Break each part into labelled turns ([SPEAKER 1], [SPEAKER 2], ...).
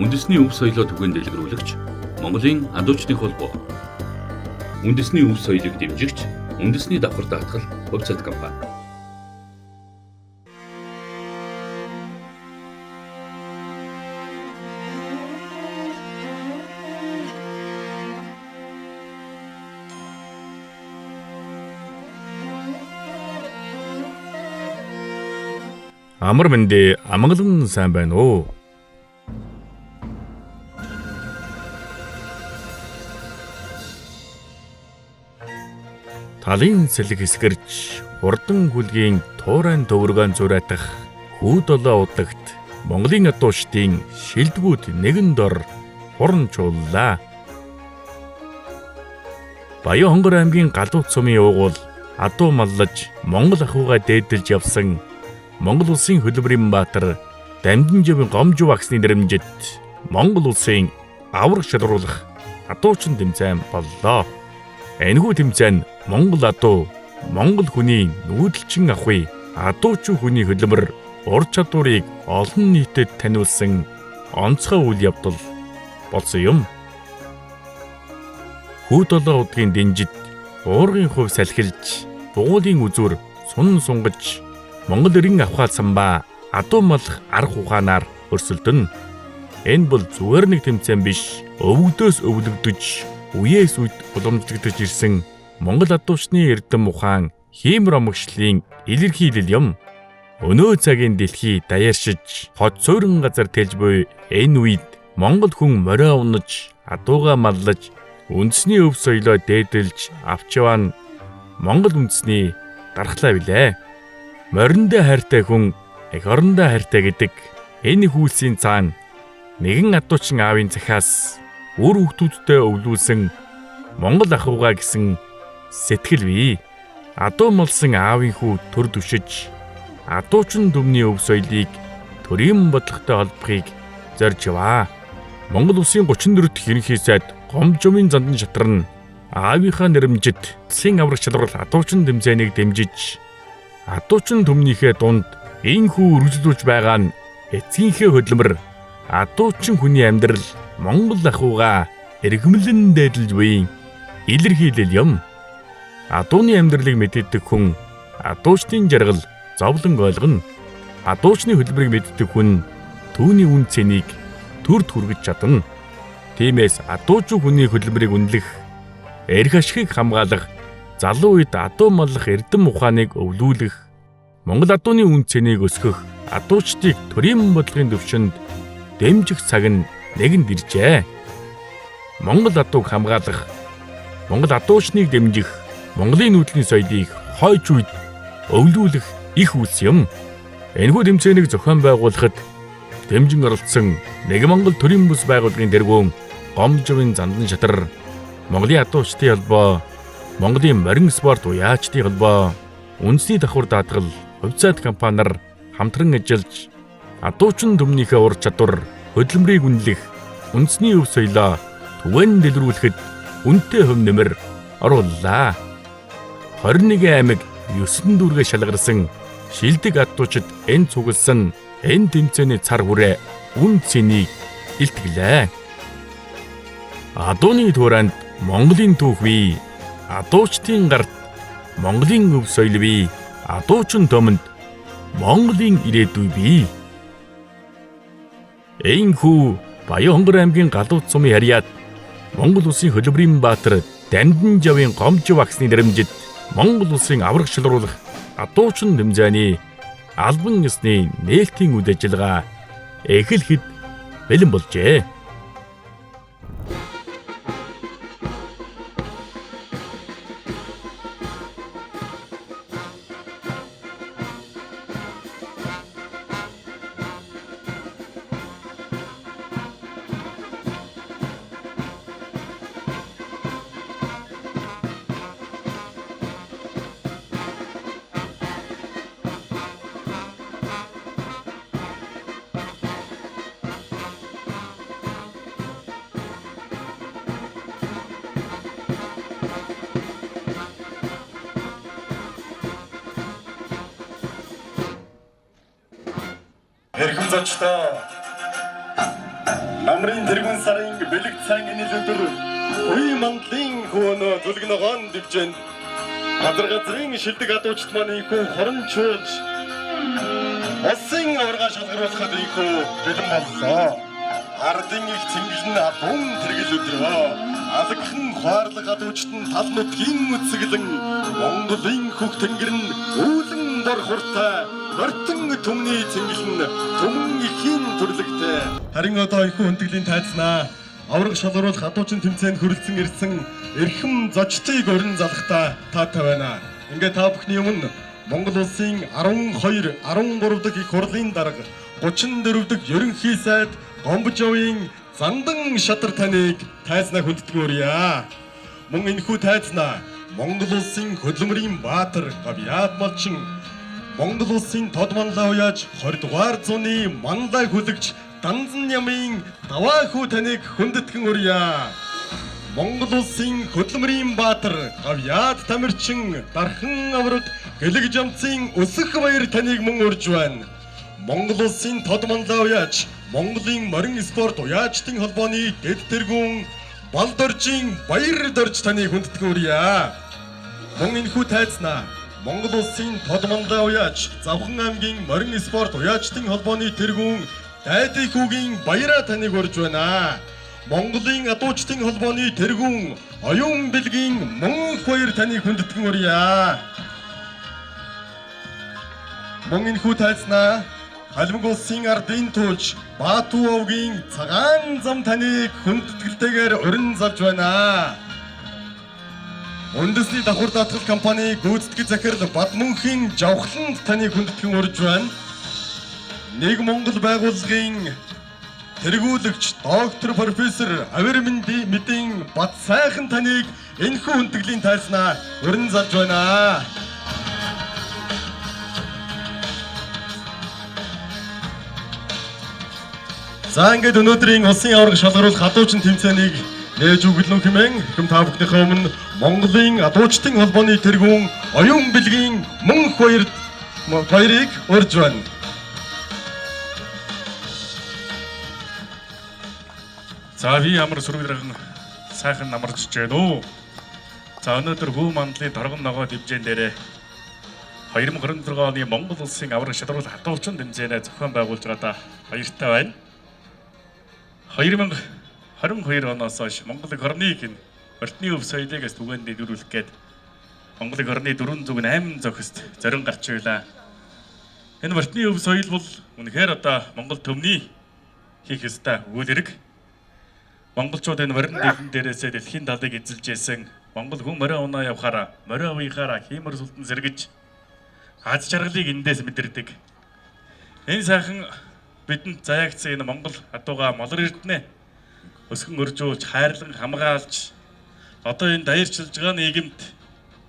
[SPEAKER 1] Үндэсний өв соёлоо түгээн дэлгэрүүлэгч Монголын адуучны холбоо. Үндэсний өв соёлыг дэмжигч Үндэсний давхар даатгал хувьцаат компани.
[SPEAKER 2] Амар мэндэ амгалан сайн байна уу? Талын сэлэг хэсгэрч хурдан хүлгийн туурайн төвөргөн зураатах хүү долоо удагт Монголын адуучдын шилдэгүүд нэгэн дор хуран чууллаа. Баян-Хонгор аймгийн Галуут сумын уугуул адуу маллаж Монгол ахуйгаа дээдэлж явсан Монгол улсын хөлбөрийн баатар Дамдинживийн Гомжив агсны нэрэмжит Монгол улсын авраг шалруулах адуучин тэмцээн боллоо. Энэхүү тэмцээн Монгол адуу, Монгол хүний нүүдэлчин ахуй, адуучин хүний хөлбөр ур чадварыг олон нийтэд таниулсан онцгой үйл явдал болсон юм. Хүү долоо удгийн дэнжид уургын хувь салхилж, бугуулын үзүүр сунан сунгаж Монгол эрен авхаалсан ба адуу малах арга ухаанаар өрсөлдөнө. Энэ бол зүгээр нэг тэмцээн биш, өвгдөөс өвлөгдөж, үеэс үед уламжлагдаж ирсэн Монгол адуучны эрдэм ухаан хиймэр омогшлын илэрхийлэл юм. Өнөө цагийн дэлхий даяаршиж, хот суурин газар тэлж буй энэ үед Монгол хүн морио унаж, адуугаа маллаж, үндэсний өв соёлоо дээдэлж авч яваа нь Монгол үндэсний дархлаа билээ. Мориндоо хайртай хүн эх орондоо хайртай гэдэг энэ хүүлсийн цаана нэгэн адуучин аавын захиас үр хүүхдүүдтэй өвлүүлсэн Монгол ахуйгаа гэсэн сэтгэл бий. Адуу молсон аавын хүү төр дүшиж адуучин дүмний өв соёлыг төрийн бодлоготой холбохыг зорж яваа. Монгол улсын 34 дахь ерөнхий сайд Гомжомын зандан шатар нь аавынхаа нэрэмжит улсын авраг шалрал адуучин тэмцээнийг дэмжиж адуучин түмнийхээ дунд энхүү үргэлжлүүлж байгаа нь эцгийнхээ хөдөлмөр адуучин хүний амьдрал Монгол ахуйгаа эргэмлэн дээдэлж буйн илэрхийлэл юм. Адууны амьдралыг мэддэг хүн адуучдын жаргал зовлон ойлгоно. Адуучны хөдөлмөрийг мэддэг хүн түүний үн цэнийг төрд хүргэж чадна. Тиймээс адуучин хүний хөдөлмөрийг үнэлэх, эрх ашигыг хамгаалах, залуу үед адуу маллах эрдэм ухааныг өвлүүлэх, Монгол адууны үн цэнийг өсгөх, адуучдыг төрийн бодлогын төвшөнд дэмжих цаг нь нэгэнд иржээ. Монгол адууг хамгаалах, Монгол адуучныг дэмжих, Монголын нүүдлийн соёлыг хойч үед өвлүүлэх их үйлс юм. Энэхүү тэмцээнийг зохион байгуулахад дэмжин оролцсон Нэг Монгол төрийн бүс байгууллагын тэргүүн Гомжовын зандан шатар, Монголын адуучдын холбоо, Монголын морин спорт уяачдын холбоо, үндэсний давхар даатгал хувьцаат компаниар хамтран ажиллаж адуучин түмнийхээ ур чадвар, хөдөлмөрийг үнэлэх, үндэсний өв соёлоо түгээн дэлгэрүүлэхэд үнэтэй хувь нэмэр орууллаа. 21 аймаг 9 дүүргээ шалгарсан шилдэг адуучид энэ цугласан энэ тэмцээний цар хүрээ үн цэнийг илтгэлээ. Адууны тууранд Монголын түүх бий, адуучдын гарт Монголын өв соёл бий, адуучин төмөнд Монголын ирээдүй бий. Энхүү Баян-Хонгор аймгийн Галуут сумын харьяат Монгол улсын хөлбөрийн баатар Дамдинжавын Гомжив агсны нэрэмжит Монгол улсын авраг шалруулах адуучин тэмцээний албан ёсны нээлтийн үйл ажиллагаа эхлэхэд бэлэн болжээ.
[SPEAKER 3] Эрхэм зочдоо, Намрын тэргүүн сарын бэлэг цайн энэл өдөр үе мандлын хөөнөө зүлэг ногоон дивжэнд газар газрын шилдэг адуучд маань ийхүү хорончуулж улсын аварга шалгаруулахад ийхүү бэлэн боллоо. Ардын их цэнгэл нь адуун тэргэл өдрөө. Алагхан хуарлаг адуучд нь тал нутгийн үсгэлэн Монголын хөх тэнгэр нь үүлэн дор хуртай мортон түмний цэнгэл нь түмэн ихийн төрлөгтэй. Харин одоо энэхүү хүндэтгэлийн тайзнаа аварга шалгаруулах адуучин тэмцээнд хүрэлцэн ирсэн эрхэм зочдыг орон залгахдаа таатай байна. Ингээд та бүхний өмнө Монгол улсын 12, 13 дахь их хурлын дарга 34 дахь ерөнхий сайд Гомбожовын Зандан шатар таныг тайзнаа хүндэтгэн өрье. Мөн энэхүү тайзнаа Монгол улсын хөдөлмөрийн баатар Гавьяат Малчин, Монгол улсын тод манлай уяаж 20 дугаар зууны манлай хүлэгч Данзан Ямын даваа хүү таныг хүндэтгэн өрье. Монгол улсын хөдөлмөрийн баатар Гавьяат Тамирчин Дархан авраг Гэлэг жамцын өсөх баяр таныг мөн урьж байна. Монгол улсын тод манлай уяач Монголын морин спорт уяачдын холбооны дэд тэргүүн Балдоржийн Баяр дорж таныг хүндэтгэн өрье. Мөн энэхүү тайзнаа Монгол улсын тод манлай уяач Завхан аймгийн морин спорт уяачдын холбооны тэргүүн Дайди хүүгийн Баяраа таныг урьж байна. Монголын адуучдын холбооны тэргүүн Оюун бэлгийн Мөнх баяр таныг хүндэтгэн урья. Мөн энэхүү тайзнаа Халимг улсын ардын тууч Баату овгийн цагаан зам таныг хүндэтгэлтэйгээр урин залж байна. Үндэсний давхар даатгал компани гүйцэтгэх захирал Бадмөнхийн Жавхланд таныг хүндэтгэн урьж байна. Нэг Монгол байгууллагын тэргүүлэгч доктор профессор Авир Мэдийн Бат сайхан таныг энэхүү хүндэтгэлийн тайзнаа урин залж байна. За ингээд өнөөдрийн улсын аварга шалгаруулах адуучин тэмцээнийг нээж өгөлнө хэмээн хэм та бүхнийхээ өмнө Монголын адуучдын холбооны тэргүүн Оюун бэлгийн Мөнх баярыг урьж байна.
[SPEAKER 4] За би ямар сөрөг дарган сайхан намарч байна уу? За өнөөдөр хүү мандлын торгон ногоо дивжээн дээрээ 2026 оны Монгол улсын аварга шалгаруулах адуучин тэмцээнээ зохион байгуулж байгаадаа баяртай байна. 2022 оноос хойш Монгол эх орныг энэ морьтны өв соёлыг түгээнд дэлгэрүүлэх гээд Монгол эх орны 408 зохист зорин гарч байлаа. Энэ морьтны өв соёл бол үнэхээр одоо Монгол төмний хийх ёстой үйл хэрэг. Монголчууд энэ морин дэлгэн дээрээсээ дэлхийн талыг эзэлж исэн Монгол хүн морио унаа явахаараа морио уяхаараа хиймор сүлдэн сэргэж аз жаргалыг эндээс мэдэрдэг. Энэ сайхан бидэнд заяагдсан энэ Монгол адууга молор эрдэнэ өсгөн өржүүлж хайрлан хамгаалж одоо энэ даяарчилж байгаа нийгэмд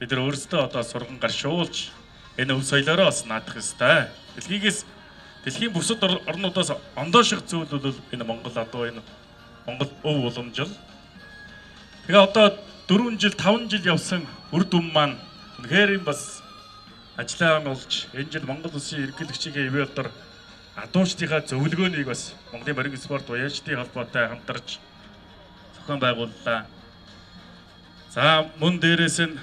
[SPEAKER 4] бид нар өөрсдөө одоо сурган гаршуулж энэ өв соёлоороо бас наадах ёстой. Дэлхийгээс дэлхийн бусад орнуудаас ондооших зүйл бол энэ Монгол адуу, энэ Монгол өв уламжил. Тэгээ одоо 4 жил 5 жил явсан үр дүн маань үнэхээр юм бас ажиллагаа болж энэ жил Монгол улсын эрхлэгчийн ивэ одор адуучдынхаа зөвлөгөөнийг бас Монголын морин спорт уяачдын холбоотой хамтарч зохион байгууллаа. За мөн дээрээс нь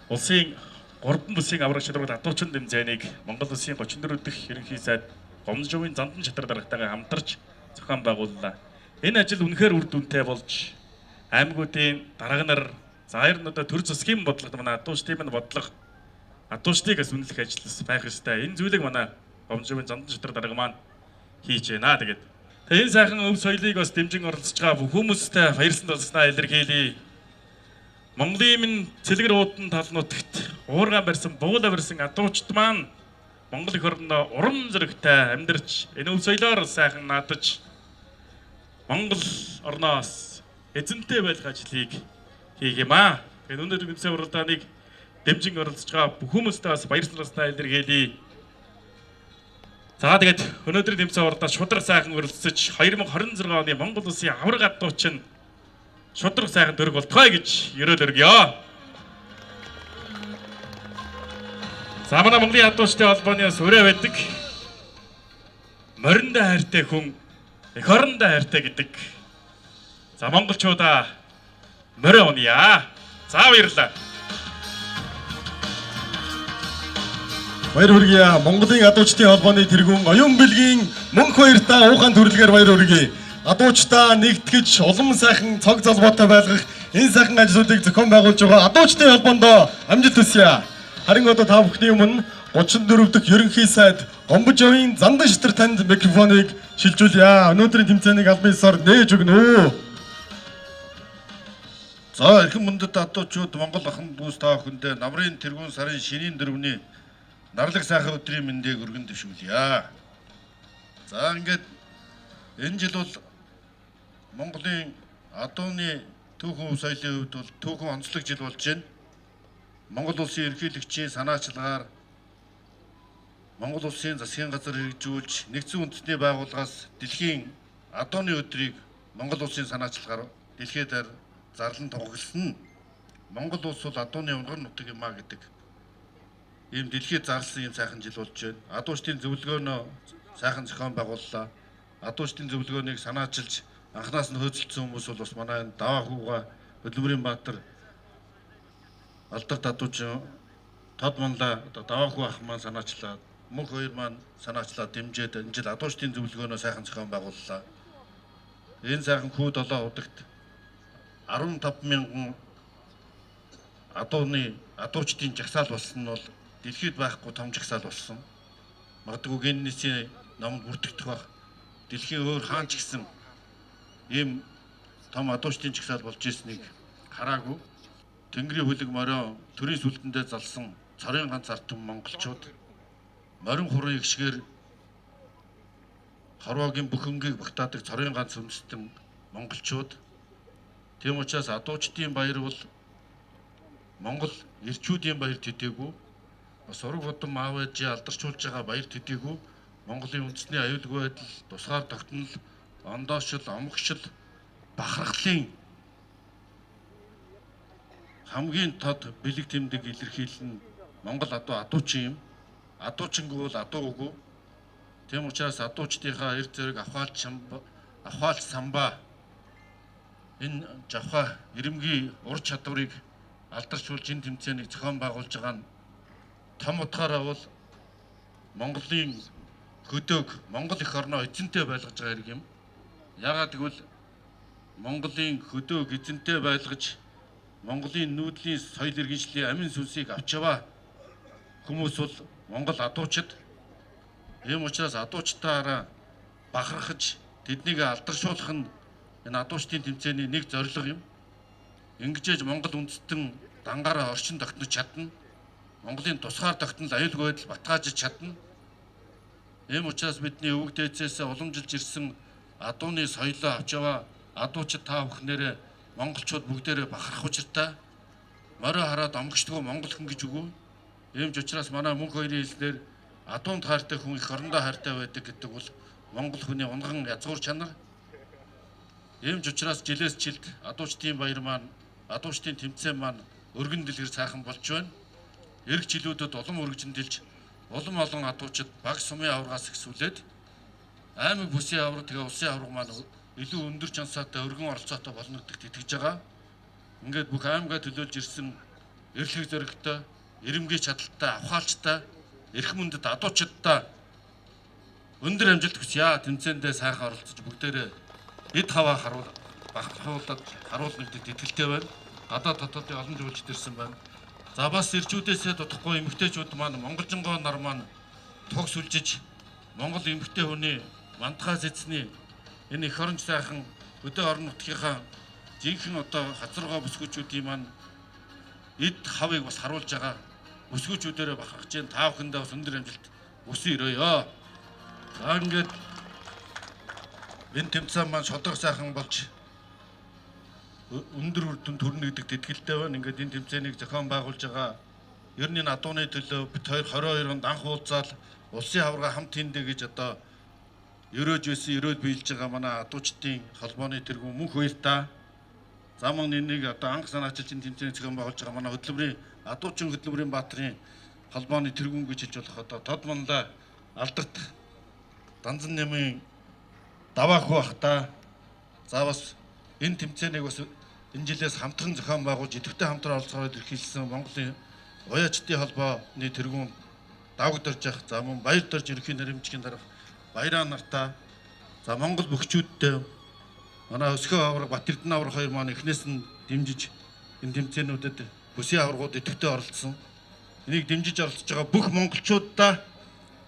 [SPEAKER 4] улсын 3 бүсийн авраг шалралт адуучин тэмцээнийг Монгол улсын 34 дахь ерөнхий сайд Гомжовын Зандан шатар даргатайгаа хамтарч зохион байгууллаа. Энэ ажил үнэхээр үр дүнтэй болж аймагуудын дарга нар за ер нь одоо төр засгийн бодлого манай адуучдын минь бодлого адуучдыг бас үнэлэх ажил байх ёстой. Энэ зүйлийг манай Гомжовын Зандан шатар дарга маань хийж байна. Тэгээд энэ сайхан өв соёлыг бас дэмжин оролцож байгаа бүх хүмүүстэй баярлсан талснаа илэрхийлье. Монголын минь цэлгэр уудан тал нутагт уургаан барьсан, буула барьсан адуучд маань Монгол эх орндоо урам зоригтой амьдарч энэ өв соёлоор сайхан наадаж Монгол орноос эзэнтэй байх ажлыг хийх юм аа. Тэгээд өнөөдөр тэмцээн уралдааныг дэмжин оролцож байгаа бүх хүмүүстээ бас баярлалаа илэрхийлье. За тэгээд өнөөдрийн тэмцээн уралдаанд шударга сайхан өрөлдсөж 2026 оны Монгол улсын аварга адуучин шударга сайхан дөрөг болтугай гэж ерөөл өргөё. За манай Монголын адуучдын холбооны бас өрөө байдаг. Мориндоо хайртай хүн Эх орондоо хайртай гэдэг. За монголчуудаа морио уния. За баярлалаа.
[SPEAKER 3] Баяр хүргэе. Монголын адуучдын холбооны тэргүүн оюун бэлгийн мөнх баяртай уухан төрөлгээр баяр хүргэе. Адуучдаа нэгтгэж улам сайхан цог золбоотой байлгах энэ сайхан ажлуудыг зохион байгуулж байгаа адуучдын холбоондоо амжилт хүсье. Харин одоо та бүхний өмнө 34 дахь ерөнхий сайд Гомбожовын Зандан шатар танд микрофоныг шилжүүлье. Өнөөдрийн тэмцээнийг албан ёсоор нээж өгнө.
[SPEAKER 5] За эрхэм мөндөд адуучууд Монгол ахан дүүс та бүхэндээ намрын тэргүүн сарын шинийн дөрөвний нарлаг сайхан өдрийн мэндийг өргөн дэвшүүлье. За ингээд энэ жил бол Монголын адууны түүхэн өв соёлын хувьд бол түүхэн онцлог жил болж байна. Монгол улсын ерөнхийлөгчийн санаачилгаар Монгол улсын засгийн газар хэрэгжүүлж нэгдсэн үндэсний байгууллагаас дэлхийн адууны өдрийг Монгол улсын санаачилгаар дэлхийд зарлан тогтолсон. Монгол улс бол адууны унгар нутаг юм а гэдэг ийм дэлхийд зарласан ийм сайхан жил болж байна. Адуучдын зөвлөгөөнөө сайхан зохион байгууллаа. Адуучдын зөвлөгөөнийг санаачилж анханаас нь хөөцөлдсөн хүмүүс бол бас манай энэ Даваа хүүга Хөдөлмөрийн Баатар алдарт адуучин Тод Манлаа одоо Даваа хүү ах маань санаачлаад мөнх хоёр маань санаачлаад дэмжиж энэ жил адуучдын зөвлөгөөнөө сайхан зохион байгууллаа. Энэ сайхан хүү долоо удагт 15 мянган адууны адуучдын жагсаал болсон нь бол дэлхийд байхгүй том жагсаал болсон. Магадгүй Гиннесийн номонд бүртгэгдэх байх. Дэлхийн өөр хаан ч гэсэн ийм том адуучдын жагсаал болж ирснийг хараагүй. Тэнгэрийн хүлэг морио төрийн сүлдэндээ залсан цорын ганц ард түмэн монголчууд морин хурын эгшгээр хорвоогийн бүх өнгийг багтаадаг цорын ганц үндэстэн монголчууд. Тийм учраас адуучдын баяр бол Монгол эрчүүдийн баяр төдийгүй, бас ураг удам аав ээжээ алдаршуулж байгаа баяр төдийгүй Монголын үндэсний аюулгүй байдал, тусгаар тогтнол, ондоошил, омгшил, бахархлын хамгийн тод бэлэг тэмдэг илэрхийлэл нь Монгол адуу адуучин юм. Адуучингүй бол адуугүй. Тийм учраас адуучдынхаа эр зэрэг авхаалч самбаа энэ жавхаа ирэмгий ур чадварыг алдаршуулж энэ тэмцээнийг зохион байгуулж байгаа нь том утгаараа бол Монголын хөдөг Монгол эх орноо эзэнтэй байлгаж байгаа хэрэг юм. Яагаад гэвэл Монголын хөдөг эзэнтэй байлгаж Монголын нүүдлийн соёл иргэншлийн амин сүнсийг авч яваа хүмүүс бол Монгол адуучид. Ийм учраас адуучдаараа бахархаж тэднийг алдаршуулах нь энэ адуучдын тэмцээний нэг зорилго юм. Ингэжээж Монгол үндэстэн дангаараа орчин тогтнож чадна. Монголын тусгаар тогтнол аюулгүй байдал батгаажиж чадна. Ийм учраас бидний өвөг дээдсээс уламжилж ирсэн адууны соёлоо авч яваа адуучид та бүхнээрээ монголчууд бүгдээрээ бахарх учиртай. Морио хараад омгчдгоо монгол хүн гэж үгүй. Ийм ч учраас манай мөнх хоёрын хэлснээр адуунд хайртай хүн эх орондоо хайртай байдаг гэдэг бол монгол хүний унган язгуур чанар. Ийм ч учраас жилээс жилд адуучдын баяр маань, адуучдын тэмцээн маань өргөн дэлгэр сайхан болж байна. Ирэх жилүүдэд улам өргөжин дэлж улам олон адуучид баг сумын аваргаас ихсүүлээд аймаг бүсийн аварга тэгээ улсын аварга маань илүү өндөр чансаатай өргөн оролцоотой болно гэдэгт итгэж байгаа. Ингээд бүх аймгаа төлөөлж ирсэн эрхлэг зоригтой, ирэмгий чадaltaй, авхаалчтай, эрх мөндөд адуучидтай өндөр амжилт хүсье. Тэмцээндээ сайхан оролцож бүгдээрээ эд хаваа харуул бахархуулаад харуулна гэдэгт итгэлтэй байна. Гадаад дотоодын олон жуулчид ирсэн байна. За бас ирчүүдээсээ дутхгүй эмэгтэйчүүд маань монголжингоо нар маань туг сүлжиж Монгол эмэгтэй хүний мандахаас эцний энэ эх оронч сайхан хөдөө орон нутгийнхаа жинхэнэ одоо хазаргоо бүсгүүчүүдийн маань эд хавыг бас харуулж байгаа бүсгүүчүүдээрээ бахархаж байна. Та бүхэндээ бас өндөр амжилт хүсэн өрөөё. За ингээд энэ тэмцээн маань шодог сайхан болж өндөр үр дүнд хүрнэ гэдэгт итгэлтэй байна. Ингээд энэ тэмцээнийг зохион байгуулж байгаа ер нь энэ адууны төлөө бит 22 онд анх уулзаал улсын аварга хамт хийндэ гэж одоо өрөөж байсан, өрөөд биелж байгаа манай адуучдын холбооны тэргүүн мөнх баяртай. За мөн энийг одоо анх санаачилж энэ тэмцээнийг зохион байгуулж байгаа манай хөдөлмөрийн адуучин хөдөлмөрийн баатрын холбооны тэргүүн гэж хэлж болох одоо Тод Манлай алдарт Данзан нэмийн Даваа хүү ахта. За бас энэ тэмцээнийг бас энэ жилээс хамтран зохион байгуулж идэвхтэй хамтран оролцоогоор илэрхийлсэн Монголын уяачдын холбооны тэргүүн Давг дорж, за мөн Баяр дорж ерөнхий наримчгийн дарга Баяраа нартаа, за Монгол бөхчүүдтэй манай Өсгөө авраг, Бат Эрдэнэ авраг хоёр маань эхнээс нь дэмжиж энэ тэмцээнүүдэд бүсийн аваргууд идэвхтэй оролцсон. Энийг дэмжиж оролцож байгаа бүх монголчуудаа,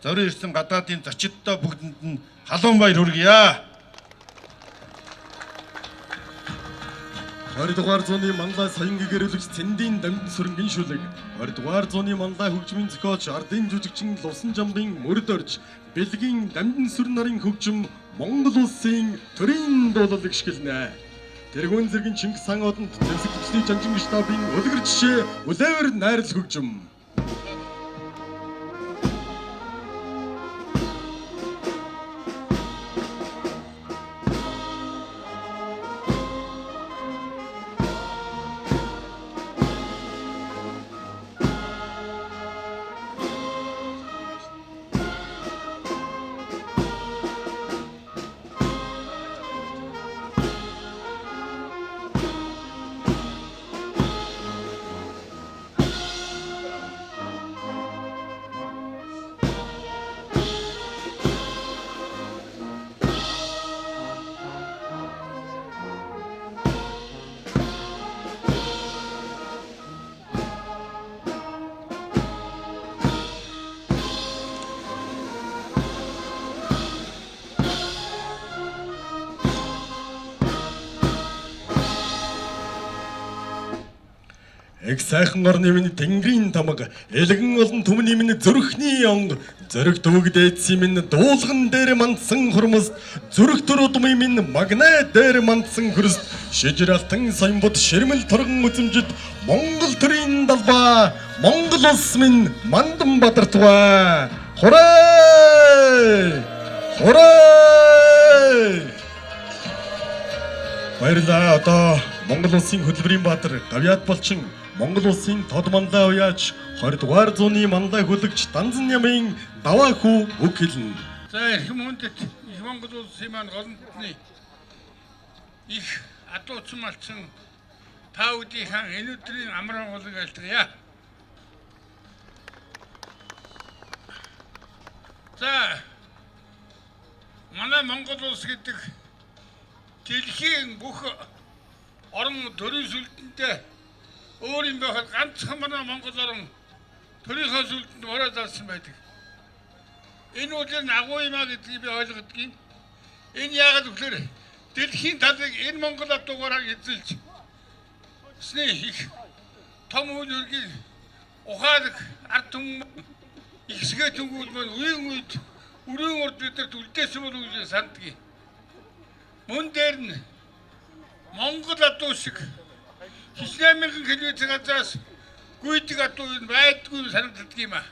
[SPEAKER 5] зорин ирсэн гадаадын зочидтой бүгдэнд нь халуун баяр хүргье.
[SPEAKER 3] 20 дугаар зууны манлай соён гэрэлэгч Цэндийн дамжин сүрэнгийн шүлэг, 20 дугаар зууны манлай хөгжмийн зохиолч ардын жүжигчин Лувсан Жамбын мөрд орж, Бэлгийн дамжин сүрэн нарын хөгжим Монгол улсын төрийн дуулал гიშгэлнэ. Тэргүүн зэргийн Чингис хаан одонд зэвсэгчдийн жанжин штабын үлгэр жишээ үлээвэр найрал хөгжим. Их сайхан орны минь тэнгэрийн тамга, элгэн олон түмний минь зүрхний онг, зөрөг төвөг дээдсийн минь дуулган дээр мандсан хурмас, зүрх төр удмын минь магнай дээр мандсан хөрс, шижир алтан соёмбод ширмэл торгон үзэмжид Монгол төрийн далбаа, Монгол улс минь мандан бадартугай. Хурай! Хурай! Баярлалаа. Одоо Монгол улсын хөдөлмөрийн баатар Гавьяат Болчин, Монгол улсын тод манлай уяач 20 дугаар зууны манлай хөлөгч Данзан Ямын даваа хүү үг хэлнэ.
[SPEAKER 6] За эрхэм хүндэт их Монгол улсын маань голомтны их адууцсан малцсан та бүдийнхаа энэ өдрийн амар амгалан айлтгая. За манай Монгол улс гэдэг дэлхийн бүх орон төрийн сүлдэндээ өөр юм байхад ганцхан манай Монгол орон төрийнхөө сүлдэнд морой залсан байдаг. Энэ үйл нь агуу юм а гэдгийг би ойлгодгийн. Энэ яагаад гэвэл дэлхийн талыг энэ Монгол адуугаараа эзэлж эсний их том үйл үргийг ухаалаг ард түмэн ихсгээ түнгүүд маань үеийн үед өрийн урд бидэрт үлдээсэн бол гэж санддаг. Мөн дээр нь Монгол адуу шиг хичнээн мянган километр газраас гүйдэг адуу юм байдгүй санагддаг юм а.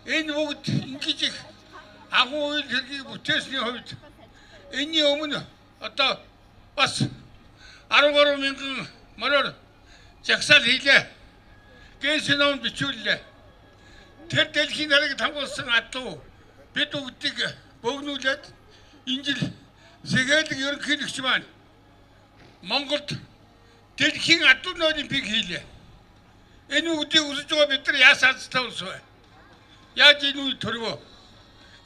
[SPEAKER 6] Энэ бүгд ингэж их агуу үйл хэргийг бүтээсний хувьд энэний өмнө одоо бас 13 мянган мороор жагсаал хийлээ. Гэнсэн ном бичүүллээ. Тэр дэлхийн нарыг тамгуулсан адуу бид бүгдийг богнуулаад энэ жил Сэгээлэг ерөнхийлөгч маань Монголд дэлхийн адууны олимпик хийлээ. Энэ бүгдийг үзэж байгаа бид нар яасан азтай улс вэ? Яаж энэ үе төрвөө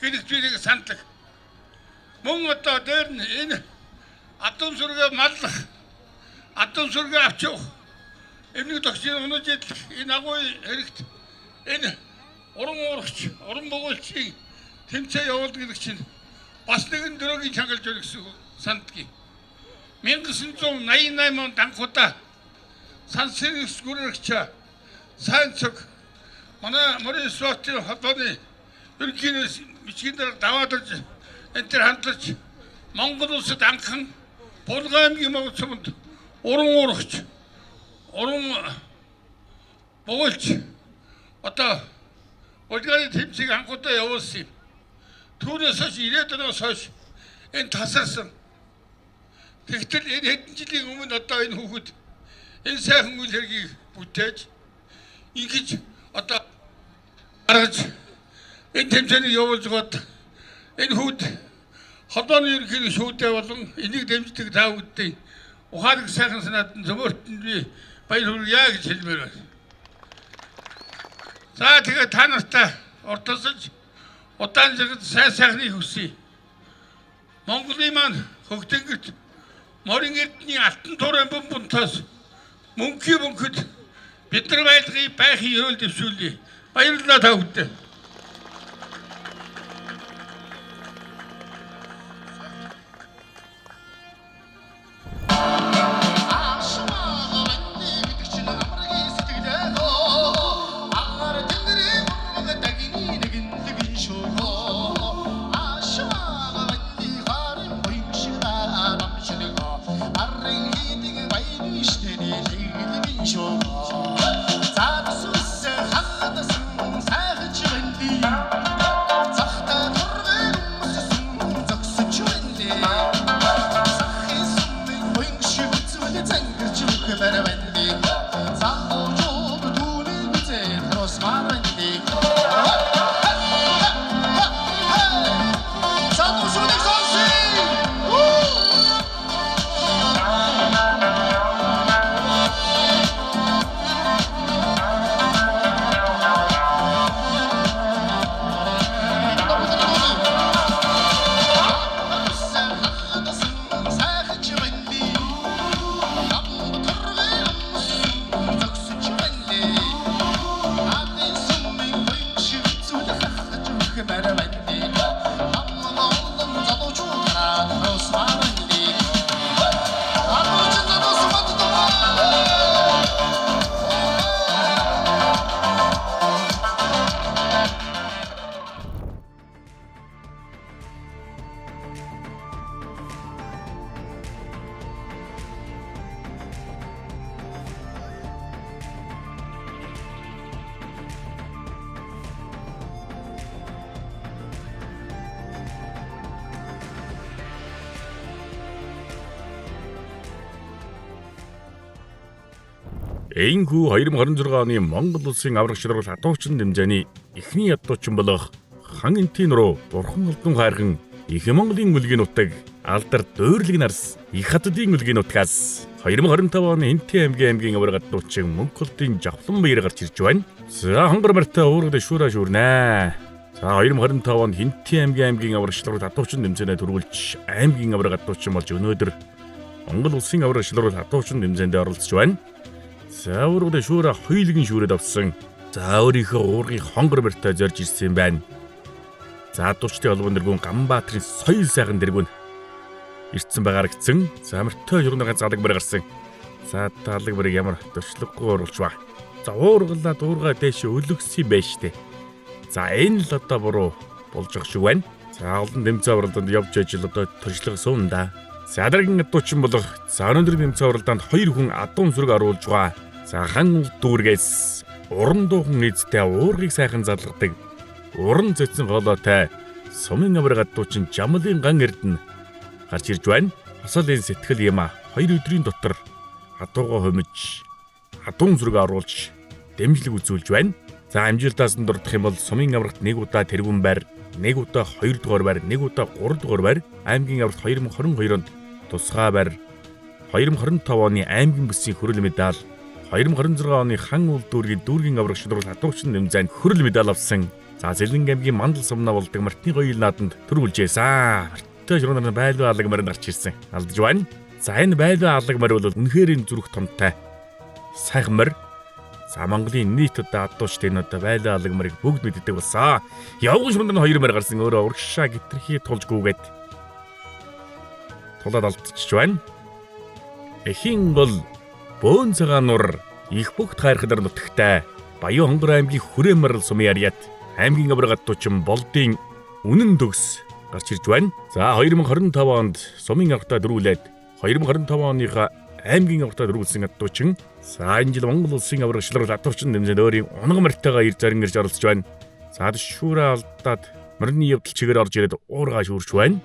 [SPEAKER 6] гэдэгт би нэг сандлаг. Мөн одоо дээр нь энэ адуун сүргээ маллах, адуун сүргээ авч явах, эмнэг тогшин унаж идэх энэ агуу хэрэгт энэ уран уурагч, уран богоолчийн тэмцээн явуулна гэдэг чинь бас нэгэн дөрөгийн чангалж байна гэсэн санддаг. 1988 онд анхудаа Сансын гүрэгч сайн цог манай морин спортын холбооны ерөнхий бичгийн дарга даваад орж энэ төр хандлаж Монгол улсад анхан Булган аймгийн Монгол суманд уран уурагч, уран богоолч одоо Булгарын тэмцээг анхудаа явуулсан юм. Түүнээс хойш 90-ад оноос хойш энэ тасарсан. Тэгтэл энэ хэдэн жилийн өмнө одоо энэ хүүхэд энэ сайхан үйл хэргийг бүтээж ингэж одоо гаргаж энэ тэмцээнийг явуулж гоод энэ хүүд Холбооны ерөнхийлөгч шүүдээ болон энийг дэмждэг та бүхэндээ ухаалаг сайхан санаанд зөмөртөнд би баяр хүргье гэж хэлмээр байна. За тэгээд та нартай уртасаж удаан жиргэд сайн сайхныг хүсье. Монголын маань хөгтөнгөрт морин эрдний алтан туурын бум бунтаас мөнхийн мөнхөд бид нар байлгыг байхын ерөөл дэвшүүлье. Баярлалаа та бүхэндээ.
[SPEAKER 2] Энэхүү 2026 оны Монгол улсын аврах шалрал адуучин дэмжээний эхний ядуучин болох Хан Энтийн нуруу Бурхан Алдан хайрхан Их Монголын үлгийн нутаг алдар дуурлаг нарс Их хатдын үлгийн нутгаас 2025 оны Энтийн аймгийн авраг адуучин Мөнхөлдийн Жавхлан баяр гарч ирж байна. За хонгор морьтой уургад шүүраа шүүрнэ. За 2025 онд Хэнтийн аймгийн аврах шалрал адуучин дэмжээндээ төрүүлж аймгийн авраг адуучин болж өнөөдөр Монгол улсын аврах шалрал адуучин дэмжээндээ оролцож байна. За уургад шүүрээ хоёулын шүүрээд авсан. За өөрийнхөө уургын хонгор морьтой зорж ирсэн юм байна. За адуучдын холбоон дэргүүн Ганбаатарын соёл сайхан дэргүүн ирсэн байгаа харагдсан. За морьтой шүрнэ ганц алаг морь гарсан. За талаг морийг ямар туршлагагүй оруулж ба. За уургалаа дуургаа дээш өлөгсөн юм байна штэ. За энэ л одоо буруу болж байгаа шиг байна. За олон тэмцээн уралдаанд явж ажил одоо туршлага суун да. За дараагийн адуучин болох за өнөөдрийн тэмцээн уралдаанд хоёр хүн адуун сүрэг оруулж байгаа. За хан дүүргээс уран дуухан эзтэй уургыг сайхан залгадаг уран цэцэн хоолойтой сумын авраг адуучин Жамлын ган эрдэнэ гарч ирж байна. Бас л энэ сэтгэл юм а. 2 өдрийн дотор адуугаа хомиж адуун сүрэг оруулж дэмжлэг үзүүлж байна. За амжилтаас нь дурдах юм бол сумын аврагт нэг удаа тэргүүн байр, нэг удаа 2 дугаар байр, нэг удаа 3 дугаар байр, аймгийн аврагт 2022 онд тусгай байр, 2025 оны аймгийн бүсийн хөрөл медаль, 2026 оны хан уул дүүргийн дүүргийн авраг шудрал адуучин нэмзээнд хөрөл медаль авсан. За Зэлэн аймгийн мандал сумнаа болдог Мартны гоёл нааданд төрүүлжээсэн. Марттай шурнаар байлуу алаг морь гарч ирсэн. Алдаж байна. За энэ байлуу алаг морь бол үнэхээр энэ зүрх томтой сайхан морь. За Монголын нийт одоо адуучд энэ одоо байлуу алаг морийг бүгд мэддэг болсон. Явган шурнаар нь 2 морь гарсан. Өөрөө урагшаа гитрхи тулж гүгээд тулаад алдчихж байна. Эхийн бол бөөн цагаан нур их бүгд хайрханар нутагтай Баян хонгор аймгийн Хүрээн марал сумын ариат аймгийн авраг адуучин Болдын үнэн төгс гарч ирж байна. За 2025 онд сумын аврагтаа дөрвүүлээд 2025 оныхаа аймгийн аврагтаа дөрвүүлсэн адуучин за энэ жил Монгол улсын авраг шалрал адуучин дэмжээнд өөрийн унаг морьтойгоо ирж зарин ирж оролцож байна. За шүүрээ алдаад морины явдал чигээр орж ирээд уургаа шүүрч байна.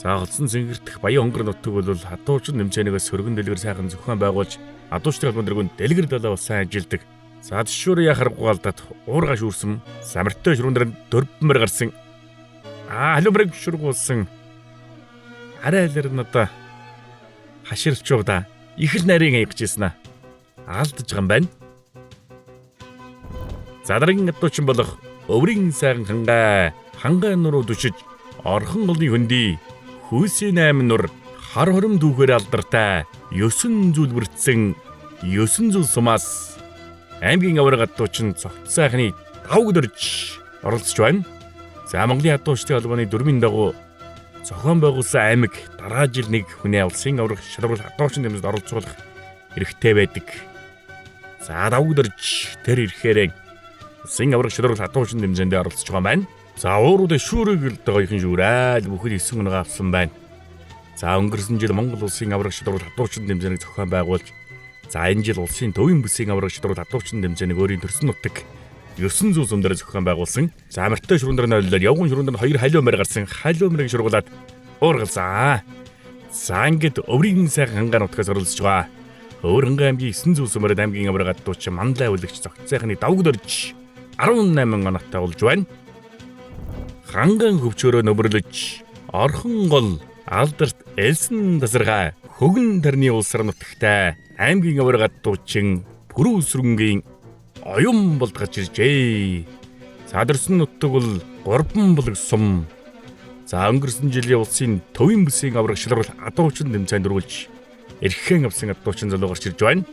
[SPEAKER 2] За холсон цэнгэртэх Баян хонгор нутаг бол адуучин дэмжээнээс сөргөн дэлгэр сайхан зохион байгуулж адуучдын холбоон дэргүүн дэлгэр далай бас сайн ажилдаг. За шүүрээ яхаргагүй алдаад уургаа шүүрсэн. Самартай шүрэн дээр 4 морь гарсан. Халиу мөрийг шургуулсан. Арай алир нь одоо хаширч да. Их л нарийн аягч ирсэн аа. Алдаж байгаа юм байна. За дараагийн адуучин болох өврийн сайхан хангай, хангай нуруу дүшиж орхон голын хөндөй хүйсийн 8 нур хар хором дүүхээр алдартай 9 зүйлбэртсэн 9 зүл сумаас аймгийн аварга адуучин цогт сайхны давг дөрж оролцож байна. За Монголын адуучдын холбооны дөрмийн дагуу зохион байгуулсан аймаг дараа жил нэг хүний улсын аварга шалрал адуучин дэмжид оролцуулах эрхтэй байдаг. За давг дөрж тэр ирэхээрээ улсын аварга шалрал адуучин дэмжинд оролцож байгаа байна. За ууруудаа шүүрэг л дойхон шүүрэл бүхэл 9 оноо авсан байна. За өнгөрсөн жил Монгол улсын аварга шалрал адуучин дэмжээнийг зохион байгуулж, за энэ жил улсын төвийн бүсийн аварга шалрал адуучин дэмжээнийг өөрийн төрсөн нутаг 900 сум дээр зохион байгуулсан. За морьтой шүрэн дээр нойллоор явган шүрэн дээр 2 халиу морь гарсан. Халиу морийг шургуулад уургалсан. За ингээд өврийн сайхан хангаа нутгаас оролцож байгаа. Өвөр хангаа аймгийн 900 сумаар аймгийн аварга адуучин манлай үлэгч цогц сайхны давг дөрж 18 оноотой болж байна. Ханган хөвчөөрөө нөмөрлөж орхон гол алдарт элсэн тасархай хөгөн тарны улсар нутагтай аймгийн аварга адуучин Пүрүү сүрэнгийн оюун болд гарч иржээ. За дөрсөн нутаг бол 3 булаг сум. За өнгөрсөн жилийн улсын төвийн бүсийн аварга шалрал адуучин дэмцээнд дөрвөлж эрхэн авсан адуучин залуу гарч ирж байна.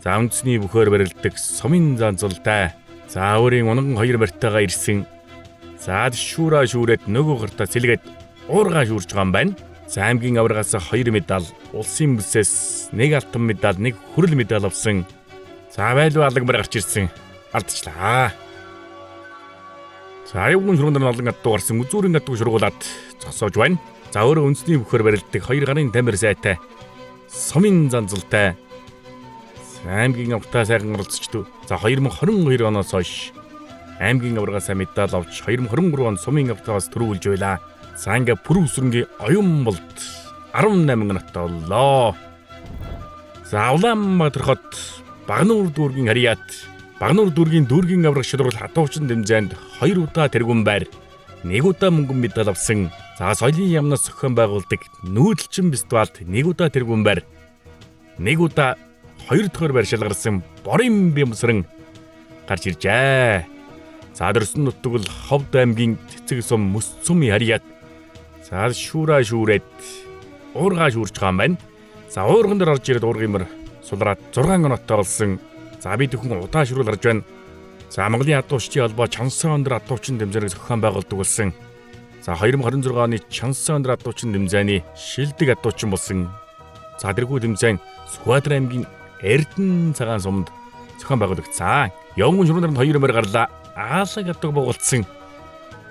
[SPEAKER 2] За үндэсний бүхээр барилдаг сумын занцалтай. За өөрийн унган хоёр морьтойгоо ирсэн. За шүүраа шүүрээд нөгөө гартаа сэлгээд уургаа шүүрж байгаа юм байна. За аймгийн аваргаас 2 медаль, улсын бүсээс 1 алтан медаль, 1 хүрэл медаль авсан. За байлуу алаг мөр гарч ирсэн. Алдчихлаа. За аюулгүй шүрэн дээр олон адуу гарсан. Үзүүрийн адуу шургуулад зогсоож байна. За өөрөө үндэсний бүхээр барилдаг 2 гарын тамир сайтай. Сумын занзалтай. Аймгийн аваргатаа сайхан оролцож. За 2022 оноос хойш аймгийн аваргаас медаль авч 2023 онд сумын аваргатаас төрүүлж байлаа. За ингээ Пүрүү сүрэнгийн оюун болд 18 оноотой боллоо. За Улаанбаатар хот Багнуур дүүргийн харьяат Багнуур дүүргийн дүүргийн аварга шалрал адуучин дэмжээнд 2 удаа тэргүүн байр, 1 удаа мөнгөн медаль авсан. За соёлын яамнаас зохион байгуулдаг нүүдэлчин фестивалд 1 удаа тэргүүн байр, 1 удаа 2 дахь байр шалгарсан Борын Бямсран гарч иржээ. За дөрсөн нутаг бол Ховд аймгийн Цэцэг сум Мөс сумын харьяат. За шүүраа шүүрээд уургаа шүүрж байгаа юм байна. За уурган дээр орж ирээд уургын мөр сулраад 6 оноотой болсон. За би зөвхөн удаа шүрүүл гарч байна. За Монголын адуучдын холбоо Чансан өндөр адуучин дэмжээнийг зохион байгуулдаг болсон. За 2026 оны Чансан өндөр адуучин дэмжээний шилдэг адуучин болсон. За тэрхүү дэмжээн Сүхбаатар аймгийн Эрдэнэ цагаан сумд зохион байгуулагдсан. Явган шүрүүн дээр 2 мөр гарлаа. Аалаг адууг богулдсан.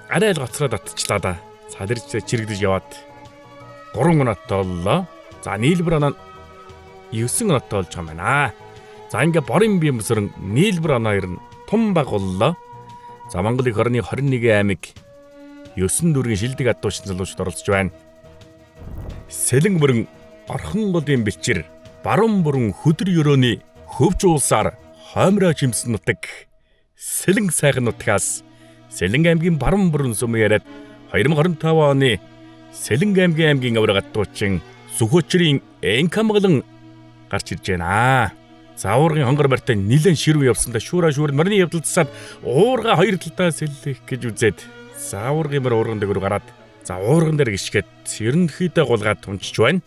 [SPEAKER 2] Арай л гоцроо татчихлаа да. За тэр чирэгдэж яваад 3 оноотой боллоо. За нийлбэр оноо 9 оноотой болж байгаа юм байна. За ингээ Борын Бямсран нийлбэр оноо ер нь тум баг боллоо. За Монгол их орны 21 аймаг 9 дүүргийн шилдэг адуучин залуучууд оролцож байна. Сэлэн мөрөн орхон голын бэлчээр баруун бүрэн хөдөр өрөөний хөвч уулсаар хоймроо чимсэн нутаг Сэлэн сайхан нутгаас Сэлэн аймгийн баруун бүрэн сүм яриад 2025 оны Сэлэн аймгийн аварга адуучин Сүхөчрийн Энкамгалан гарч ирж байна. За уургын хонгор морьтой нилэн ширүү явсан да шүүраа шүүр морины явдал тасаад уурга хоёр талдаа сэллэх гэж үзээд за уургын морь уурган дээр гараад за уурган дээр гიშгээд ерөнхийдөө гулгаад унчиж байна.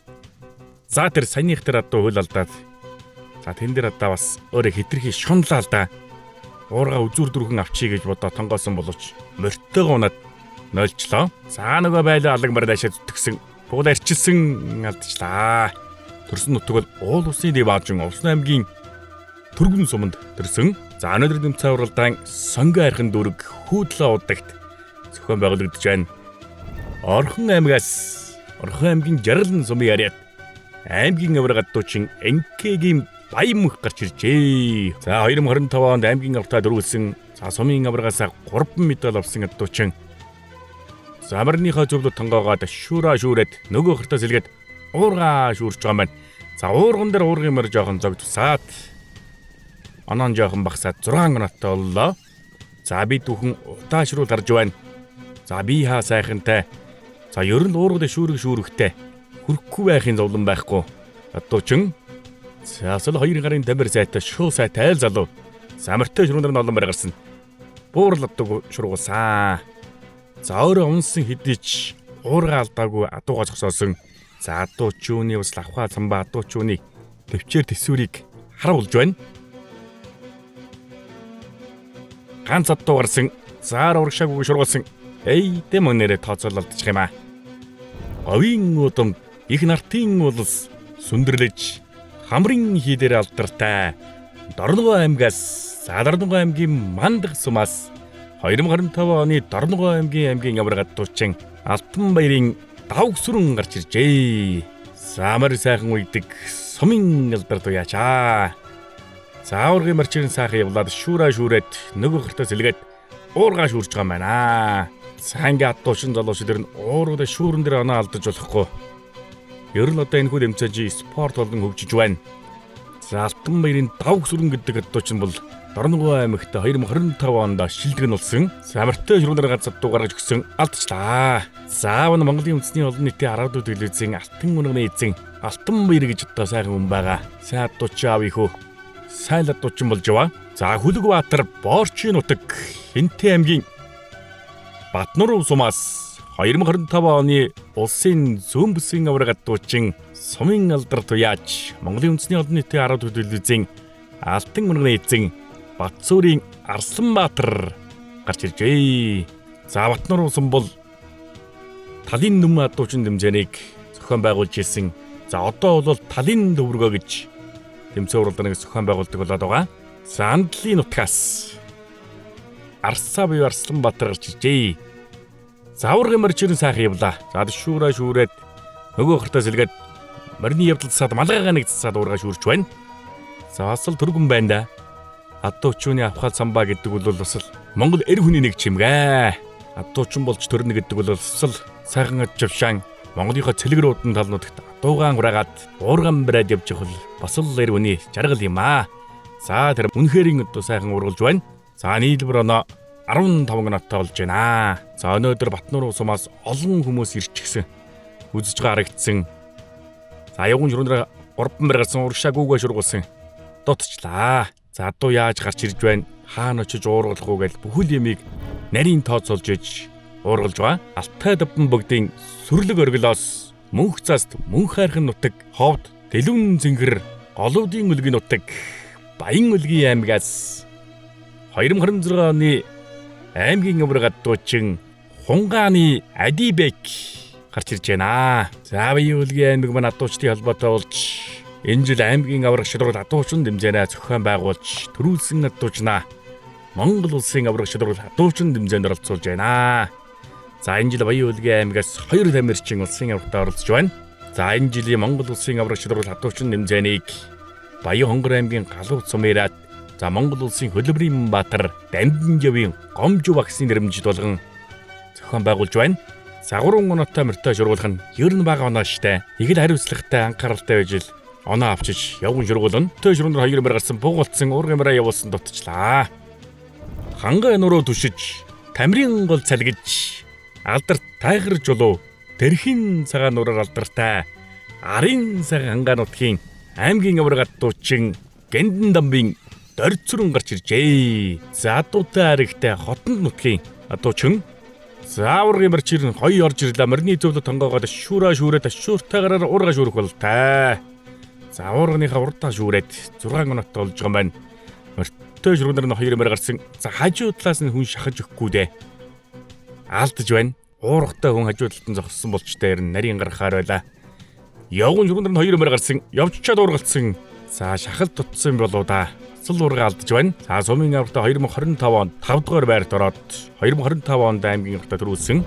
[SPEAKER 2] За тэр саяных тэр адуу хөл алдаад за тэн дээр адаа бас өөрөө хитрхи шунлаа л да. Уурга үзүүр дөрхөн авчий гэж бодоо тонгоосон боловч морьтойгоо унаад нойлчлоо. За нөгөө байлаа алаг морь дашаа зүтгэсэн. Бугуул арчилсан алдчихлаа. Төрсөн нутаг бол уул усны дэв аажин Увсан аймгийн Түргэн суманд төрсөн. За өнөөдөр нэмцэн уралдаан Сонгон архин дүүрэг Хүүдлээ удагт зохион байгуулагдаж байна. Орхон аймгаас Орхон аймгийн Жаргалан сумын яриад аймгийн аварга адуучин Энкегийн баян мөх гарч иржээ. За 2025 онд аймгийн аваргатаа дөрвөлсөн. За сумын аваргаас 3 медаль авсан адуучин. За морьныхоо зөвлөд тонгоогоод шүүраа шүүрээд нөгөө хартаа сэлгээд уургаа шүүрж байгаа юм байна. За уурган дээр уургын морь жоохон зог тусаад оноо нь жоохон багасаад 6 оноотой боллоо. За бид бүхэн удаашруул харж байна. За би хаа сайхантай. За ер нь уургад шүүрэг шүүрэгтэй. Хүрхгүй байхын зовлон байхгүй. Адуучин. За асал 2 гарын тамир сайтай шуу сайтай айл залуу. За морьтой шурган дээр олон барь гарсан. Буурал адууг шургуулсан. За өөрөө унсан хэдий ч уурга алдаагүй адууга зогсоосон. За адуу чүүний бас лавхаа цамбаа адуу чүүний төвчээр төсвөрийг харуулж байна. Ганц адуу гарсан. Заар урагшаагүй шургуулсан. Эй, дэм өнөрөө тооцоололдчих юм аа. Говийн удамд их нартын улс сүндэрлэж хамрын хийдэр алдартай Дорногов аймгаас Дорногов аймгийн Мандах сумаас 2025 оны Дорногов аймгийн аварга дуучин Алтанбаярын давг сүрэн гарч иржээ. Самар сайхан уйдаг сумын алдар туяачаа. Зааврын марчин сайхан явлаад шүүраа шүүрээд нөгөө хартаа сэлгээд уургаа шүүрч байгаа юм байна. Сангийн адуучин залуучууд ер нь уургада шүүрэн дээр оноо алдаж болохгүй. Ер нь одоо энэ хүү дэмцэн чи спорт болон хөгжиж байна. За Алтанбаярын давг сүрэн гэдэг адуучин бол Дорногов аймагт 2025 онд шилдэг нь болсон. Самартай шүрнэр ганц адуу гаргаж өгсөн алдчихлаа. Заав нь Монголын үндэсний олон нийтийн 10 дугаар телевизийн алтан унганы эзэн Алтанбаяр гэж одоо сайхан хүн байгаа. Сайн адуучин аав их үү. Сайн адуучин болж яваа. За Хүлэг Баатар Боорчийн нутаг Хинтээ аймгийн Батнур сумаас 2025 оны улсын зүүн бүсийн аварга дуучин сумын алдар туяач Монголын үндэсний олон нийтийн 10 дугаар телевизийн алтан унганы эзэн Батсуурийн Арсланбаатар гарч иржээ. За Батнур сум бол талын нүм адуучин дэмжээнийг зохион байгуулж ирсэн. За одоо бол талын төвөргөө гэж тэмцээн уралдааныг зохион байгуулдаг болоод байгаа. За Андлын нутгаас Арсаа буюу Арсланбаатар гарч иржээ. Заврын морь сайхан явлаа. За шүүрээ шүүрээд нөгөө хартаа сэлгээд морины явдал засаад малгайгаа нэг засаад уургаа шүүрч байна. За бас л түргэн байна да. Адуучууны авхаал самбаа гэдэг бол бас л Монгол эр хүний нэг чимгээ. Адуучин болж төрнө гэдэг бол бас л сайхан аж авшаан Монголынхоо цэлгэр уудан тал нутагт адуугаан хураагаад уурган бариад явж явах бол бас л эр хүний жаргал юм аа. За тэр үнэхэрийн одоо сайхан ургалж байна. За нийлбэр оноо 15 оноотой болж байна. За өнөөдөр Батнуур сумаас олон хүмүүс ирчихсэн. Үзэж байгаа харагдсан. За явган шүрнээр 3 мөр гарсан урагшаагүйгээ шургуулсан. Дутчлаа. За адуу яаж гарч ирж байна? Хаана очиж уургалах уу гэж бүхэл ямиг нарийн тооцоолж иж уургалж байгаа. Алтай давбан богдын сүрлэг оргилоос мөнх цаст мөнх хайрхан нутаг ховд дэлүн зэнгэр голуудын үлгийн нутаг Баян үлгийн аймгаас 2026 оны аймгийн аварга дуучин Хунгааны Адибек гарч ирж байна. За Баян үлгийн аймаг маань адуучдын холбоотой болж энэ жил аймгийн аварга шударгал адуучин дэмжээнэ зохион байгуулж төрүүлсэн адуучнаа Монгол улсын аварга шударгал адуучин дэмжээнд оролцуулж байна. За энэ жил Баян үлгийн аймгаас 2 тамирчин улсын аваргад оролцож байна. За энэ жилийн Монгол улсын аварга шударгал адуучин дэмжээнийг Баян Хонгор аймгийн Галуу сумын за Монгол улсын хөлбөрийн Баатар Дамдинжавын Гомжу багсын нэрмжид болгон зохион байгуулж байна. За 3 оноотой морьтой шургуулах нь ер нь бага оноо штэ. Их л хариуцлагатай анхааралтай байж л оноо авчиж явган шургуулна. Морьтой шургуур 2 морь гарсан буугалцсан уургын морь явуулсан дутчлаа. Хангай нуруу түшиж тамирын гол цалгиж алдарт тайгар жулуу дэрхийн цагаан нураар алдартай арын цагаан хангаа нутгийн аймгийн аварга дуучин Гэндэн дамбын дорцрон гарч иржээ. За адуутай аригтай хотонд нутгийн адуучин зааврын марчир нь хоёр орж ирлээ. Морины зөвлөд тонгоогоод шүүраа шүүрээд шүүртэй гараар уурга шүүрэх болтой. За уурганыхаа урдаа шүүрээд 6 оноотой болж байгаа юм байна. Морьтой шүргэнээр нь 2 морь гарсан. За хажуу талаас нь хүн шахаж өгөхгүй дээ. Алдаж байна. Уургатай хүн хажуу талд нь зогссон болч дээр нь нарийн гарахаар байла. Явган шүргэнээр нь 2 морь гарсан. Явж чад уургалцсан. За шахалт дутсан болоо да. Цэл урга алдаж байна. За сумын авралтаа 2025 онд 5 дугаар байрт ороод 2025 онд аймгийн авралтаа төрүүлсэн.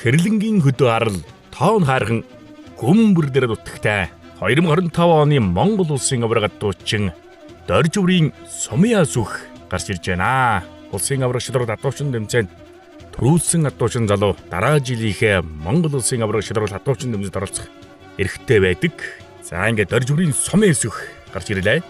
[SPEAKER 2] Хэрлэнгийн хөдөө арал тоон хайрхан гүмбэр дээр нутагтай 2025 оны Монгол улсын аварга дуучин Доржврийн Сумья сүх гарч ирж байна. Улсын аварга шударгал адуучин дэмцээнд төрүүлсэн адуучин залуу дараа жилийнхээ Монгол улсын аварга шударгал адуучин дэмцээнд оролцох эрхтэй байдаг. За ингээд Доржврийн Сумья сүх гарч ирлээ.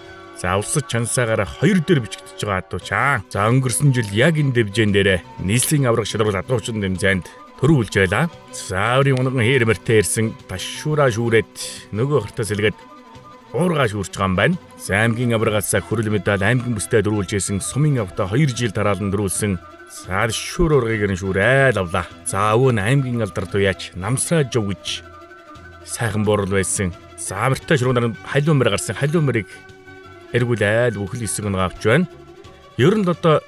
[SPEAKER 2] За улсад чансаагаараа 2 дээр бичигдэж байгаа адуучаа. За өнгөрсөн жил яг энэ дэвжээн дээрээ нийслэлийн аварга шударгал адуучин дэмцээнд Төрүүлж байлаа. За өөрийн унган хээр мөртөө ирсэн ташуура шүүрээд нөгөө хартаа сэлгээд уургаа шүүрч байгаа юм байна. За аймгийн аваргаас хөрөл медаль аймгийн бүсдээ дөрүүлж исэн сумын авта 2 жил тараалан дөрүүлсэн. За шүүр уургыг нь шүүрээл авлаа. За өвөө нь аймгийн алдар туяач намсаа жов гэж сайхан буурал байсан. За мөртөө шургунаар халиун мөр гарсан халиун мөрийг эргүүл айл бүхэл хэсэг нь авч байна. Ер нь л одоо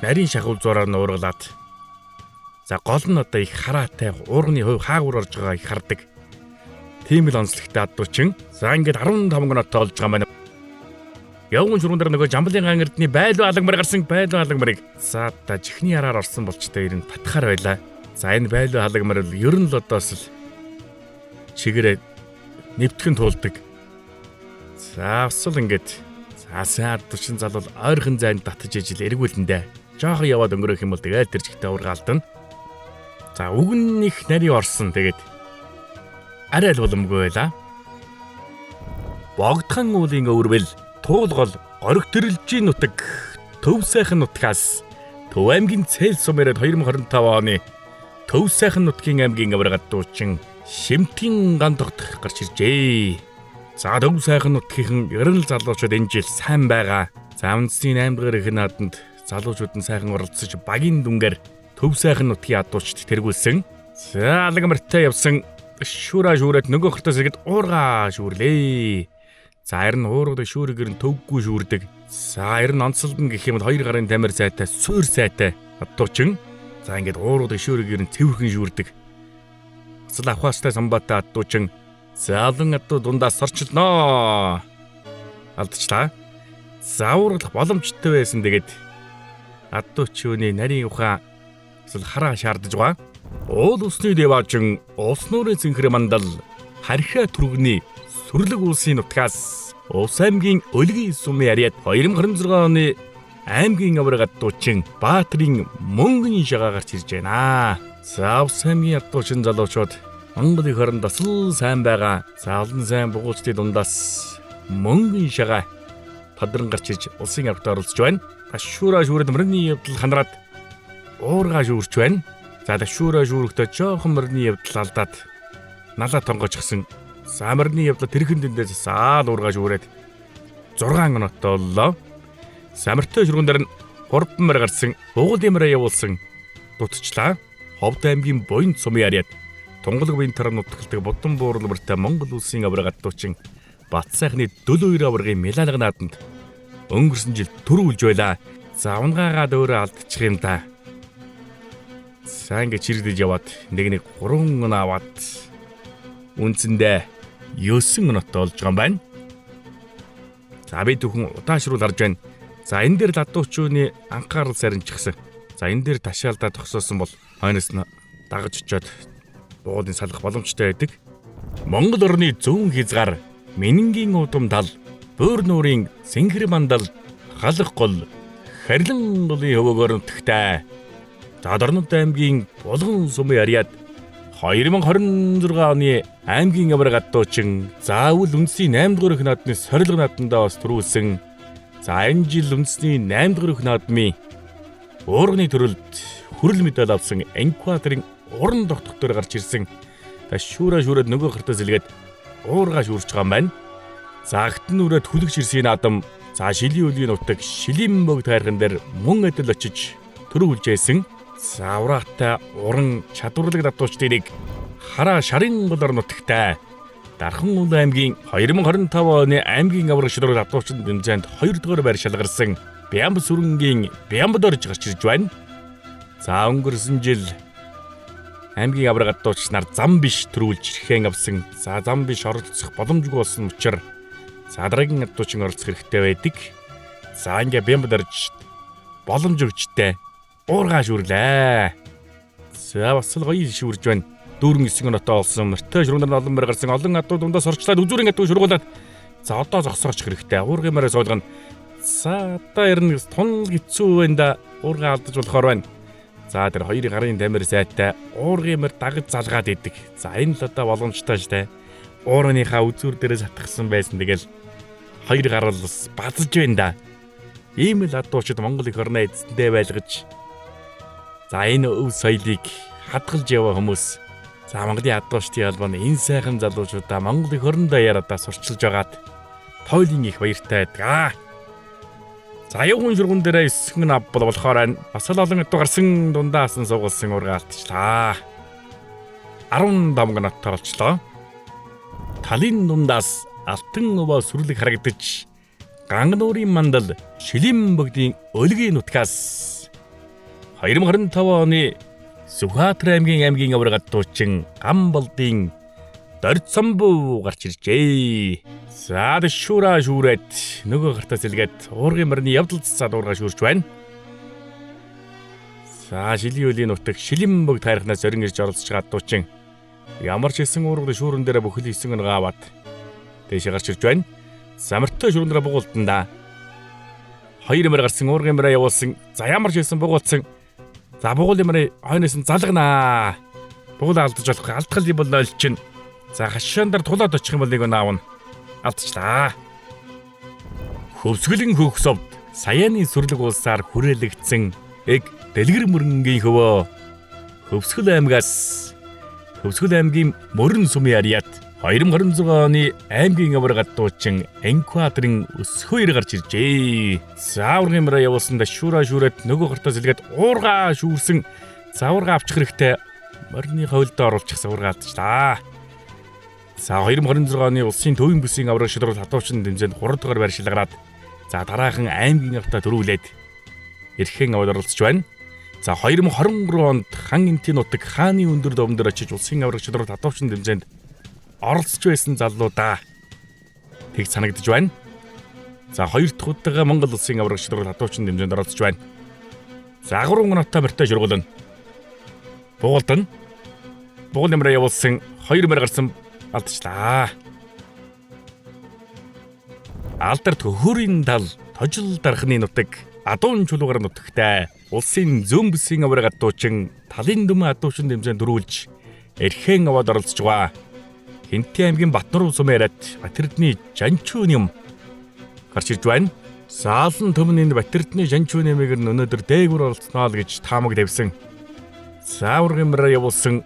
[SPEAKER 2] нарийн шахуу зураар нь уургалаад за гол нь одоо их хараатай уурганы хувь хаагур орж байгаа их хардаг. Тийм л онцлогтой адуучин. За ингээд 15 минут тоолж байгаа маань. Явган шурган дээр нөгөө Жамблын ган эрдний байлуу алаг мөр гарсан байлуу алаг мөрийг за та жихний араар орсон болчтой ер нь татхаар байлаа. За энэ байлуу алаг мөр л ер нь л одоос л чигээрээ нэвтгэн туулдаг. За бас л ингээд за сайн адуучин залуул ойрхон зайд татаж ижил эргүүлэндээ. Жохон яваад өнгөрөх юм бол тэгэл тэр чигтээ ургаалдана. За үг нь их нарийн орсон тэгээд арай л боломгүй байлаа. Богдхан уулын өвөрбөл туулгол гориг төрөлжийн нутаг Төв сайхан нутгаас Төв аймгийн Цээл сум яриад 2025 оны Төв сайхан нутгийн аймгийн аварга дуучин Шимтгийн ган тогтох гарч иржээ. За Төв сайхан нутгийнхан ер нь л залуучууд энэ жил сайн байгаа. За үндэсний 8 дугаар их нааданд залуучууд нь сайхан оролцож багийн дүнгээр Төв сайхан нутгийн адуучд тэргүүлсэн. За алаг мөртөө явсан шүүраа шүүрээд нөгөө хортоос ирэд уургаа шүүрлээ. За харин уургад шүүргээр нь төвгүй шүүрдэг. За харин онцолдно гэх юм бол хоёр гарын тамир сайтай, суур сайтай адуучин. За ингээд уургад шүүргээр нь цэвэрхэн шүүрдэг. Цэцэл авахастай самбаатай адуучин. За олон адуу дундаас сорчлноо. Алдчихлаа. За уургалах боломжтой байсан тэгээд адуучны нарийн ухаан эсвэл хараа шаардаж байгаа. Уул усны дэваажин улс нуурын цэнхэр мандал хархиа түргний сүрлэг улсын нутгаас Увс аймгийн Өлгийн сумын ариад 2026 оны аймгийн аварга адуучин Баатрын мөнгөний шагаа гарч ирж байна. За Увс аймгийн адуучин залуучууд Монгол их оронд бас л сайн байгаа. За олон сайн бугуучдын дундаас мөнгөний шагаа тадран гарч ирж улсын аваргад оролцож байна. Ташуура шүүрээд мөрний явдал ханараад уургаа шүүрч байна. За ташуура шүүрэхдээ жоохон мөрний явдал алдаад налаа тонгочихсон. За мөрний явдал тэрхэн дэндээс саал уургаа шүүрээд 6 минут боллоо. Самартай шүргэн дээр нь 3 мөр гарсан угуул мөрөө явуулсан дутчлаа. Ховд аймгийн буян сумын ариад Тунгалаг биеийн таран нутгалдаг Будан буурал мөртэй Монгол улсын аварга адуучин Бат сайхны 72 аваргын Миланга нааданд өнгөрсөн жил төрүүлж байлаа. За унгаагаад өөрөө алдчих юм да. За ингээд чирэгдэж яваад нэг 3 он аваад үндсэндээ 9 оноотой болж байгаа юм байна. За би түүхэн удаашруул харж байна. За энэ дээр ладуучууны анхаарал сарничсан. За энэ дээр ташаалдаа тогсоосон бол хойноос нь дагаж очиод буулын салах боломжтой байдаг. Монгол орны зүүн хязгаар Минэнгийн удам тал, Буур нуурын Сэнхэр мандал, Халах гол, Харилан голын хөвөөгөөр нутагтай. За Дорнод аймгийн Булган сумын ариад 2026 оны аймгийн аварга адуучин заавал үндэсний 8 дугаар их наадмын сорилго наадамдаа бас төрүүлсэн. За энэ жил үндэсний 8 дугаар их наадмын уурганы төрөлд хүрэл медаль авсан Энкваторын уран тогтох дээр гарч ирсэн. Та шүүраа шүүрээд нөгөө хартаа сэлгээд уургаа шүүрч байгаа юм байна. За агтан нүрээд хүлэгч ирсэн наадам за шилийн үлийн нутаг шилийн богд хайрхан дээр мөн адил очиж төрүүлж байсан. За ураатай уран чадварлаг датуучдыг хараа шарын голоор нутагтай Дархан уул аймгийн 2025 оны аймгийн авраг шударга датуучид тэмцээнд 2 дугаар байр шалгарсан Бямб сүрэнгийн Бямбд орж гарч ирж байна. За өнгөрсөн жил аймгийн авраг адууч нар зам биш төрүүлж ирэхэн авсан. За зам биш оролцох боломжгүй болсон учраас за дараагийн адуучин оролцох хэрэгтэй байдаг. За ингээ Бямбд орж боломж өгчтэй уургаа шүрлээ. За бас л гоё шүрж байна. Дүүрэн 9 оноотой болсон. Мөртөө шүргэн олон мөр гарсан. Олон адуу дундаас орчлаад үзүүрэн адуу шургуулад за одоо зогсооч хэрэгтэй. Уургын мөрөө суулгана. За одоо ер нь тунал хэцүү байна да. Уургаа алдаж болохоор байна. За тэр хоёрын гарын тамир сайтай уургын мөр дагаж залгаад идэг. За энэ л одоо боломжтой штэ. Уурныхаа үзүүр дээрээ сатгсан байсан. Тэгэл хоёр гар л бас базаж байна да. Ийм л адуучид Монгол их орноо эзэндээ байлгаж за энэ өв соёлыг хадгалж яваа хүмүүс. За Монголын адуучдын холбооны энэ сайхан залуучуудаа Монгол их орон даяар одоо сурчилж байгаад тойлын их баяртай байдаг. За явган шурган дээрээ 9 авбал болохоор байна. Бас л олон адуу гарсан дундаас нь суугалсан ургаа алдчихлаа. 15 гоноттой болчлоо. Талын дундаас алтан овоо сүрлэг харагдаж Гангануурын мандал Шилэн богдын өлгийн нутгаас 2025 оны Сүхбаатар аймгийн аварга дуучин Гамболдын Дорцомбу гарч иржээ. За шүүраа шүүрээд нөгөө гартаа сэлгээд уургын морины явдал цацаад уурга шүүрч байна. За шилийн үлийн нутаг Шилэн богд хайрхнаас орин ирж оролцож байгаа дуучин ямар ч хэлсэн уургын шүүрэн дээр бүхэл 9 оноо аваад дээшээ гарч ирж байна. Самартай шүрэн дээр бугуултан да. Хоёр мөр гарсан уургын мөрөө явуулсан. За ямар ч хэлсэн бугуулсан. За бугуулын мөрөө хойноос нь залганаа. Бугуул алдаж болохгүй. Алдах юм бол 0 чинь. За хашаан дээр тулаад очих юм бол нэг аавна. Алдчихлаа. Хөвсгөлэн хөхсовд саяаны сүрлэг улсаар хүрээлэгдсэн эг дэлгэр мөрөнгийн хөвөө Хөвсгөл аймгаас Хөвсгөл аймгийн мөрөн сумын ариат 2026 оны аймгийн аварга дуучин Энквадрын өсгөөр гарч иржээ. За ургын мөрөө явуулсан да шүүраа шүүрээд нөгөө гартаа сэлгээд уурга шүүрсэн. За уурга авчих хэрэгтэй. Морины ховлдоо оруулчихсан уурга алдчихлаа. За 2026 оны улсын төвийн бүсийн аварга шудрал хадуучин тэмцээнд 3 дугаар байр шилгараад за дараахан аймгийн авта төрүүлээд эрхэн аваад оролцож байна. За 2023 онд хан энтийн нутаг хааны өндөр довн дээр очиж улсын аварга шудрал хадуучин тэмцээнд оролцож байсан залуудаа тэг санагдаж байна. За хоёр дахь удаага Монгол улсын аварга шудрал хадуучин тэмцээнд оролцож байна. За 3 онотой морьтой шургуулна. Буугалдан. Бугуул нэмрээ явуулсан 2 морь гарсан алдчихлаа. Алдарт хөрийн тал тожил дархны нутаг адуун чулуугаар нутагтай улсын зүүн бүсийн аварга адуучин талын дүмэн адуучин тэмцээнд дөрүүлж эрхэн аваад оролцож байгаа. Хинтээ аймгийн Батнуруу сум яриад Батэрдний Жанчүүн юм гарч ирж байна. Заалан төмөн энэ Батэрдний Жанчүүн нэмийг нь өнөөдөр дээгүүр оролцсноо л гэж таамаг тавьсан. Зааврын мөрөө явуулсан.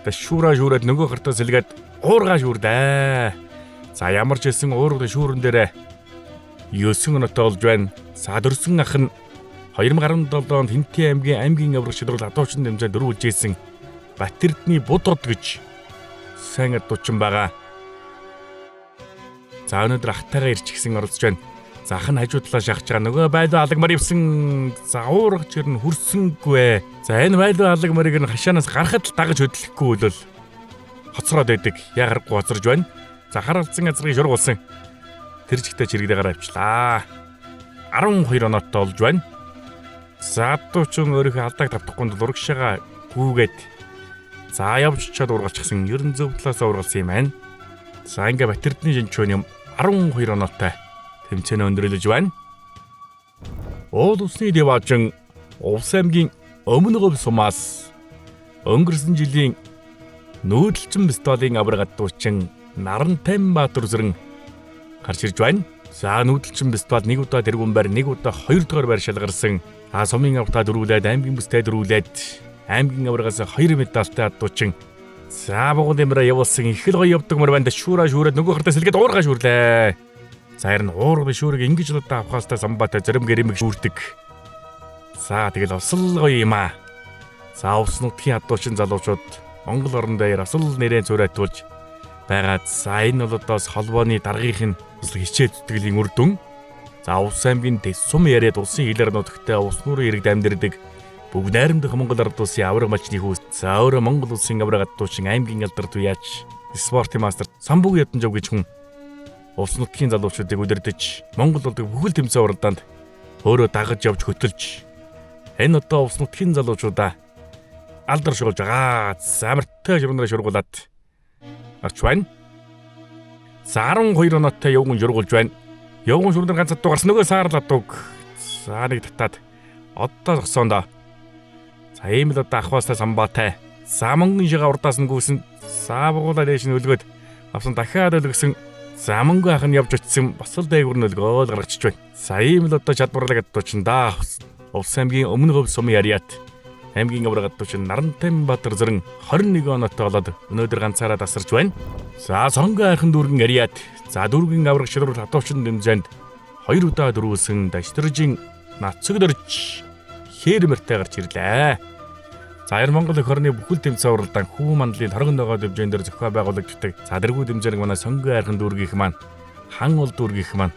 [SPEAKER 2] Шүүраа шүүрээд нөгөө гартаа сэлгээд уурга шүүрдээ. За ямар ч хэлсэн уурга шүүрэн дээрээ 9 онотой болж байна. За дөрсөн ах нь 2017 онд Хинтээ аймгийн авраг шудрал адуучин тэмцээнд дөрвөлж ийсэн Батэрдний Будод гэж сайн адуучин байгаа. За өнөөдөр ахтайгаа ирчихсэн оролцож байна. За ах нь хажуу талаа шахаж байгаа. Нөгөө байлуу алаг мар явсан. За уургач ер нь хүрсэнгүй. За энэ байлуу алаг марыг нь хашаанаас гарахад л дагаж хөдлөхгүй бол хоцроод байдаг. Ягарахгүй хоцорж байна. За хар алдсан газрыг шургуулсан. Тэр чигтээ чирэгдээ гараа авчлаа. 12 оноотой болж байна. За адуучин өөрийнхөө алдааг тавтахгүй тул урагшаага гүүгээд за явж чад ургалчихсан. Ер нь зөв талаас ургалсан юм байна. За ингээ Батэрдний жинчүүн юм 12 оноотой тэмцээн өндөрлөж байна. Уул усны дэваажин Увс аймгийн Өмнө говь сумаас өнгөрсөн жилийн нүүдэлчин пистолын аварга дуучин Нарантайм Баатар зүрэн гарч ирж байна. За нүүдэлчин пистол нэг удаа тэргүүн байр, нэг удаа хоёр дахь байр шалгарсан. А сумын аврагтаа дөрүүлээд аймгийн бүстэй дөрүүлээд аймгийн аваргаас 2 медальтай адуучин. За бугуул нэмрээ явуулсан их л гоё явдаг мөр байна. Шүүраа шүүрээд нөгөө хартаа сэлгээд уурга шүүрлээ. За харин уурга шүүрэг ингэж л одоо авахаастай самбаатай зарим гэрэмэг шүүрдэг. За тэгэл осол гоё юм аа. За увс нутгийн адуучин залуучууд Монгол орон дээр асал нэрээ цураатуулж байгаа. За энэ бол одоос холбооны даргийнх нь хичээл зүтгэлийн үр дүн. За Увс аймгийн дэс сум яриад улсын хилээр нутагтай увс нуурын иргэд амьдардаг бүгд найрамдах Монгол ард улсын авраг малчны хүүс. За өөрөө Монгол улсын авраг адуучин аймгийн алдар туяач спортын мастер Самбуг Ядамжав гэж хүн улс нутгийн залуучуудыг удирдах Монгол улсын бүхэл тэмцээн уралдаанд өөрөө дагаж явж хөтөлж энэ одоо улс нутгийн залуучуудаа алдар шуулж байгаа. Замартай шургуунаараа шургуулад гарч байна. За 12 оноотой явган шургуулж байна. Явган шургуур ганц адуу гарсан нөгөө саарл адууг. За нэг татаад одоо зогсоондоо. За ийм л одоо ахваастай самбаатай. За мөнгөн шига урдаас нь гүйсэн. За бугуулаа дээш нь өлгөөд авсан дахиад өлгсөн. За мөнгө ах нь явж очисон бас л дээгүр нь өлгөөл гаргачих байна. За ийм л одоо чадварлаг адуучин да. Увс аймгийн Өмнө говь сумын яриат Аймгийн авраг адуучин Нарантайбаатар зэрэн 21 оноотой болоод өнөөдөр ганцаараа тасарч байна. За Сонгон айрхан дүүргэн Ариат, за дүүргийн авраг шилрүүл адуучин дэмжээнд 2 удаа дөрвүүлсэн Дашдэржин Нацэгдэрч хээр мөртэй гарч ирлээ. За Аяр Монгол эх орны бүхэл тэмцээн уралдаан хүү мандлын торгон ногоо дэмжээн дээр зохион байгуулагддаг. За дэргүү дэмжээг манай Сонгон айрхан дүүргийнх маань, хан уул дүүргийнх маань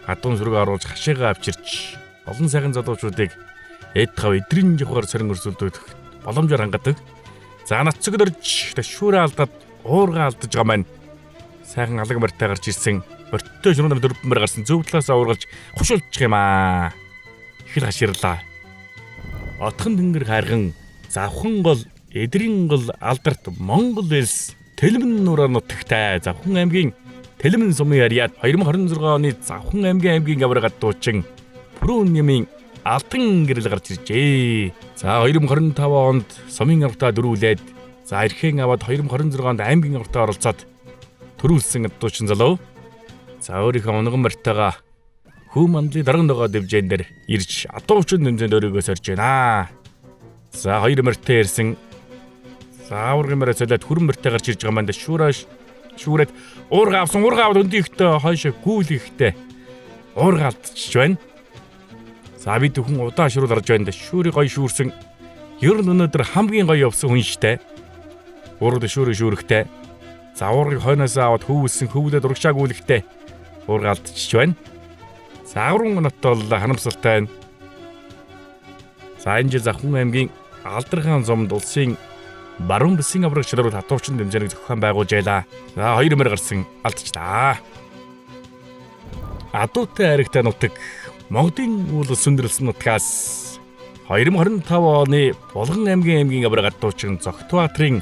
[SPEAKER 2] адуун сүрэг оруулж хашаагаа авчирч олон сайхан залуучуудыг эд хав эдрийн жавхаар сорин өрсөлдөх боломжоор хангадаг. За Нацэгдэрч ташуураа алдаад уургаа алдаж байгаа маань сайхан алаг морьтой гарч ирсэн. Морьтой шүрэн дөрвөн гарсан зөв талаас уургалж хушуулчих юм аа. Их л хаширлаа. Отхон тэнгэр хайрхан завхан гол эдрийн гол алдарт Монгол элс Тэлмэн нураар нутагтай Завхан аймгийн Тэлмэн сумын ариад 2026 оны Завхан аймгийн авраг адуучин Пүрүүн нэмийн алтан гэрэл гарч иржээ. За 2025 онд сумын аврагтаа дөрүүлээд за эрхэн аваад 2026 онд аймгийн аврагтаа оролцоод төрүүлсэн адуучин залуу. За өөрийнхөө унган морьтойгоо хүү мандлын дарган ногоо дэвжээн дээр ирж адуучин дэмжээнд өөрийгөө сорж байна. За хоёр морьтой ирсэн. За аврагын морь солиод хүрэн морьтой гарч ирж байгаа маань шүүрээ шүүрээд уурга авсан, уурга аваад өндөө ихтэй хойшоо гүйл ихтэй уурга алдчихж байна. За бид хүн удаан шүрүүл гарч байна. Шүүрийг гоё шүүрсэн. Ер нь өнөөдөр хамгийн гоё явсан хүн штэ. Уурга шүүрээ шүүрэхтэй. За уургыг хойноос аваад хөвүүлсэн, хөвлөд урагшаа гүйлэхтэй уурга алдчихж байна. За аврагын онот бол харамсалтай байна. За энэ жил Завхан аймгийн Алдархан зумд улсын баруун бүсийн авраг шилрүүл хатуучин дэмжээнийг зохион байгуулж байлаа. За 2 мөр гарсан алдчихлаа. Адуутай айрагтай нутаг Монголын үйл сүндэрлсэн нутгаас 2025 оны Булган аймгийн авраг адуучин Зогтбаатарын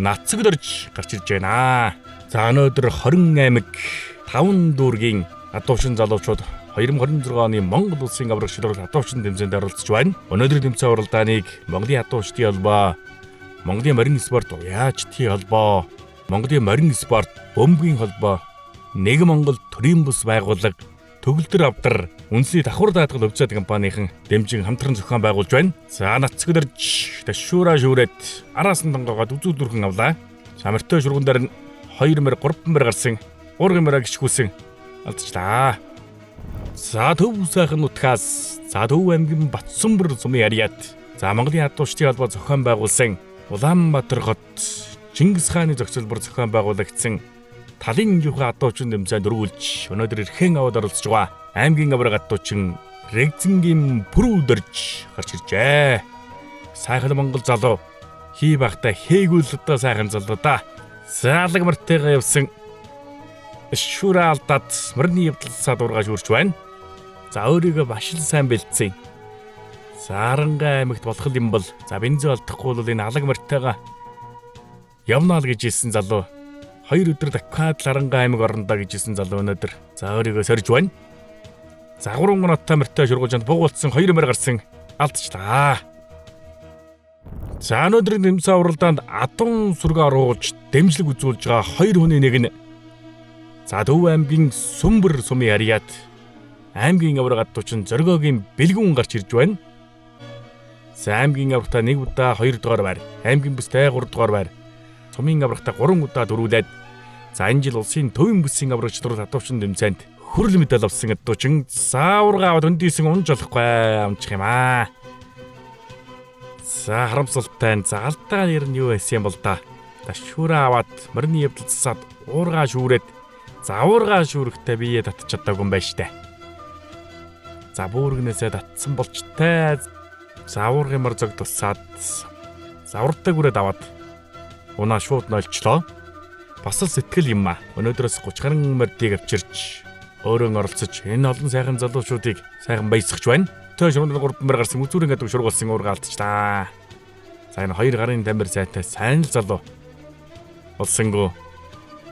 [SPEAKER 2] Нацэгдэрж гарч ирж байна. За өнөөдөр 20 аймаг 5 дүүргийн адуучин залуучууд 2026 оны Монгол улсын авраг шилрүүл адуучин дэмжээнд оролцож байна. Өнөөдрийн тэмцээн уралдааныг Монголын адуучдын холбоо, Монголын морин спорт уяачдын холбоо, Монголын морин спорт бөмбөгийн холбоо, Нэг Монгол төрийн бус байгууллага, Төгөлдөр авдар үндэсний давхар даатгал өвцөд компанийн дэмжин хамтран зохион байгуулж байна. За Нацэгдэрч ташуураа шүүрээд араас нь тонгоогоод үзүүлдүрхэн авлаа. За морьтой шурган дээр нь 2 мөр 3 мөр гарсан. 3 мөрөө гიშгүүлсэн алдчихлаа. За төв сайхан нутгаас за Төв аймгийн Батсүмбэр сумын ариад за Монголын адуучдын холбоо зохион байгуулсан Улаанбаатар хот Чингис хааны зохицолбор зохион байгуулагдсан талын жихүү адуучин дэмжээнд дөрвүүлж өнөөдөр эрхэн аваад оролцож байгаа аймгийн авраг адуучин Рэгзэнгийн Пүрүүдэрж гарч иржээ. Сайхан Монгол залуу хий багта хээгүүл одоо сайхан залуу да. Заалаг мартайгаа явсан шүрээ алдаад мөрний явдалсаа дургаа шүүрч байна. За өөрийгөө маш л сайн бэлдсэн. Саранга аймагт болох юм бол за бензин олдохгүй бол энэ алаг морьтойгоо явна л гэж хэлсэн залуу. 2 өдөр дахиад Ларанга аймаг орондоо гэж хэлсэн залуу өнөөдөр за өөрийгөө сорж байна. За 3 оноотой морьтой шургуулжанд бугуулсан 2 морь гарсан алдчихлаа. За өнөөдрийн тэмцээн уралдаанд адуун сүргээ оруулж дэмжлэг үзүүлж байгаа 2 хүний нэг нь за Төв аймгийн Сүмбэр сумын ариад аймгийн авраг адуучин Зоргоогийн бэлгүүн гарч ирж байна. За аймгийн аврагтаа 1 удаа 2 дугаар байр, аймгийн бүстэй 3 дугаар байр, сумын аврагтаа 3 удаа дөрүүлээд за энэ жил улсын төвийн бүсийн аврагч дур адуучин дэмцээнд хөрөл медаль авсан адуучин зааваргаа аваад өндийсэн унж болохгүй амжих юм аа. За харамсалтай нь за алдаа нэр нь юу байсан юм бол да. Ташуураа аваад морины явдал засаад уургаа шүүрээд за уургаа шүүрэхдээ бие татчих чадаагүй юм байна штэ. За бүүргнээсээ татсан болчтой. За уургын мор зог тусаад за урдтай гүрээд аваад унаа шууд нольчлоо. Бас л сэтгэл юм аа. Өнөөдрөөс 30 гаруй мордыг авчирч өөрөө оролцож энэ олон сайхан залуучуудыг сайхан баясгах байна. Тэ шурган 3 мөр гарсан үзүүрэн гэдэг шургуулсан уурга алдчихлаа. За энэ 2 гарын тамир сайтай сайн л залуу олсонгүй.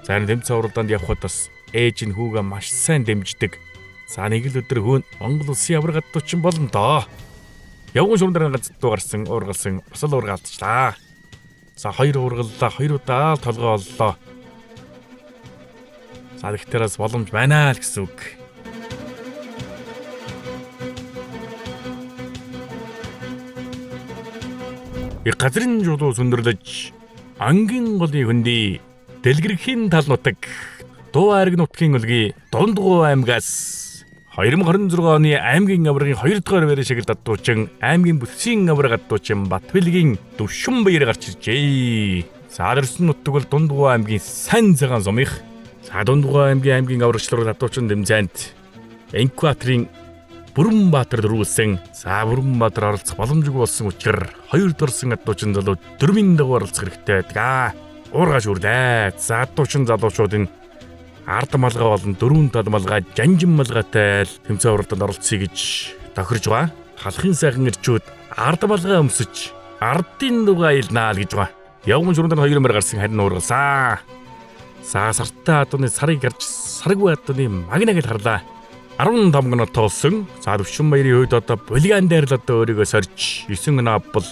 [SPEAKER 2] За энэ тэмцээн уралдаанд явхад бас ээж нь хүүгээ маш сайн дэмждэг. За нэг л өдөр хүүн Монгол улсын авраг адуучин болно доо. Явган шурган дээр ганц дуу гарсан уургалсан бас л уурга алдчихлаа. За 2 уургаллаа 2 удаа л толгой оллоо. За тэгтэрээс боломж байна л гэсэн үг. Их газрын жулуу сүндэрлэж ангийн голын хөндөй дэлгэрхийн тал нутаг Дуу айраг нутгийн өлгий Дундгуу аймгаас 2026 оны аймгийн аваргын 2 дугаар байрны шагналд адуучин аймгийн бүтцийн аварга адуучин Батбэлгийн Төвшин баяр гарч иржээ. За дөрсөн нутаг бол Дундгуу аймгийн сайн цагаан сумынх. За Дундгуу аймгийн аймгийн аваргачлалаар адуучин дэмцээнд Инкваторын Бүрэнбаатар дөрвүүлсэн. За Бүрэнбаатар оролцох боломжгүй болсон учраас хоёр дорсон адуучин залуу дөрмийн дагуу оролцох хэрэгтэй байдаг. Уурга шүрлээ. За адуучин залуучуудын ард малгай болон дөрвөн тал малгай, жанжин малгайтай л тэмцээн уралдаанд оролцъё гэж тохирж байгаа. Халахын сайхан ирчүүд ард малгай өмсөж ардын дугаа аялнаа л гэж байгаа. Явган шүрэн дээр хоёр мөр гарсан харин уургалсан. За сартай адууны сарыг гарч саргүй адууны магнаг л харлаа. 15 гоноо тоолсон. За Төвшин баярын хувьд одоо булган дээр л одоо өөрийгөө сорж 9 оноо бол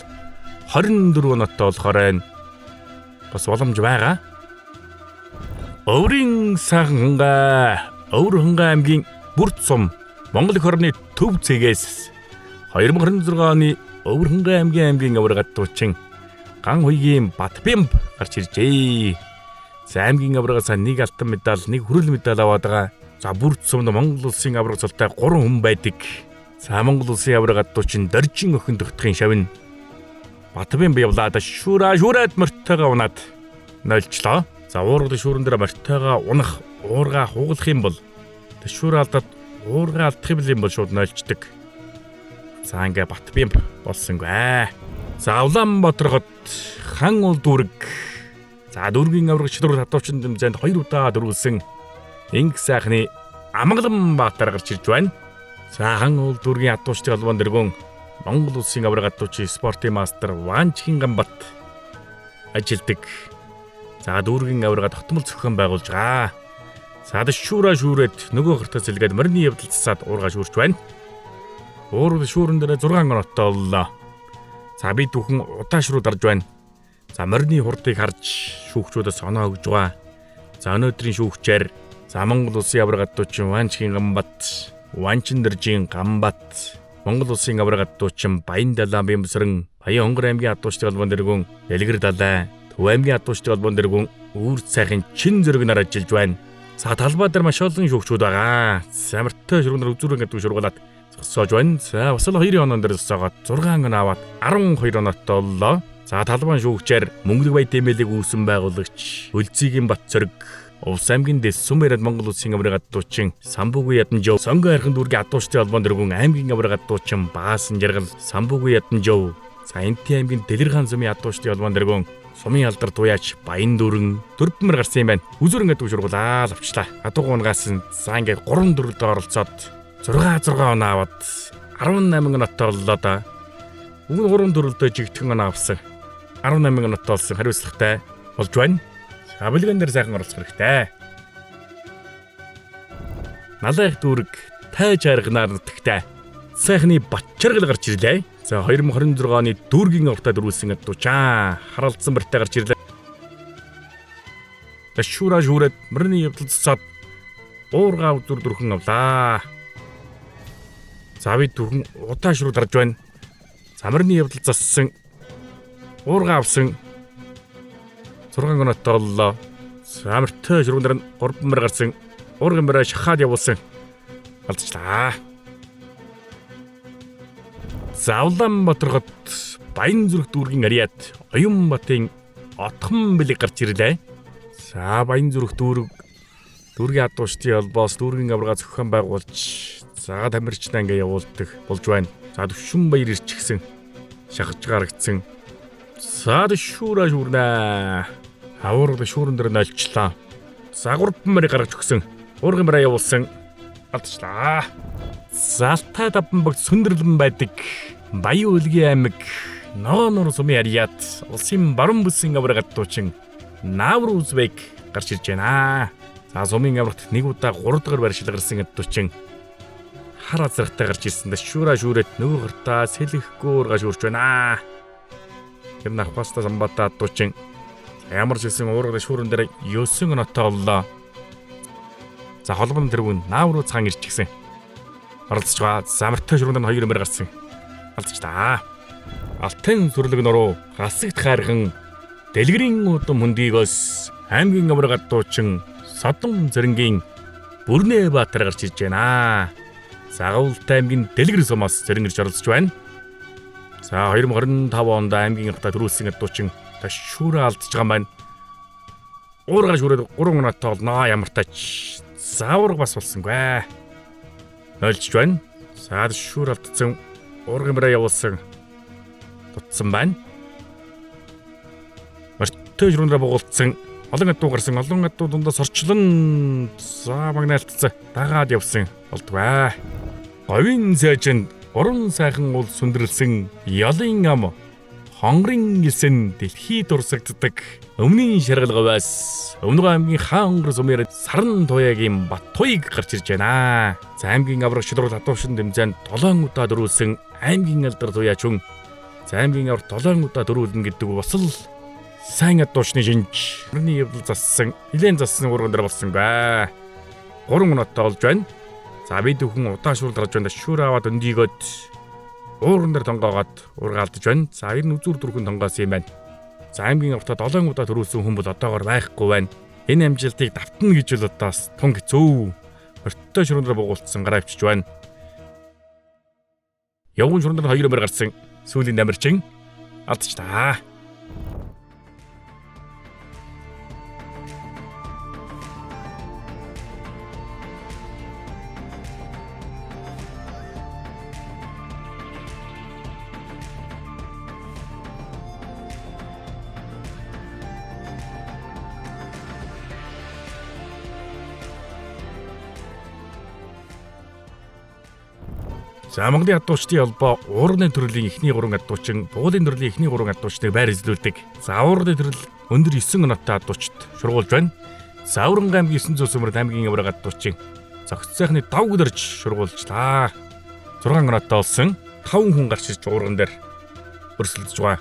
[SPEAKER 2] 24 оноотой болохоор байна. Бас боломж байгаа. Өврийн сайхан хангай, Өвөр хангай аймгийн Бүрт сум Монгол их орны төв цэгээс 2026 оны Өвөр хангай аймгийн аймгийн аварга дуучин Ган хуйгийн Батбимб гарч иржээ. За аймгийн аваргаас нэг алтан медаль, нэг хүрэл медаль аваад байгаа. За Бүрт сумд Монгол улсын аварга цолтой 3 хүн байдаг. За Монгол улсын аварга дуучин Доржин охин тогтхын шавна. Батбимб явлаад шүүраа шүүрээд мөртөөгөө унаад нольчлоо. За уургал шүүрэн дээр мортойгоо унах, уургаа хугалах юм бол тэшүүр алдаад уургаа алдах юм бол шууд нойлчдаг. За ингээ Батбимб болсонгүй. За Улаанбаатар хот хан уул дүүрэг. За дүүргийн аврагч нар татуучин дэмжээнд 2 удаа дөрвөлсөн инг сайхны Амгалан Баатар гарч ирж байна. За хан уул дүүргийн адуучдын холбоон дэргүн Монгол улсын авраг адуучийн спортын мастер Ванчхийн Ганбат ажилдаг. За дүүргийн авирга тогтмол зохион байгуулж байгаа. За шүүраа шүүрээд нөгөө гартаа сэлгээд морины явдал засаад уурга шүүрч байна. Уурга шүүрэн дээр 6 оноотой боллоо. За бид бүхэн удааш руу дарж байна. За морины хурдыг харж шүүгчүүдээс оноо өгж байгаа. За өнөөдрийн шүүгчээр за Монгол улсын аварга адуучин Ванчхийн Ганбат, Ванчин дэржийн Ганбат, Монгол улсын аварга адуучин Баян Далайн Бямсран, Баян Хонгор аймгийн адуучдын холбоон дэргүн Дэлгэр Далай, Төв аймгийн адуучдын холбоон дэргүн Үүр сайхан чин зөрөг нар ажиллаж байна. За талбай дээр маш олон шүүгчүүд байгаа. Самартай шүргэнээр үзүүрэн гэдэг шургуулад зогсоож байна. За бас л 2 онон дээр зогсоогоод 6 он аваад 12 оноотой боллоо. За талбайн шүүгчээр Мөнгөлөг Баян Тэмээлэг үүсэн байгуулагч Өлзигийн Бат Цорог, Увс аймгийн дэс сүм яриад Монгол улсын аварга адуучин Самбугийн Яданжов, Сонгон архан дүүргийн адуучдын холбоон дэргүн аймгийн аварга адуучин Баасан Жаргал, Самбугийн Яданжов, за Энтийн аймгийн Дэлгэрхан сумын адуучдын холбоон дэргүн сумын алдар туяач Баян дүүрэн дөрвөмөр гарсан юм байна. Үзүүр ингээд шургуулаа л авчлаа. Адуугунгаас нь за ингээд 3 дөрөвдөө оролцоод 6 6 оноо аваад 18 оноотой боллоо да. Уг нь 3 дөрөвдөө жигтгэн оноо авсан. 18 оноотой болсон хариуцлагатай болж байна. За бэлгэн дээр сайхан оролцох хэрэгтэй. Налайх дүүрэг тайж арганаар нутагтай сайхны Батчаргал гарч ирлээ. За 2026 оны дүүргийн аврагтаа дөрвүүлсэн адуучаа харалдсан барьтай гарч ирлээ. За шүүраа шүүрээд мөрний явдал засаад уурга үзүр дөрхөн авлаа. За бид дөрхөн удааш руу дарж байна. За мөрний явдал зассан уурга авсан 6 оноотой боллоо. За мөртөө шүргэн дээр 3 мөр гарсан уурган мөрөө шахаад явуулсан. Алдчихлаа. За Улаанбаатар хот Баян зүрх дүүргийн ариад Оюунбатын отхон бэлэг гарч ирлээ. За Баян зүрх дүүрэг дүүргийн адуучдын холбоос дүүргийн аварга зохион байгуулж за тамирчнаа ингээ явуулдаг болж байна. За Төвшин баяр ирчихсэн. Шахаж гарагдсан. За шүүраа шүүрнэ. Авуурга шүүрэн дээр нольчлаа. За 3 мөрийг гаргаж өгсөн. Уурган мөрөө явуулсан. Алдчихлаа. Залтай даван багт сүндэрлэн байдаг. Баян үлгийн аймаг Ноонор сумын ариад улсын баруун бүсийн аварга адуучин Наврузбек гарч ирж байна. За сумын аваргт нэг удаа 3 дахь байршил гарсан адуучин хар азрахтай гарч ирсэн. Шүүраа шүүрээд нөгөө гартаа сэлэхгүй ургаа шүүрч байна. Тэр нархваста самбата адуучин ямар ч гэсэн уурга шүүрэн дээр 9 оноотой боллоо. За холбон тэргүүн Навруу цагаан ирчихсэн. Оролцож байгаа. Замартай шүрэн дээр 2 мөр гарсан. Алдчихлаа. Алтан сүрлэг нуруу гасагт хайрхан дэлгэрийн удам хөндийгөөс аймгийн авраг адуучин Содон Зэрэнгийн Бүрнэ Баатар гарч ирж байна. Загавалтай аймгийн Дэлгэр сумаас зэрэн ирж оролцож байна. За 2025 онд аймгийн аврагтаа төрүүлсэн адуучин ташуураа алдчихж байгаа юм байна. Уурга шүрээд 3 оноотой олноо ямар тач. Заавар бас болсонгүй. Нойлж байна. За шүүр алдсан уургын мөрөө явуулсан тутсан байна. Морьтой шүрэнрээ бугуулсан олон адуу гарсан олон адуу дундаас орчлон за магнаалтцсан дагаад явсан болдгоо. Говийн сайжинд гурван сайхан уул сүндэрлсэн ялын ам хонгорын гисэн дэлхийд дурсагддаг өмнөний шаргал говьас Өмнөгөө аймгийн хаан онгор сумын саран туяагийн Баттуйг гарч ирж байна. За аймгийн авраг шудраг адуушин дэмзээнд 7 удаа дөрүүлсэн аймгийн алдар туяач хүн. За аймгийн авраг 7 удаа дөрүүлнэ гэдэг бас л сайн адуушны шинж. Өрний явдал зассан, нилээн зассан урган дээр болсон бай. 3 оноотой болж байна. За бид бүхэн удаан шуурл гарч байна. Шүүр аваад өндийгөөд ууран дээр тонгоогоод ургаалдаж байна. За ер нь үзүүр дөрхөн тонгоос юм байна. За аймгийн аврагтаа 7 удаа төрүүлсэн хүн бол одоогор байхгүй байна. Энэ амжилтыг давтна гэж бол одоос тун хэцүү. Морьтой шуруунаар бугуулсан гараа авчиж байна. Явган шуруунаар 2 өмөр гарсан сүүлийн дамирчин алдчихлаа. За Монголын адуучдын холбоо уурны төрлийн эхний 3 адуучин, буулын төрлийн эхний 3 адуучныг байр эзлүүлдэг. За уурны төрөл өндөр 9 оноотой адуучид шургуулж байна. За Өврөнгө аймгийн 900 сүмэр аймгийн авраг адуучин зохиц сайхны давг дөрж шургуулжлаа. 6 оноотой болсон 5 хүн гарч ирж уурган дээр өрсөлдөж байгаа.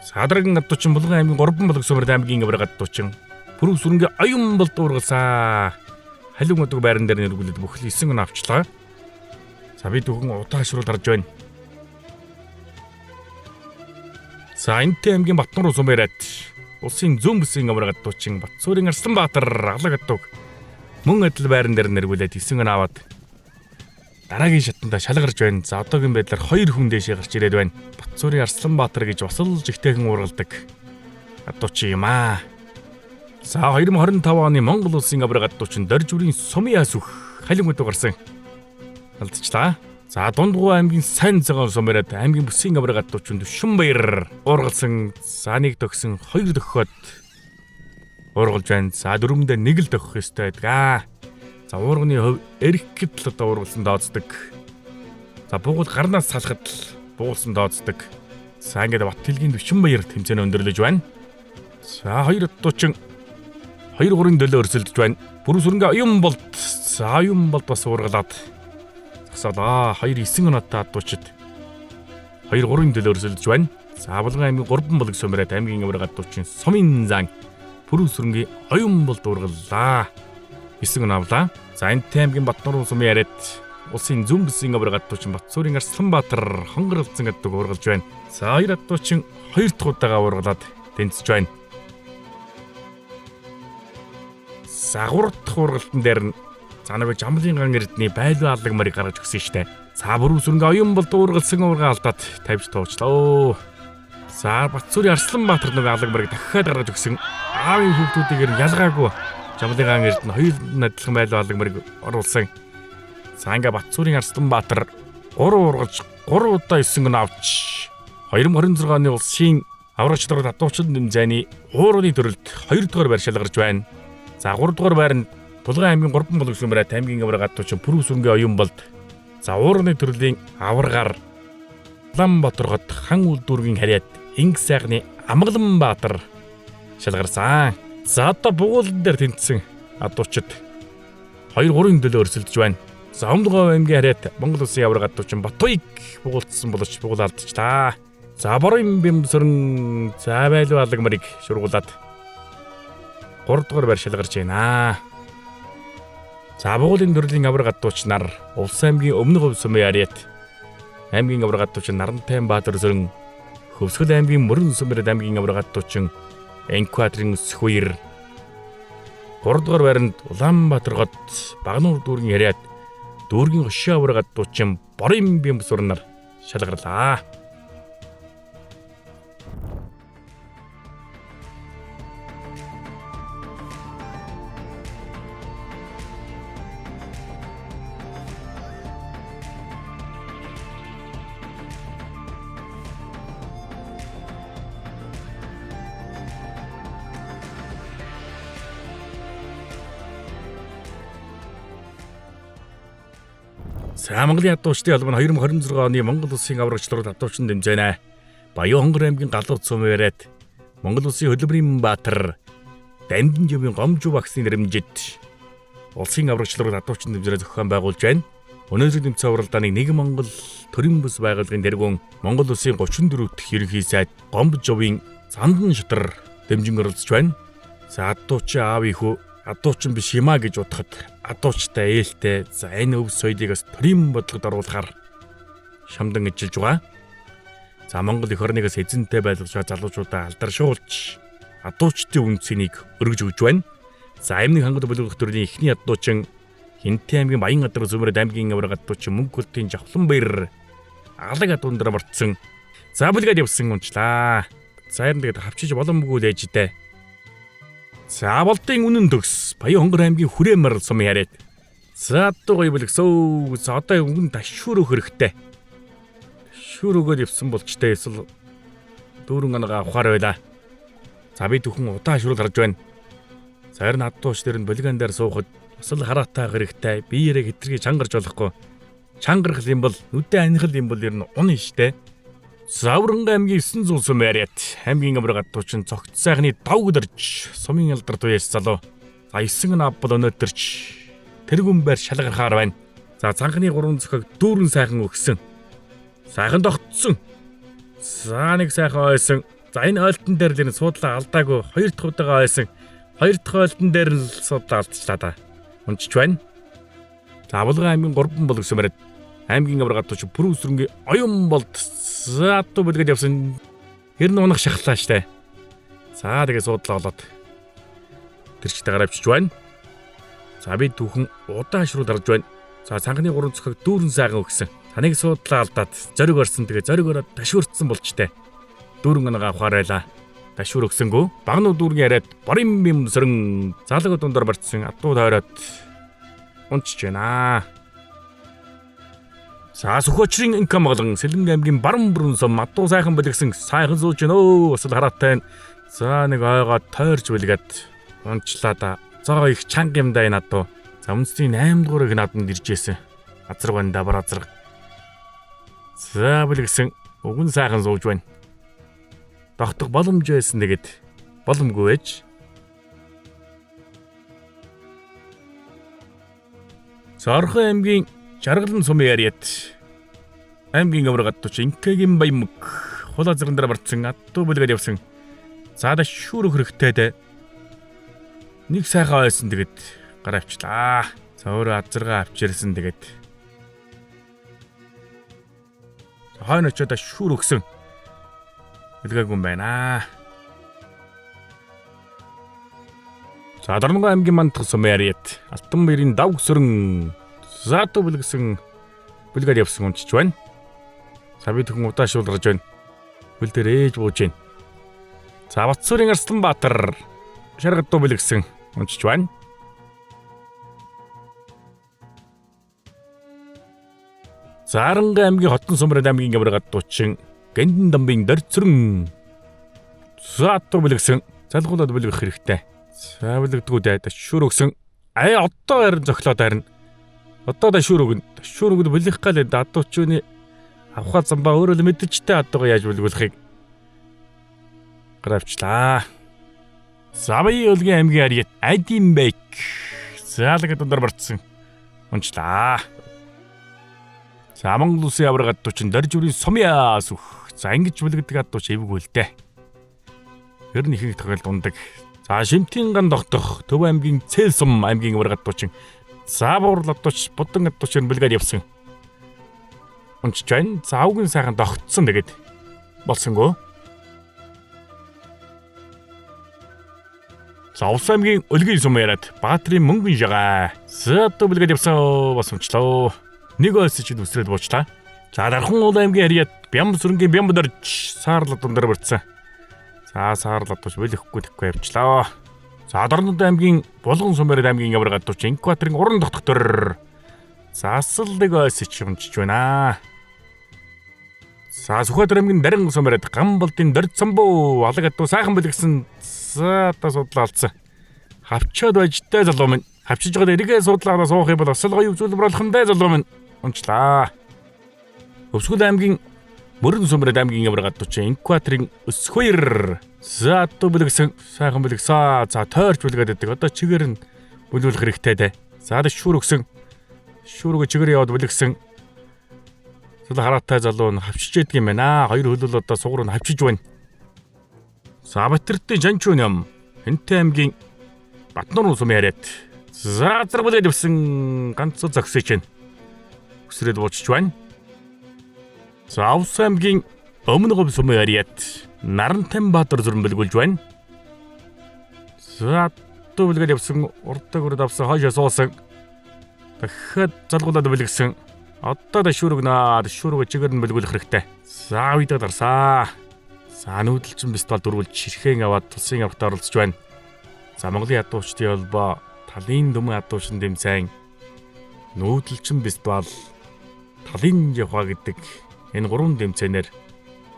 [SPEAKER 2] Садарган адуучин Булган аймгийн 3 болог сүмэр аймгийн авраг адуучин Пүрэв сүрэнгийн оюун болд уургалсаа. Халиун өдөг байран дээр нэргүүлээд бүхэл 9 оноо авчлаа. За бид бүхэн удаан шуруул харж байна. За энтэй аймгийн Батнуруу сум яриад улсын зүүн бүсийн авраг адуучин Батсуурын Арсланбаатар алаг адууг мөн адил байран дээр нэргүүлээд 9 оноо аваад дараагийн шатанда шалгарч байна. За одоогийн байдлаар 2 хүн дээшээ гарч ирээд байна. Батсуурын Арсланбаатар гэж бас л жигтэйхэн уургалдаг адуучин юм аа. За 2025 оны Монгол улсын авраг адуучин Доржүрийн Сумын яас үх халин өдөө гарсан. Алдчихлаа. За Дундгуй аймгийн сайн цагаан сум яриад аймгийн бүсийн авраг адуучин Дүшинбаяр уургалсан. За нэг төгсөн 2 дөхөхөд уургалж байна. За дөрөвөндөө нэг л дөхөх ёстой байдаг. За уурганы хувь эрэхэд л одоо уургалсан дооцдог. За буугал гарнаас салахад л буулсан дооцдог. За ингээд Баттэлгийн Дүшинбаяр тэмцээн өндөрлөж байна. За хоёр адуучин 2-3-ын төлөө өрсөлдөж байна. Бүрэн сүрэнгээ оюун болд. За оюун болд бас уургалаад зогсоолаа. 2-9 оноотой адуучид 2-3-ын төлөө өрсөлдөж байна. За Булган аймгийн 3 болог сумраад аймгийн авраг адуучин Сумын зан Пүрэв сүрэнгийн оюун болд уургаллаа. 9 оноо авлаа. За Энтэй аймгийн Батнуруу сумын яриад улсын зүүн бүсийн авраг адуучин Батсуурын Арсланбаатар хонгоролцсон адууг уургалж байна. За хоёр адуучин 2 дахь удаага уургалаад тэнцэж байна. За 3 дахь уургалтан дээр нь за нэг Жамлын ган эрдний байлуу алаг морийг гаргаж өгсөн штэ. За бүрүү сүрэнгээ оюун болд уургалсан уургаа алдаад тавьж туучлаа. За Батсуурын Арсланбаатар нэг алаг морийг дахиад гаргаж өгсөн. Аавын хүүхдүүдийг ялгаагүй Жамлын ган эрдэнэ хоёр адилхан байлуу алаг морийг оруулсан. За ингээ Батсуурын Арсланбаатар 3 уургалж 3 удаа 9 оноо авч 2026 оны улсын аврагч дарга адуучин дэмзээний уурны төрөлд 2 дугаар байр шалгарч байна. За 3 дугаар байранд Тулгын аймгийн 3 болог сүмрээ аймгийн авраг адуучин Пүрэв сүрэнгийн оюун болд. За уурны төрлийн аваргаар Улаанбаатар хот хан үйлдвэргийн харьяат Инг сайхны Амгаланбаатар шалгарсан. За одоо бугуулан дээр тэнцсэн адуучид 2-3-ын төлөө өрсөлдөж байна. За Өмнөд аймгийн харьяат Монгол улсын авраг адуучин Батуйг бугуулсан боловч бугуул алдчихлаа. За Борын бимсэрэн за байлуу алаг морийг шургуулад 3 дугаар байр шалгарч байна. За Бугуулын төрлийн авраг адууч нар Улс аймгийн Өмнөд Говь сумын харьяат аймгийн аварга адуучин Нарантай Баатар Сөрөн, Хөвсгөл аймгийн Мөрөн Сүмэрэд аймгийн аварга адуучин Энквадрын Өсөх үер, 3 дугаар байранд Улаанбаатар хот Багануур дүүргийн яриад дүүргийн хошин аварга адуучин Борын бим сурнаар шалгарлаа. За Монголын ядуучдын холбоо нь 2026 оны Монгол Улсын аврагчлалууд ядуучин дэмжээнэ. Баян-Хонгор аймгийн Галуу цум яриад Монгол Улсын хөдөлмөрийн баатар Дамдин живийн гомжуу багсны нэрмжид улсын аврагчлалууд ядуучин дэмжээрээ зохион байгуулж байна. Өнөөдрийн тэмцээн уралдааныг Нэг Монгол төрийн бүс байгууллагын тэргүүн Монгол Улсын 34 дахь ерөнхий сайд Гомбжовын Зандан шатар дэмжин оролцож байна. За адуучин аав ихүү адуучин биш юм а гэж бодоход адуучтай ээлтэй за энэ өв соёлыг бас төрийн бодлогод оруулахар шамдан ажиллаж байгаа. За Монгол эх орныгоос эзэнтэй байлгаж байгаа залуучуудаа алдаршуулж адуучдын үн цэнийг өргөж өгж байна. За аймны хангад бүлэглэх төрлийн эхний адуучин Хинтээ аймгийн Баян газар зүмрэд аймгийн аварга адуучин Мөнх хөлтийн Жавхлан баяр алаг адуун дээр мартсан. За бүлгээд явсан унчлаа. За ер нь тэгээд хавчиж боломгүй л ээжтэй. За болдын үнэн төгс Баян-Хонгор аймгийн Хүрээмэр сум яриад. За адуу гоё бүлгсөө. За одоо өнгөн ташуур өгөх хэрэгтэй. Ташуур өгөөд явсан болчтой эсвэл дүүрэн анагаа авахар байла. За би түүхэн удаан шүрэл харж байна. За харин адууч дээр нь булган дээр суухад бас л хараатай хэрэгтэй. Биеэрээ хитрхи чангарч болохгүй. Чангарх юм бол нүдэ анихал юм бол ер нь унаа штэ. Завранга аймгийн 900 сум яриад аймгийн авраг адуучин цогц сайхны давг дэрж сумын алдар туяас залуу. За 9 нав бол өнөөдөрч тэргүүн байр шалгархаар байна. За цанхны 3 зөхөг дүүрэн сайхан өгсөн. Сайхан тогтсон. За нэг сайхан ойсон. За энэ ойлтон дээр л энэ суудлаа алдаагүй. Хоёр дахь удаага ойсон. Хоёр дахь ойлтон дээр л суудлаа алдчихлаа да. Унчиж байна. За Булган аймгийн 3 бол өгсөн бариад аймгийн авраг адууч бүрэн үсрэнгийн оюун болд задуу бүлгээд явсан. Ер нь унах шахлаа штэ. За тэгээ суудлаа болоод тэр чигтээ гараа авчиж байна. За би түүхэн удаан шүрэл харж байна. За цанхны 3 цохог дүүрэн сайхан өгсөн. Таныг суудлаа алдаад зориг орсон тэгээ зориг ороод ташуурцсан болчтой. Дүүрэн анагаа авахар байлаа. Ташуур өгсөнгөө багнуу дүүргийн яриад борын бим сөрөн залаг дундор барьсан адуу тойроод унчиж байна. За Сөхөчрийн инкам болон Сэлэнг аймгийн баруун бүрэн сум адуу сайхан бэлгсэн сайхан сууж гэнэ өө бас л хараатай. За нэг ойгоо тойрч бэлгээд унчлаа да. Зоо их чанга юм да энэ адуу. За үндэсний 8 дугаар их наадманд ирж исэн. Азраг байна да бар азраг. За бэлгсэн өгөн сайхан сууж байна. Тогтох боломж байсан нэгэд боломгүй байж. За Орхон аймгийн Жаргалан сум яриад аймгийн авраг адууч Инкагийн Баямаг хулаа зэрэн дээр барцсан адуу бүлгээд явсан. За да шүүрэх хэрэгтэй дээ. Нэг сайхан байсан тэгээд гараа авчлаа. За өөрөө азаргаа авчирсан тэгээд хойно очиод шүүр өгсөн. Бүлгээгүй юм байна. За Дорногов аймгийн мандах сум яриад Алтан баярын давг сөрөн Зату бүлгсэн бүлгээр явсан унчиж байна. За би түүхэн удаан шуулгаж байна. Хөл дээр ээж бууж байна. За Батсуурын Арсланбаатар шаргадуу бүлгсэн унчиж байна. За Аранга аймгийн Хотон сумрын аймгийн гавраг адуучин Гэнтэн дамбын дөрцөрөн Зату бүлгсэн залгуулад бүлгэх хэрэгтэй. За бүлэгдгүү дээ шүр өгсөн. Ай одоо харин зохилоод харин. Одоо да шүр өгнө. Шүр өгнө бүлэх гал адуучны авхаа замбаа өөрөө л мэдчихтэй адуугаа яаж бүлгүүлэхийг гаравчлаа. Савын өлгийн аймгийн арият Адимбек заалаг дундаар барцсан унчлаа. За Монгол улсын авраг адуучин Доржүрийн Сумья сүх. За ингэж бүлэгдэг адууч эвгүй л дээ. Ер нь ихэнх тохиолдолд ундаг. За Шимтийн ган тогтох Төв аймгийн Цэл сум аймгийн авраг адуучин Заавар ладууч будан адууч бүлгээд явсан. Унчиж байна. За авгын сайхан тогтсон тэгээд болсонгүй. За Увс аймгийн Өлгийн сум яриад Баатрын мөнгөн жагаа. За бэлгээд явсан бас унчлаа. Нэг ойс чинь үсрээд буучлаа. За Дархан уул аймгийн харьяат Бям сүрэнгийн бям дөрж саарлаад дундаар бүрдсэн. За саарлаад туш бэлэхгүй тэхгүй явчлаа. За Дорнод аймгийн Булган сумаар аймгийн авраг гадууч Инкваторын уран тогттор. Засал нэг ойс чинь унчиж байна. За Сүхбаатар аймгийн Дарин сумаар Гамболдын дөрж самбуу алаг адуу сайхан бэлгсэн. За одоо судлаа алдсан. Хавчаад байж тээ залуу минь. Хавчиж байгаа эргээ судлаараа суух юм бол бас л гоё үзүүлбэр болох нь дээ залуу минь. Унчлаа. Өвсгөл аймгийн Мөрөн сүмрэд аймгийн авраг гадууч Инкваторын Өсхөер. За адуу бэлгсэн сайхан бэлгсэн. За тойрч бэлгээд байдаг. Одоо чигээр нь бүлүүлэх хэрэгтэй дээ. За шүүр өгсөн. Шүүргөө чигээр яваад бэлгсэн. Зүйл хараатай залуу нь хавчиж идэг юм байна. Хоёр хөлөл одоо сугар нь хавчиж байна. За Батэртийн Жанчуун юм. Хэнтэй аймгийн Батнурын сум яриад. За газар бүлээд явсан ганц зогсож байна. Өсрээд буучж байна. За Авс аймгийн Өмнө говь сум яриад Нарантан Баатар зүрэн бэлгүүлж байна. За бүлгээд явсан урддаг урд авсан хойшоо суусан. Дахиад залгуулад бэлгсэн. Одоо дэшүүргнаа. Дэшүүргөө чигээр нь бэлгүүлэх хэрэгтэй. За үедээ дарсаа. За нүүдэлчин фестивал дөрвөлж ширхэн аваад тулсын аврагт оролцож байна. За Монголын ядуучдын холбоо талын дүмэн ядуучин дэмцэн нүүдэлчин фестивал талын яваа гэдэг энэ гурван дэмцэнээр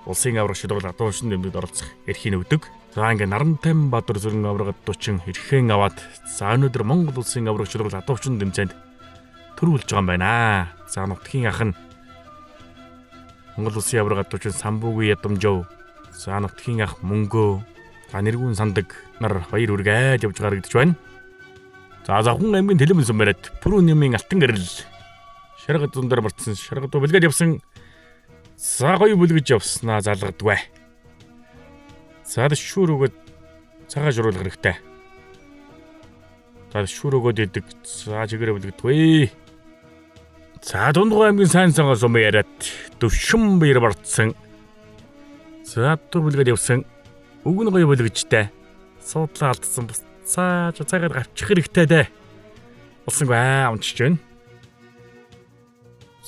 [SPEAKER 2] улсын авраг шилжүүл адуучин дэмдэд оролцох эрхийг өгдөг. За ингээ Нарантан Баатар зүрэн авраг адуучин эрхэн аваад за өнөөдөр Монгол улсын авраг шилжүүл адуучин дэмцэнд төрүүлж байгаа юм байна. За нутгийн ах нь Монгол улсын авраг адуучин Самбуугийн ядамжав. За нутгийн ах Мөнгөө. За нэргүүн сандаг нар баяр үргээд явж гарагдж байна. За Завхан аймгийн Тэлэмэн сүм бариад Пүрүү нэмийн алтан гэрэл шаргад дундаар мартсан шаргад бэлгээд явсан. За гоё бүлгэж явснаа залгадгүй. За шүүр өгөөд цагаан шуруулах хэрэгтэй. За шүүр өгөөд идэг. За чигээрээ бүлгдэггүй. За Дундгой аймгийн сайн цагаан сум яриад төвшин биер бартсан. За тур бүлгээд явсан. Үг нь гоё бүлгэжтэй. Суудлаа алдсан буцааж цагаад авчих хэрэгтэй дээ. Болсонгүй аа унчиж байна.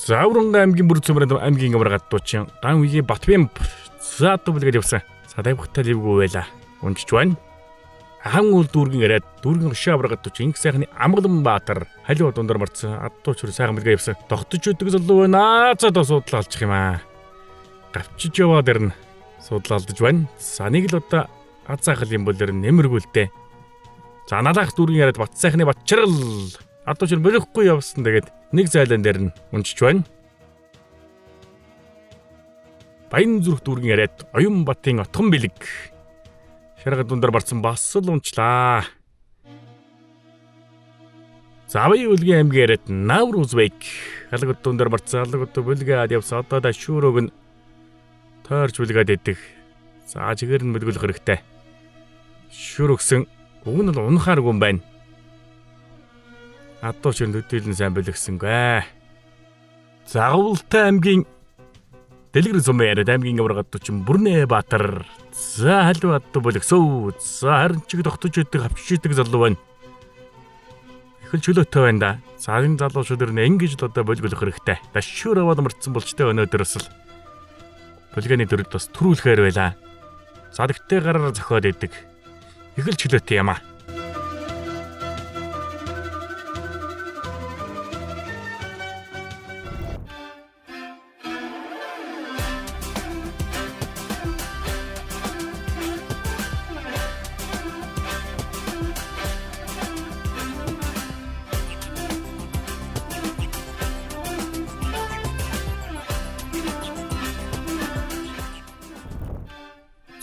[SPEAKER 2] За Өврөнгө аймгийн бүр цөмрөнд аймгийн авраг адуучин ган үеийн Батбимб за бүлгээд явсан. За давхтай ливгүй байла. Унчиж байна. Хаан үл дүүргэн яриад дүүргэн гошоо авраг адуучин инх сайхны Амгалан Баатар халиу дундаар марцсан адууч хөр сайхан бэлгээ явсан. Тогтож өгдөг залуу байна. За доо судлаа алчих юм аа. Гавчиж яваад ирнэ. Судлаа алдаж байна. За нэг л удаа азаахал юм бол ер нэмэргүүлтэй. За налаах дүүргэн яриад бат сайхны Батчаргал адууч хөр мөрөхгүй явсан. Тэгээд нэг зайлан дээр нь унчиж байна. Баян зүрх дүүргэн яриад Оюун Батын отхон бэлэг шаргад дундаар барцсан бас л унчлаа. За Баян үлгийн аймгийн яриад Наврузбек алаг дундаар барцсан алаг бүлгээд явсан. Одоо да шүүрөг нь тойрч бүлгээд идэх. За чигээр нь бүлгүүлэх хэрэгтэй. Шүүр өгсөн уг нь л унахааргүй юм байна. Адуу шин төдийлөн сайн бэлгсэнгүй. Загвалтай аймгийн Дэлгэр сум яриад аймгийн авраг адуучин Бүрнэ Баатар. За халиу адуу бөлгсөв. За харин чиг тогтож идэг авчиж идэг залуу байна. Их л чөлөөтэй байна да. За энэ залуучууд ер нь ингэж л одоо бөлгөлөх хэрэгтэй. Дашшуур аваад мартсан болчтой өнөөдөр бас л бүлгээний дөрөлд бас төрүүлэхээр байла. За тэгтээ гараар зохиод идэг. Их л чөлөөтэй юм аа.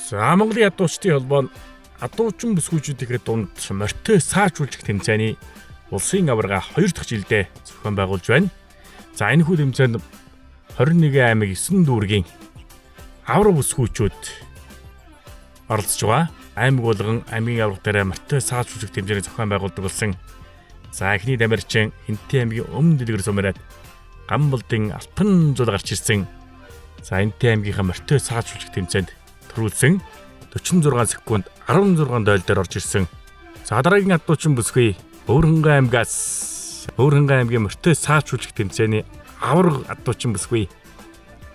[SPEAKER 2] За Монголын ядуучдын холбоо нь адуучин бүсгүүчүүдийн дунд морьтой саарчуулчих тэмцээний улсын аварга 2 дахь жилдээ зохион байгуулж байна. За энэхүү тэмцээнд 21 аймаг 9 дүүргийн аварга бүсгүүчүүд оролцож байгаа. Аймаг болгон аймгийн аварга дээр морьтой саарчуулчих тэмцээний зохион байгуулдаг болсон. За эхний дамирчин Хинтээ аймгийн Өмнө Дэлгэр сумараад Гамболдын Алтан зул гарч ирсэн. За Энтэй аймгийнхаа морьтой саажуулах тэмцээнд төрүүлсэн 46 секунд 16 дойл дээр орж ирсэн. За дараагийн адуучин бүсгүй Өвөрхөнгөө аймгаас Өвөрхөнгөө аймгийн морьтой саажуулах тэмцээний аварга адуучин бүсгүй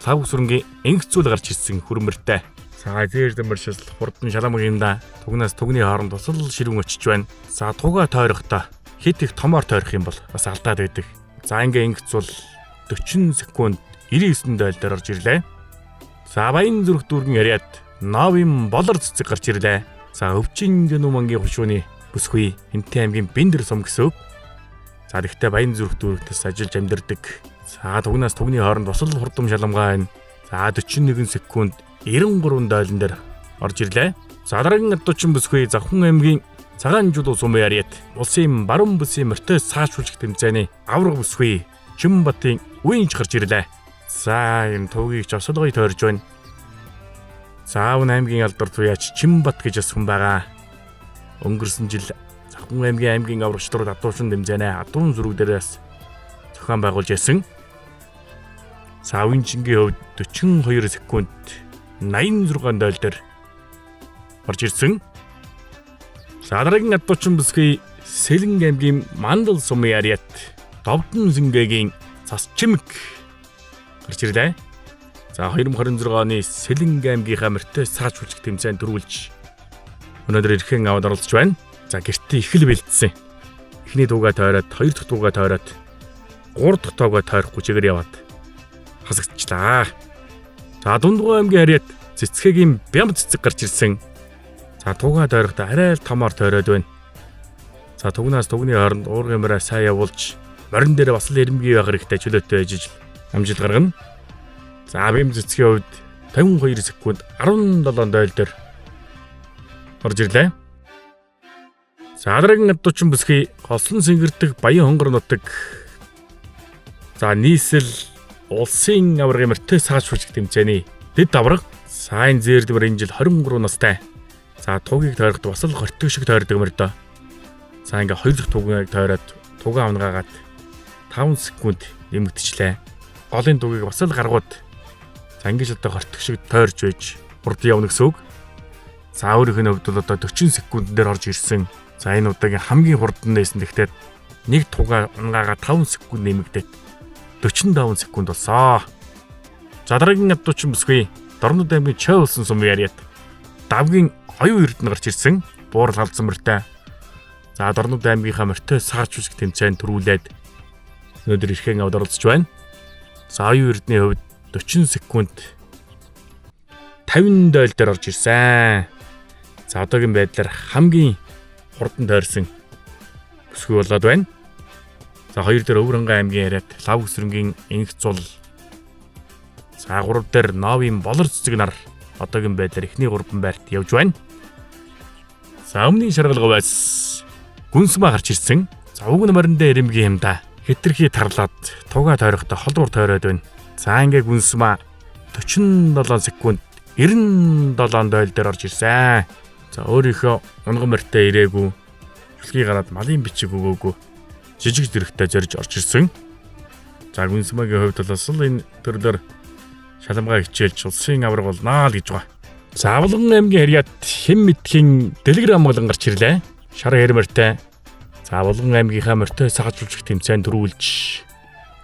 [SPEAKER 2] Лав сүрэнгийн энх зүйл гарч ирсэн хүрмэртэй. За зээр дэмэршил хурдан шаламаг юм да. Тугнаас тугны хооронд тусал ширүүн очиж байна. За тугаа тойрохдоо хит их томоор тойрох юм бол бас алдаад байдаг. За ингээ энх зүйл 40 секунд 99 дойл дээр орж ирлээ. За Баян зүрх дүүргэн яриад Новын болор цэцэг гарч ирлээ. За Өвчин гэнүмангийн хушууны бүсгүй Энтэй аймгийн Бэндэр сум гэсэн үг. За тэгтээ Баян зүрх дүүрэгтээс ажиллаж амьдардаг. За тугнаас тугны хооронд бас л хурдам шаламгай байна. За 41 секунд 93 дойлон дээр орж ирлээ. За дараагийн адуучин бүсгүй Завхан аймгийн Цагаан жулуу сум яриад улсын баруун бүсийн морьтой саашуулах тэмцээний авраг бүсгүй Чимбатын үеинч гарч ирлээ. За энэ туугийг ч осол гоё тойрж байна. За Өвн аймгийн алдар туяач Чимбат гэж бас хүн байгаа. Өнгөрсөн жил Завхан аймгийн аврагч нар адуучин тэмцээнэ адуун зүрэг дээрээс зохион байгуулж байсан. За Үеинчингийн хувьд 42 секунд 86 дойл дээр орж ирсэн. За дараагийн адуучин бүсгүй Сэлэн аймгийн Мандал сумын ариат Довдон зингэгийн цас чимэг гарч ирлээ. За 2026 оны Сэлэн аймгийнхаа морьтой саажуулах тэмцээнд төрүүлж өнөөдөр эрхэн аваад оролцож байна. За гэртээ их л бэлдсэн. Эхний дуугаа тойроод, хоёр дахь дуугаа тойроод, гурав дахь тоогаа тойрохгүй чигээр яваад хасагдчихлаа. За Дундгой аймгийн хариат цэцгэгийн бям цэцэг гарч ирсэн. За тугаа тойрохдоо арай л томоор тойроод байна. За тугнаас тугны хооронд уургын морой сайн явуулж морин дээр бас л эрэмгий байх хэрэгтэй чөлөөтэй байж ижил амжилт гаргана. За бям цэцгийн хувьд 52 секунд 17 дойл дээр орж ирлээ. За дараагийн адуучин бүсгүй Голсон сэнгэрдэг Баян хонгор нутаг. За нийсэл улсын аваргын морьтой саашуулах тэмцээний дэд аварга сайн зээрдвэр энэ жил 23 настай. За тугийг тойроход бас л гортог шиг тойрдог мөрдөө. За ингээ хоёр дахь тугийг тойроод тугаа унгаагаад 5 секунд нэмэгдчихлээ. Голын тугийг бас л гаргууд. За ингэж одоо гортог шиг тойрж байж урд явна гэсэн үг. За өөрийнх нь хувьд бол одоо 40 секунд дээр орж ирсэн. За энэ удаагийн хамгийн хурдан нээсэн. Гэхдээ нэг тугаа унгаагаа 5 секунд нэмэгдээд 45 секунд болсон. За дараагийн адуучин бүсгүй Дорнод аймгийн Чой болсон сум яриад давгийн оюун эрдэнэ гарч ирсэн. Буурал халдсан морьтой. За Дорнод аймгийнхаа морьтой саажуулах тэмцээнд төрүүлээд өнөөдөр эрхэн авд оролцож байна. За оюун эрдэнийн хувьд 40 секунд 50 дойл дээр орж ирсэн. За одоогийн байдлаар хамгийн хурдан тойрсон бүсгүй болоод байна. За хоёр дээр Өвөрхөнгөө аймгийн яриад Лав өсрөнгийн энх зул. За гурав дээр Новын болор цэцэг нар одоогийн байдлаар эхний гурван байрт явж байна. За өмнөний шаргал говьас гүнсмаа гарч ирсэн. За уг нь морин дээр эрэмгийн юм да. Хитрхи тарлаад тугаа тойрохдоо холбоор тойроод байна. За ингээ гүнсмаа 47 секунд 97 дойл дээр орж ирсэн. За өөрийнхөө унган морьтой ирээгүй. Шүлгийг гараад малын бичиг өгөөгүй. Жижиг зэрэгтэй зорж орж ирсэн. За гүнсмагийн хувьд бол бас л энэ төрлөөр шаламгаа хичээлж улсын аварга болнаа л гэж байгаа. За Авлган аймгийн харьяат хэн мэдхийн дэлгэр амгалан гарч ирлээ. Шар хэрмэртэй. За Авлган аймгийнхаа морьтой саажуулах тэмцээнд төрүүлж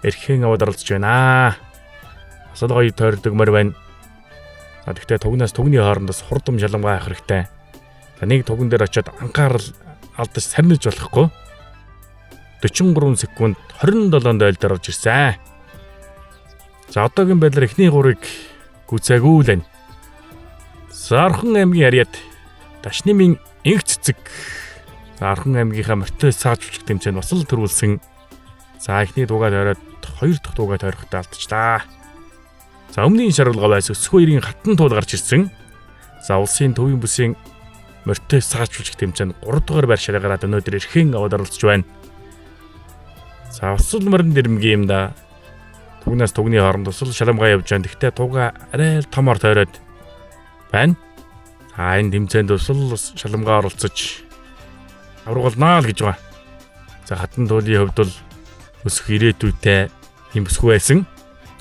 [SPEAKER 2] эрхэн аваад оролцож байна. Бас л гоё тойрдог морь байна. За тэгтээ тугнаас тугны хооронд бас хурдам шаламгаа авах хэрэгтэй. За нэг туган дээр очиод анхаарал алдаж сарниж болохгүй. 43 секунд 27 дойл дээр орж ирсэн. За одоогийн байдлаар эхний гурыг гүйцээгүй л байна. За Орхон аймгийн харьяат Дашнымын инх цэцэг. За Орхон аймгийнхаа морьтой саажуулах тэмцээнд бас л төрүүлсэн. За эхний дугаа тойроод хоёр дахь дугаа тойрохдоо алдчихлаа. За өмнөний шаргал говьас өсгөө эрийн хатан туул гарч ирсэн. За улсын төвийн бүсийн морьтой саажуулах тэмцээнд 3 дугаар байр шараа гараад өнөөдөр эрхэн аваад оролцож байна. За бас л морин дэрмгийн юм да. Тугнаас тугны хооронд бас л шаламгаа явж байгаа. Гэхдээ туга арай л томор тойроод байна. За энэ тэмцээнд бас л шаламгаа оролцож авраг болнаа л гэж байгаа. За хатан туулийн хувьд бол өсөх ирээдүйтэй Ийм бүсгүй байсан.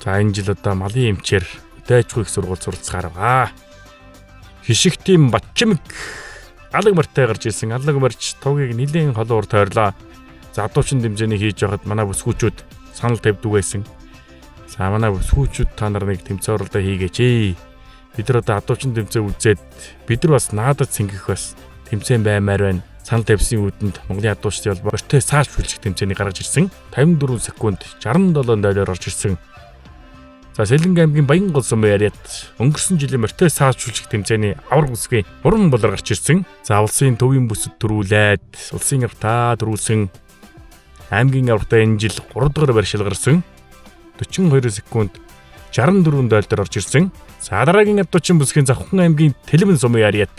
[SPEAKER 2] За энэ жил одоо малын эмчээр дайчгүй их сургууль суралцгаар байгаа. Хишигтийн Батчимэг алаг морьтой гарч ирсэн. Алаг морьч тугийг нэлээн холон ур тойрлоо. За адуучин дэмжээний хийж байхад манай бүсгүүчүүд санал тавьдаг байсан. За манай бүсгүүчүүд та нар нэг тэмцээн уралдаа хийгээч ээ. Бид нар одоо адуучин тэмцээн үзээд бид нар бас наадад цэнгэх бас тэмцээн баймаар байна. Санал тавьсан үүдэнд Монголын адуучдын холбоо морьтой сааш хүлчих тэмцээнийг гаргаж ирсэн. 54 секунд 67 доллар орж ирсэн. За Сэлэнг аймгийн Баянгол сумын яриад өнгөрсөн жилийн морьтой саажуулах тэмцээний аварга бүсгийн уран болоор гарч ирсэн. За улсын төвийн бүсэд төрүүлээд улсын аврагтаа төрүүлсэн. Аймгийн аврагтаа энэ жил 3 дугаар байр шалгарсан. 42 секунд 64 доллар орж ирсэн. За дараагийн адуучин бүсгийн Завхан аймгийн Тэлбэн сумын яриад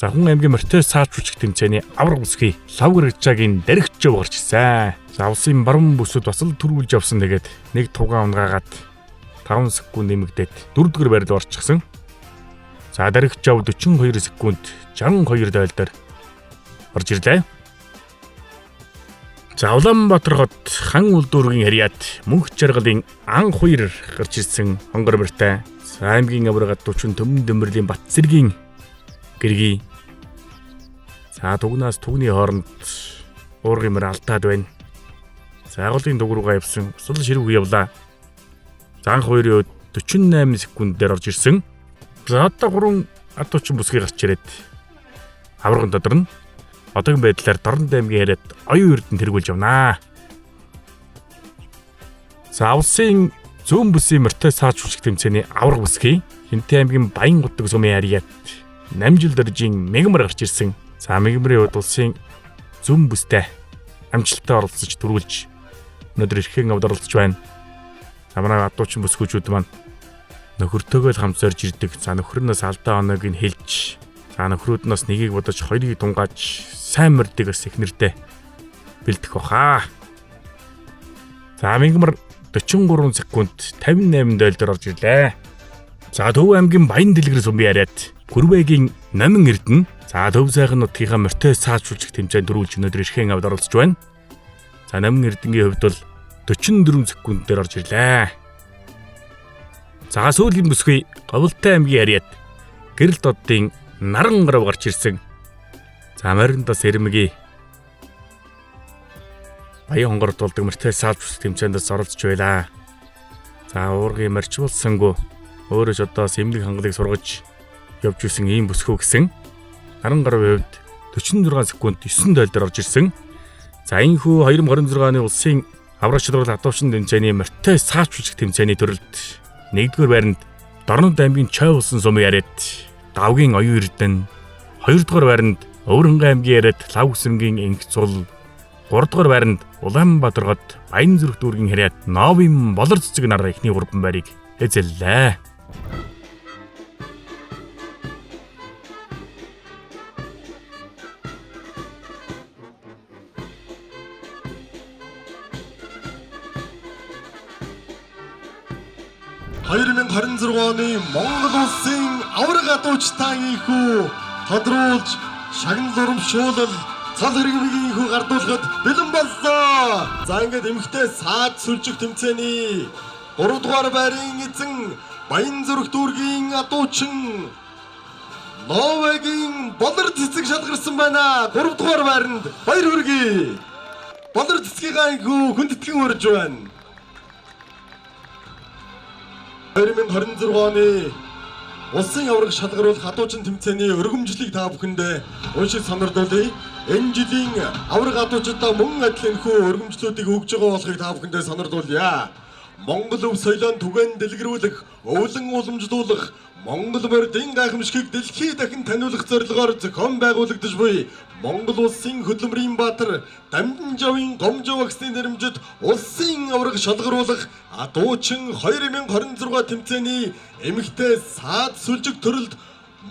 [SPEAKER 2] Завхан аймгийн морьтой саажуулах тэмцээний аварга бүсгийн Лав гэрчагийн дэрэгч гарч ирсэн. За улсын баруун бүсэд бас л төрүүлж явсан. Тэгээд нэг тугаан унгаагаад 5 секунд нэмэгдээд 4-р байр руу орчихсон. За дарагч жав 42 секунд 62 дойл дээр орж ирлээ. За Улаанбаатар хот хан улдүүргийн харьяат мөнх жаргалын анх хоёр гарч ирсэн хонгор морьтой. За аймгийн аварга адуучин Төмөн Дэмбэрлийн Бат цэргийн гэргий. За тугнаас тугны хооронд уургын мөр алдаад байна. За голын дуг руугаа явсан. Усул ширүүг явлаа. За анх хоёрын 48 секунд дээр орж ирсэн. За одоо 3 адуучин бүсгүй гарч ирээд аварган тодорно. Одоогийн байдлаар Дорнод аймгийн яриад оюун эрдэнэ тэргүүлж явнаа. За улсын зүүн бүсийн морьтой саажуулах тэмцээний аварга бүсгүй Хинтээ аймгийн Баян гутаг сумын яриад Намжил дөржийн мегмар гарч ирсэн. За мегмрийн хувьд улсын зүүн бүстэй амжилттай оролцож төрүүлж өнөөдөр эрхэн авд оролцож байна. За манай адуучин бүсгүүчүүд маань нөхөртөөгөө л хамт зорж ирдэг. За нөхөр нь алдаа оноог нь хэлж, за нөхрүүд нь бас нэгийг бодож хоёрыг тунгааж сайн морьдыг бас их нэртэй бэлдэх баха. За мегмар 43 секунд 58 дойл дээр орж ирлээ. За Төв аймгийн Баян дэлгэр сумын яриад Гүрвэгийн Номин Эрдэнэ за Төв сайхан нутгийнхаа морьтой саажуулах тэмцээнд төрүүлж өнөөдөр эрхэн авд оролцож байна. За Номин Эрдэнгийн хувьд бол 44 секунд дээр орж ирлээ. За сүүлийн бүсгүй Говьлтай аймгийн яриад Гэрэл доддын наран гарав гарч ирсэн. За мориндас эрмэгийн Баян хонгорд болдог морьтой саажуулах тэмцээнд бас оролцож байлаа. За уургын морьч болсонгүй өөрөө ч одоо сэмлэг хангалыг сургаж явж исэн ийм бүсгүй гэсэн. Наран гаравын хувьд 46 секунд 9 дойл дээр орж ирсэн. За энэхүү 2026 оны улсын авраг шалрал адуучин тэмцээний морьтой саажуулах тэмцээний төрөлд 1-р байранд Дорнод аймгийн Чойволсон сумын яриад Давгийн оюун эрдэнэ, 2-р байранд Өвөрхөнгө аймгийн яриад Лав хүсэмгийн инх цул, 3-р байранд Улаанбаатар хот Баян зүрх дүүргийн харьяат Новын болор цэцэг нар эхний 3 байрыг эзэллээ.
[SPEAKER 3] «2026 оны Монгол улсын аварга адуучтай энхүү тодруулж шагнал урамшуулал цал хэргийн энхүү гардуулахад бэлэн боллоо. За ингээд эмэгтэй саад сүлжих тэмцээний 3 дугаар байрын эзэн Баян зүрх дүүргийн адуучин Новагийн болор цэцэг шалгарсан байна. 3 дугаар байранд баяр хүргэе. Болор цэцгийнхаа энхүү хүндэтгэн урьж байна. 2026 оны улсын аварга шалгаруулах адуучин тэмцээний өргөмжлийг та бүхэндээ уншиж сонирдуулъя. Энэ жилийн аварга адуучдаа мөн адил энэхүү өргөмжлүүдийг өгж байгаа болохыг та бүхэндээ сонирдуулъя. Монгол өв соёлоо түгээн дэлгэрүүлэх, өвлөн уламжлуулах, Монгол морьдын гайхамшигыг дэлхий дахин таниулах зорилгоор зохион байгуулагдаж буй Монгол улсын хөдөлмөрийн баатар Дамжин Жавын Гомжов агсны нэрмжид улсын аварга шалгаруулах адуучин 2026 тэмцээний эмэгтэй саад сүлжиг төрөлд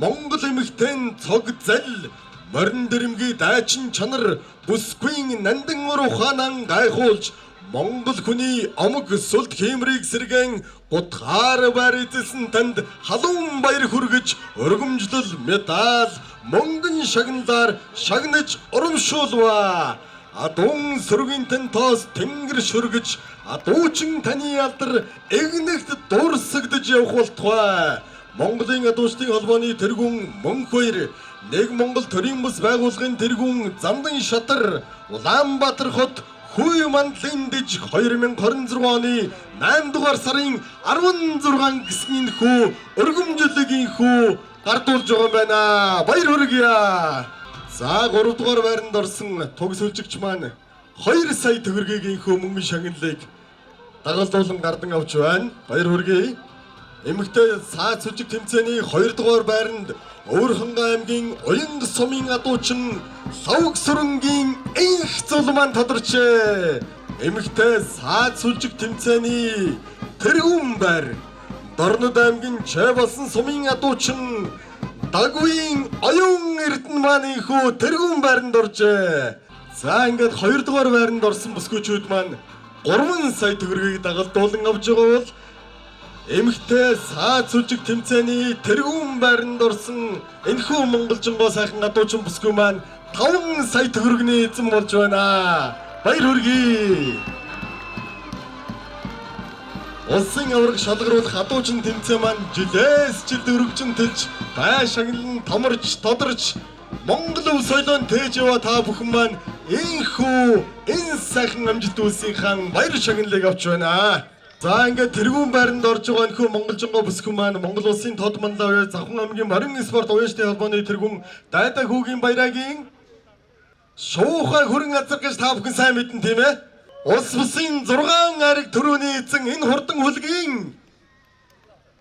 [SPEAKER 3] Монгол эмэгтэйн цог зал морин дэрэмгий дайчин чанар бүсгүйн нандин ур ухаанан гайхуулж Монгол хүний омог сүлд хиймрийг сэргээн гутгаар байр эзэлсэн танд халуун баяр хүргэж өргөмжлөл медаль мөнгөн шагналаар шагнаж урамшуулва. Адуун сөргийн тань тоос тэнгэр шүргэж, адуучин таны алдар эгнэгт дурсагдж явах болтугай. Монголын адуучдын холбооны тэргүүн Мөнхбаяр, нэг Монгол төрийн бус байгууллагын тэргүүн Зандан Шатар, Улаанбаатар хот Хүй мандлын дэж 2026 оны 8 дугаар сарын 16 гэсэн энэхүү өргөмжлөг энэхүү гардуулж байгаа юм байна. Баяр хүргье. За 3 дугаар байранд орсон туг сүлжигч маань 2 сая төгрөгийн энэхүү мөнгөн шагналыг дагалдуулан гардан авч байна. Баяр хүргэе. Эмэгтэй саад сүлжиг тэмцээний 2 дугаар байранд Өвөрхангай аймгийн Уянг сумын адуучин Лавг сүрэнгийн энх зул маань тодорчээ. Эмэгтэй саад сүлжиг тэмцээний тэргүүн байр Дорнод аймгийн Чай болсон сумын адуучин Дагвын Оюун Эрдэнэ маань энхүү тэргүүн байранд оржээ. За ингээд 2 дугаар байранд орсон бүсгүйчүүд маань 3 сая төгрөгийг дагалдуулан авч байгаа бол эмэгтэй саад сүлжиг тэмцээний тэргүүн байранд орсон энэхүү монголжингоо сайхан адуучин бүсгүй маань 5 сая төгрөгийн эзэн болж байна. Баяр хүргэе. Улсын аварга шалгаруулах адуучин тэмцээн маань жилээс жилд өргөжин тэлж, бай шагналан томорч, тодорч Монгол өв соёлоон тээж яваа та бүхэн маань энэхүү энэ сайхан амжилт үйлсийнхаа баяр шагналыг авч байна. За ингээд тэргүүн байранд орж байгаа энэхүү монголжингоо бүсгүй маань Монгол улсын тод манлай Завхан аймгийн морин спорт уяжтын холбооны тэргүүн Дайда хүүгийн баярагийн шуухай хөрөн азар гэж та бүхэн сайн мэднэ тийм ээ. Улс бусын 6 айраг төрөүний эзэн энэ хурдан хүлгийн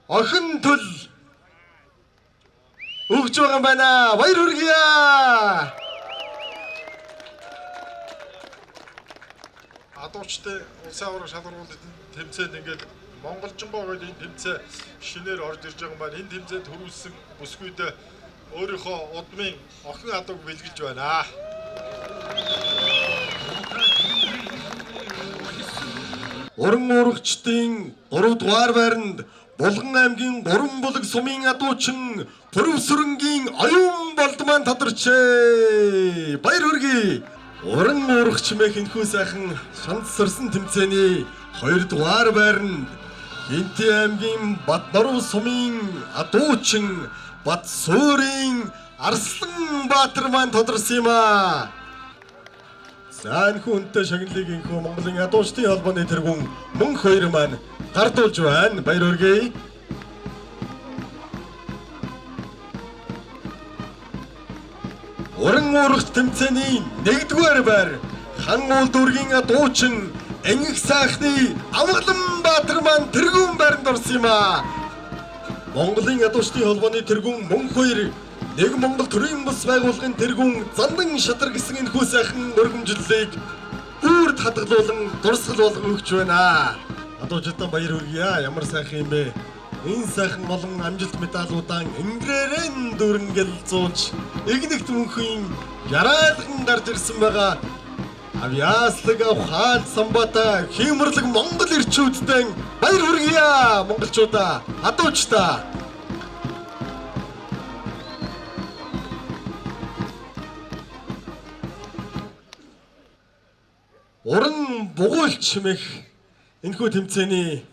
[SPEAKER 3] охин төл өгж байгаа юм байна. Баяр хүргье.
[SPEAKER 7] Адуучтай улсын аварга шалгаруулалт тэмцээнд ингээд монголжингоо гэдэг энэ тэмцээн шинээр орж ирж байгаа юм байна. Энэ тэмцээнд төрүүлсэн бүсгүйдээ өөрийнхөө удмын охин адууг бэлгэлж байна.
[SPEAKER 3] Уран уурагчдын 3 дугаар байранд Булган аймгийн 3 булаг сумын адуучин Пүрвсүрэнгийн Оюун болд маань тодорчээ. Баяр хүргэе. Уран уурагч мэх энэхүү сайхан шанд сорсон тэмцээний 2 дугаар байранд Хинти аймгийн Батноров сумын адуучин Бат суурийн Арслан Баатар маань тодорсон юм аа. За энэхүү үнэтэй шагналыг энэхүү Монголын адуучдын холбооны тэргүүн Мөнх хоёр маань гардуулж байна. Баяр хүргэе. Уран уурагч тэмцээний 1-р байр Хан уул дүүргийн адуучин Энх сайхны Авгалан Баатар маань тэргүүн байранд орсон юм аа. Монголын адуучдын холбооны тэргүүн Мөнх хоёр, нэг Монгол төрийн бус байгууллагын тэргүүн Зандан Шатар гэсэн энэхүү сайхан өргөмжлөлийг үрд хадгалуулан дурсгал болгон өгч байна. Адуучдаа баяр хүргье. Ямар сайхан юм бэ? Энэ сайхан олон амжилт медалуудаа энгэрээрэн дүүрнгэл зууч эгнэгт мөнхийн яриалган гарч ирсэн байгаа. Авьяаслаг хаал самбата хиймэрлэг монгол ирчүүдтэй баяр хүргье монголчуудаа, адуучдаа. Уран бугуйлч хэмээх энэхүү тэмцээний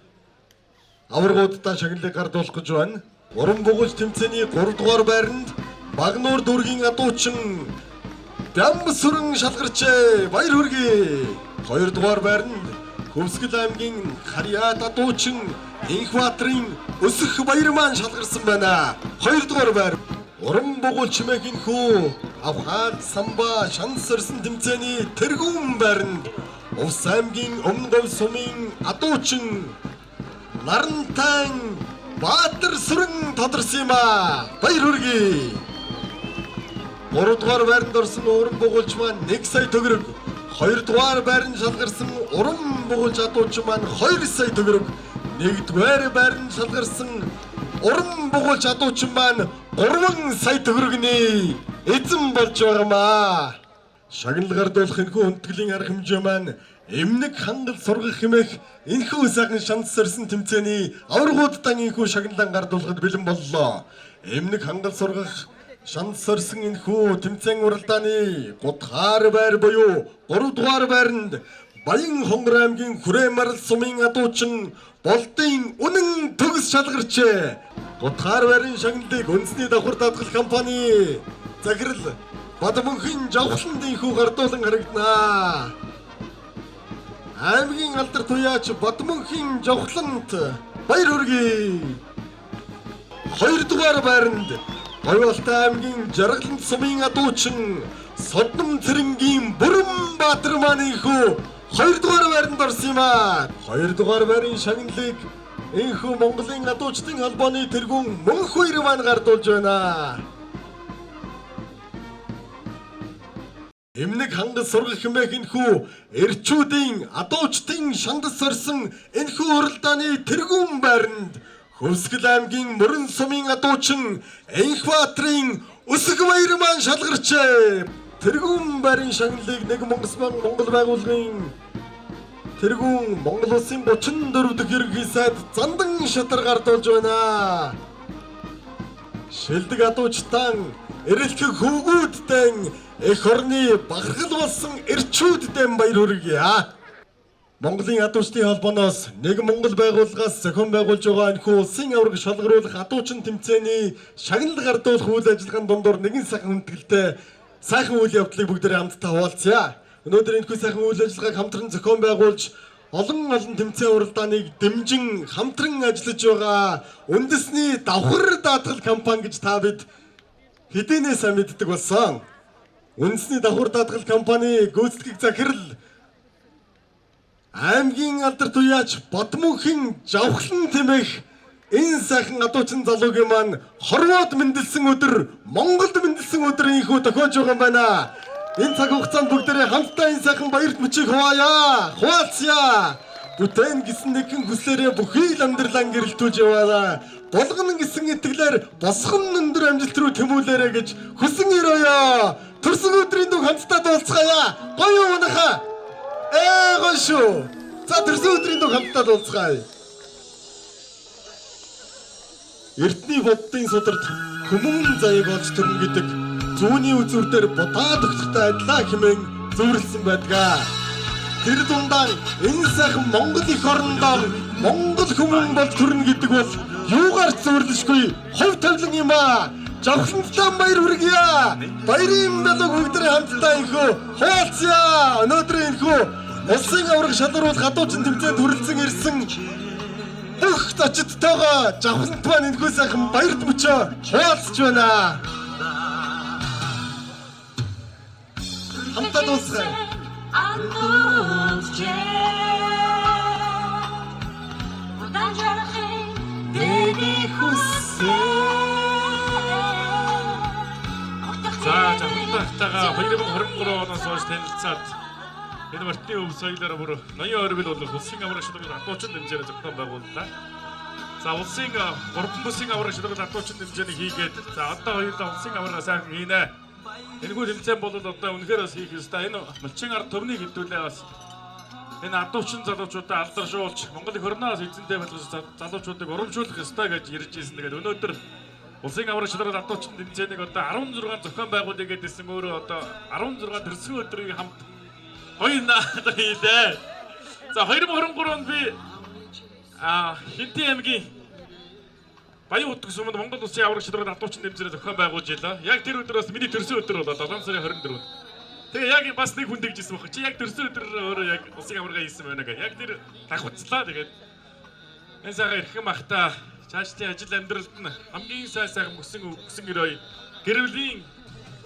[SPEAKER 3] аваргуудаа шагналыг гардуулах гэж байна. Уран бугуйлч тэмцээний 3 дугаар байранд Багнуур дүүргийн адуучин Бямсүрэн шалгарчээ. Баяр хүргэе. 2 дугаар байранд Хөвсгөл аймгийн Харьяат адуучин Инхбаатарын Өсөх баяр маань шалгарсан байна. 2 дугаар байр Уран бугуйлч хэмээх энэхүү Авхаал самба шансарсан тэмцээний тэргүүн байранд Увс аймгийн Өмнө Говь сумын адуучин Нарантан Баатар сүрэн тодорсон юм аа. Баяр хүргэе. 3 дугаар байранд орсон уран бугуйлч маань 1 сая төгрөг. 2 дугаар байранд шалгарсан уран бугуйлч адуучин маань 2 сая төгрөг. 1 дугаар байранд шалгарсан уран бугуйлч адуучин маань 3 сая төгрөгний эзэн болж байгаамаа. Шагнал гардуулах энэхүү хүндэтгэлийн арга хэмжээ маань эмнэг хангал сургах хэмээх энэхүү сайхан шанс сорьсон тэмцээний аваргуудтан энэхүү шагналан гардуулахад бэлэн боллоо. Эмнэг хангал сургах Шанд сорсон энэхүү тэмцээн уралдааны 3 дугаар байр буюу 3 дугаар байранд Баян Хонгор аймгийн Хүрээ Марал сумын адуучин Болдын үнэн төгс шалгарчээ. 3 дугаар байрын шагналыг үндэсний давхар даатгал компани захирал Бадмөнхийн Жавхланд энэхүү гардуулан харагданаа. Аймгийн алдар туяач Бадмөнхийн Жавхланд баяр хүргэе. 2 дугаар байранд Говьалтай аймгийн Жаргалант сумын адуучин Содном Цэрэнгийн Бүрэн Баатар маань энэхүү 2 дугаар байранд орсон юм аа. 2 дугаар байрын шагналыг энэхүү Монголын адуучдын холбооны тэргүүн Мөнх хоёр маань гардуулж байна. Эмнэг хангас сургах хэмээх энэхүү эрчүүдийн адуучдын шандас сорсон энэхүү уралдааны тэргүүн байранд Хөвсгөл аймгийн Мөрөн сумын адуучин Энхбаатрын Өсөг баяр маань шалгарчээ. Тэргүүн байрын шагналыг нэг Монгосман Монгол байгууллагын тэргүүн Монгол улсын 34 дахь ерөнхий сайд Зандан шатар гардуулж байна. Шилдэг адуучтан эрэлхэг хөвгүүддэн эх орны бахархал болсон эрчүүддэн баяр хүргье. Монголын адуучдын холбооноос нэг Монгол байгууллагаас зохион байгуулж байгаа энэхүү улсын аварга шалгаруулах адуучин тэмцээний шагнал гардуулах үйл ажиллагааны дундуур нэгэн сайхан хүндэтгэлтэй сайхан үйл явдлыг бүгдээрээ хамтдаа хуваалцъя. Өнөөдөр энэхүү сайхан үйл ажиллагааг хамтран зохион байгуулж олон олон тэмцээн уралдааныг дэмжин хамтран ажиллаж байгаа үндэсний давхар даатгал компани гэж та бид хэдийнээ сайн мэддэг болсон. Үндэсний давхар даатгал компани гүйцэтгэх захирал аймгийн алдар туяач Бодмөнхийн Жавхлан тэмэх энэ сайхан адуучин залуугийн маань Хорват мэндэлсэн өдөр, Монголд мэндэлсэн өдөр инхүү тохиож байгаа юм байна. Энэ цаг хугацаанд бүгдээрээ хамтдаа энэ сайхан баярт мөчийг хуваая. Хуваалцъя. Бүтээн гэсэн нэгэн хүслээрээ бүхий л амьдралаа гэрэлтүүлж яваалаа. Болгоно гэсэн итгэлээр босгон өндөр амжилт руу тэмүүлээрэ гэж хүсэн өрөөё. Төрсөн өдрийн дүг хамтдаа дуулцгаая. Гоё уу манайхаа? Гоё шүү. За төрсөн өдрийн дүг хамтдаа дуулцгаая. Эртний буддын сударт хүмүүн заяаг олж төрнө гэдэг зүүнний үзүүр дээр будаа тогтохтой адилаа хэмээн зөвөрлсөн байдаг. Тэр дундаа энэ сайхан Монгол эх орондоо Монгол хүмүүн бол төрнө гэдэг бол юугаар ч зөвөрлөшгүй хувь тавилан юм аа. Жавхланттай баяр хүргье. Баярын далуг бүгдээ хамтдаа инхүү хуваалцъя. Өнөөдрийн инхүү улсын аварга шалгаруулах адуучин тэмцээнд хүрэлцэн ирсэн бүх зочидтойгоо Жавхлант маань энэхүү сайхан баярт мөчөө хуваалцж байна. Хамтдаа дуусгая.
[SPEAKER 4] За Жавхлантайгаа 2023 оноос хойш танилцаад энэ мартны өв соёлоор бүр ноён оргил болох улсын аварга шалгаруулах адуучин дэмжээрээ зохион байгууллаа. За улсын гурван бүсийн аварга шалгаруулах адуучин дэмжээнийг хийгээд за одоо хоёулаа улсын аварга сайхан хийнэ. Энэхүү тэмцээн бол одоо үнэхээр бас хийх ёстой. Энэ малчин ард түмнийг хэвдүүлээ бас энэ адуучин залуучуудаа алдаршуулж Монгол эх орноос эзэнтэй болгож залуучуудыг урамшуулах ёстой гэж ярьж ирсэн. Тэгээд өнөөдөр улсын аварга шалгаруулах адуучин тэмцээнийг одоо 16 зохион байгуулъя гэдээсэн өөрөө одоо 16 төрсөн өдрийг хамт гоё наад хийлээ. За 2023 онд би Хинтээ аймгийн Баян утга суманд Монгол улсын аварга шалгаруулах адуучин тэмцээнээ зохион байгуулж илаа. Яг тэр өдрөөс миний төрсөн өдөр болоо 7 сарын 24-нд. Тэгээ яг бас нэг хүн тэгжсэн баг. Чи яг төрсөн өдөр өөрөө яг улсын аварга хийсэн байна гэх. Яг тэр давхцлаа. Тэгээд энэ сайхан эрхэм ахта цаашдын ажил амьдралд нь хамгийн сайн сайхан өсөн өрөөе. Гэр бүлийн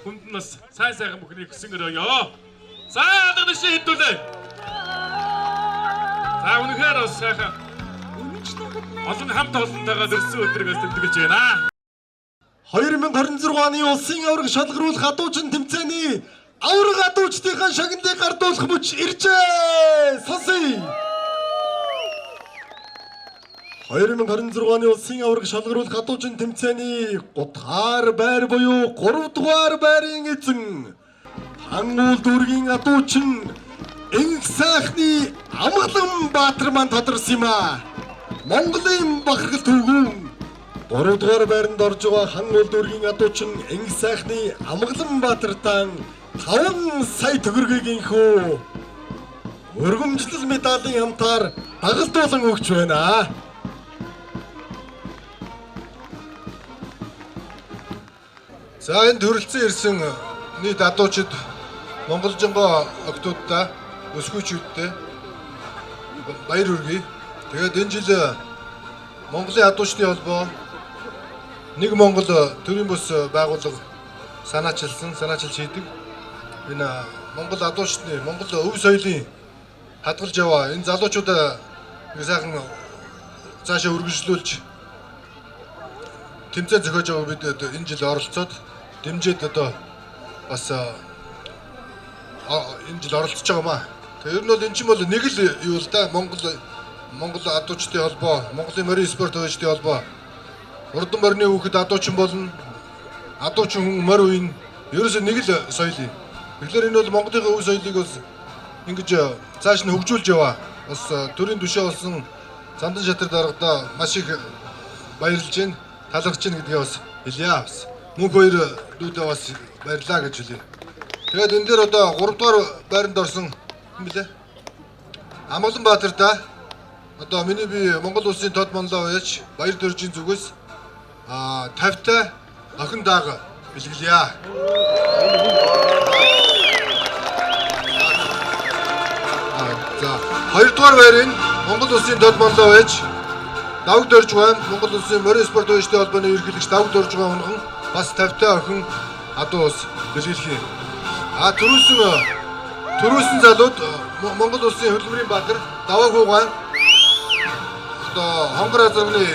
[SPEAKER 4] хүнд нь бас сайн сайхан бүхнийг хүсэн өрөөё. За одоо дэшээ хэдүүлээ. За үнэхээр бас сайхан олон хамт олонтойгоо төрсөн өдрийг бас тэмдэглэж байна.
[SPEAKER 3] 2026 оны улсын аварга шалгаруулах адуучин тэмцээний аварга адуучдынхаа шагналыг гардуулах мөч иржээ. Сонсъё. 2026 оны улсын аварга шалгаруулах адуучин тэмцээний 3 дугаар байр буюу 3 дугаар байрын эзэн Хангуул дүүргийн адуучин Энх сайхны Амгалан Баатар маань тодорсон юм аа. Монголын бахархал түүгүүн 3 дугаар байранд орж байгаа Хан Улдүргийн адуучин Инг сайхны Амгалан Баатартан 5 сая төгрөгийн хүү өргөмжлөл медалийн хамтаар дагалдуулан өгч байна.
[SPEAKER 7] За энд төрөлцөн ирсэн нийт адуучид Монголжингоо октоудаа өсгүүчүүдтэй баяр хүргэе. Тэгээд энэ жил Монголын адуучдын холбоо нэг Монгол төрийн бус байгууллага санаачилсан, санаачилж хийдэг. Энэ Монгол адуучдны, Монгол өв соёлын хадгалж яваа энэ залуучуудаа нэг сайхан цаашаа үргэлжлүүлж тэмцээн зохиож байгааг бид энэ жил оролцоод дэмжиж одоо бас энэ жил оролцож байгаа маа. Тэгээ ер нь бол эн чинь бол нэг л юу л да Монгол адуучдын холбоо, Монголын морин спорт хувьчдын холбоо. Урдан морины хүүхэд адуучин болно. Адуучин хүн морь үеийн ерөөсөө нэг л соёл юм. Тэгэхээр энэ бол Монголын өв соёлыг бас ингэж цааш нь хөгжүүлж яваа. Бас төрийн түшээ болсон Зандан шатар даргадаа маш их баярлж байна, талархаж байна гэдгээ бас хэлье бас. Мөнх хоёр дүүдээ бас баярлаа гэж хэлье. Тэгээд энэ дээр одоо 3 дугаар байранд орсон юм билээ. Амгалан Баатар да одоо миний би Монгол улсын тод монлоо уяач Баяр дөржийн зүгээс 50-тай охин даага бэлгэлье. За 2 дугаар байрыг Монгол улсын тод монлоо уяач Давг Доржгой, Монгол улсын морин спорт уяачдын холбооны ерөнхийлөгч Давг Доржгой унган бас 50-тай охин адуу ус бэлгэлэх юм. Төрүүлсэн залууд Монгол улсын хөдөлмөрийн баатар Даваа хуугаан одоо хонгор азарганы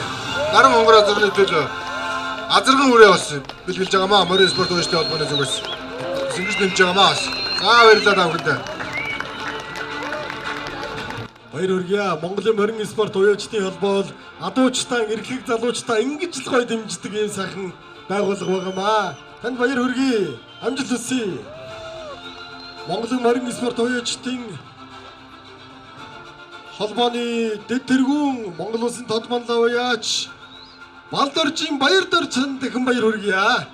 [SPEAKER 7] наран хонгор азарганы төлөө азарган үрээ бас бэлгэлж байгаа маа морин спорт уяачдын холбооны зүгээс ингэж дэмжиж байгаа маа. За баярлалаа та бүхэндээ.
[SPEAKER 3] Баяр хүргэе. Монголын морин спорт уяачдын холбоо бол адуучтай, эрхлэг залуучтай ингэж л гоё дэмждэг ийм сайхан байгууллага байгаа маа. Танд баяр хүргэе. Амжилт хүсье. Монголын морин спорт уяачдын холбооны дэд тэргүүн Монгол улсын тод манлай уяач Балдоржийн Баяр доржинд дахин баяр хүргэе.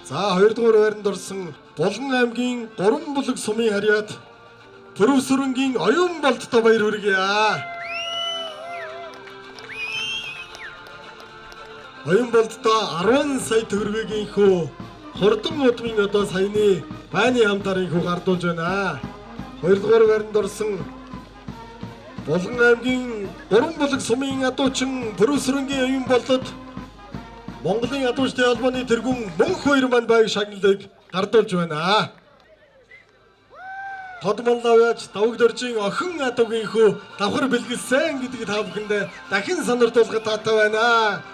[SPEAKER 3] За 2 дугаар байранд орсон Булган аймгийн 3 булаг сумын харьяат Пүрэвсүрэнгийн оюун болттой баяр хүргэе. Оюун болттой 10 сая төгрөгийн хүү хурдан удмын одоо саяны байны хамтаар хүү гардуулж байна. 2 дугаар байранд орсон Булган аймгийн 3 булаг сумын адуучин Пүрэвсүрэнгийн оюун болтод Монголын адуучдын холбооны тэргүүн Мөнх хоёр маань байг шагналыг гардуулж байна. Тод манлай яаж Давг доржийн охин адуугийн хүү давхар бэлгэлсэн гэдгийг та бүхэндээ дахин сонирдуулахад таатай байна.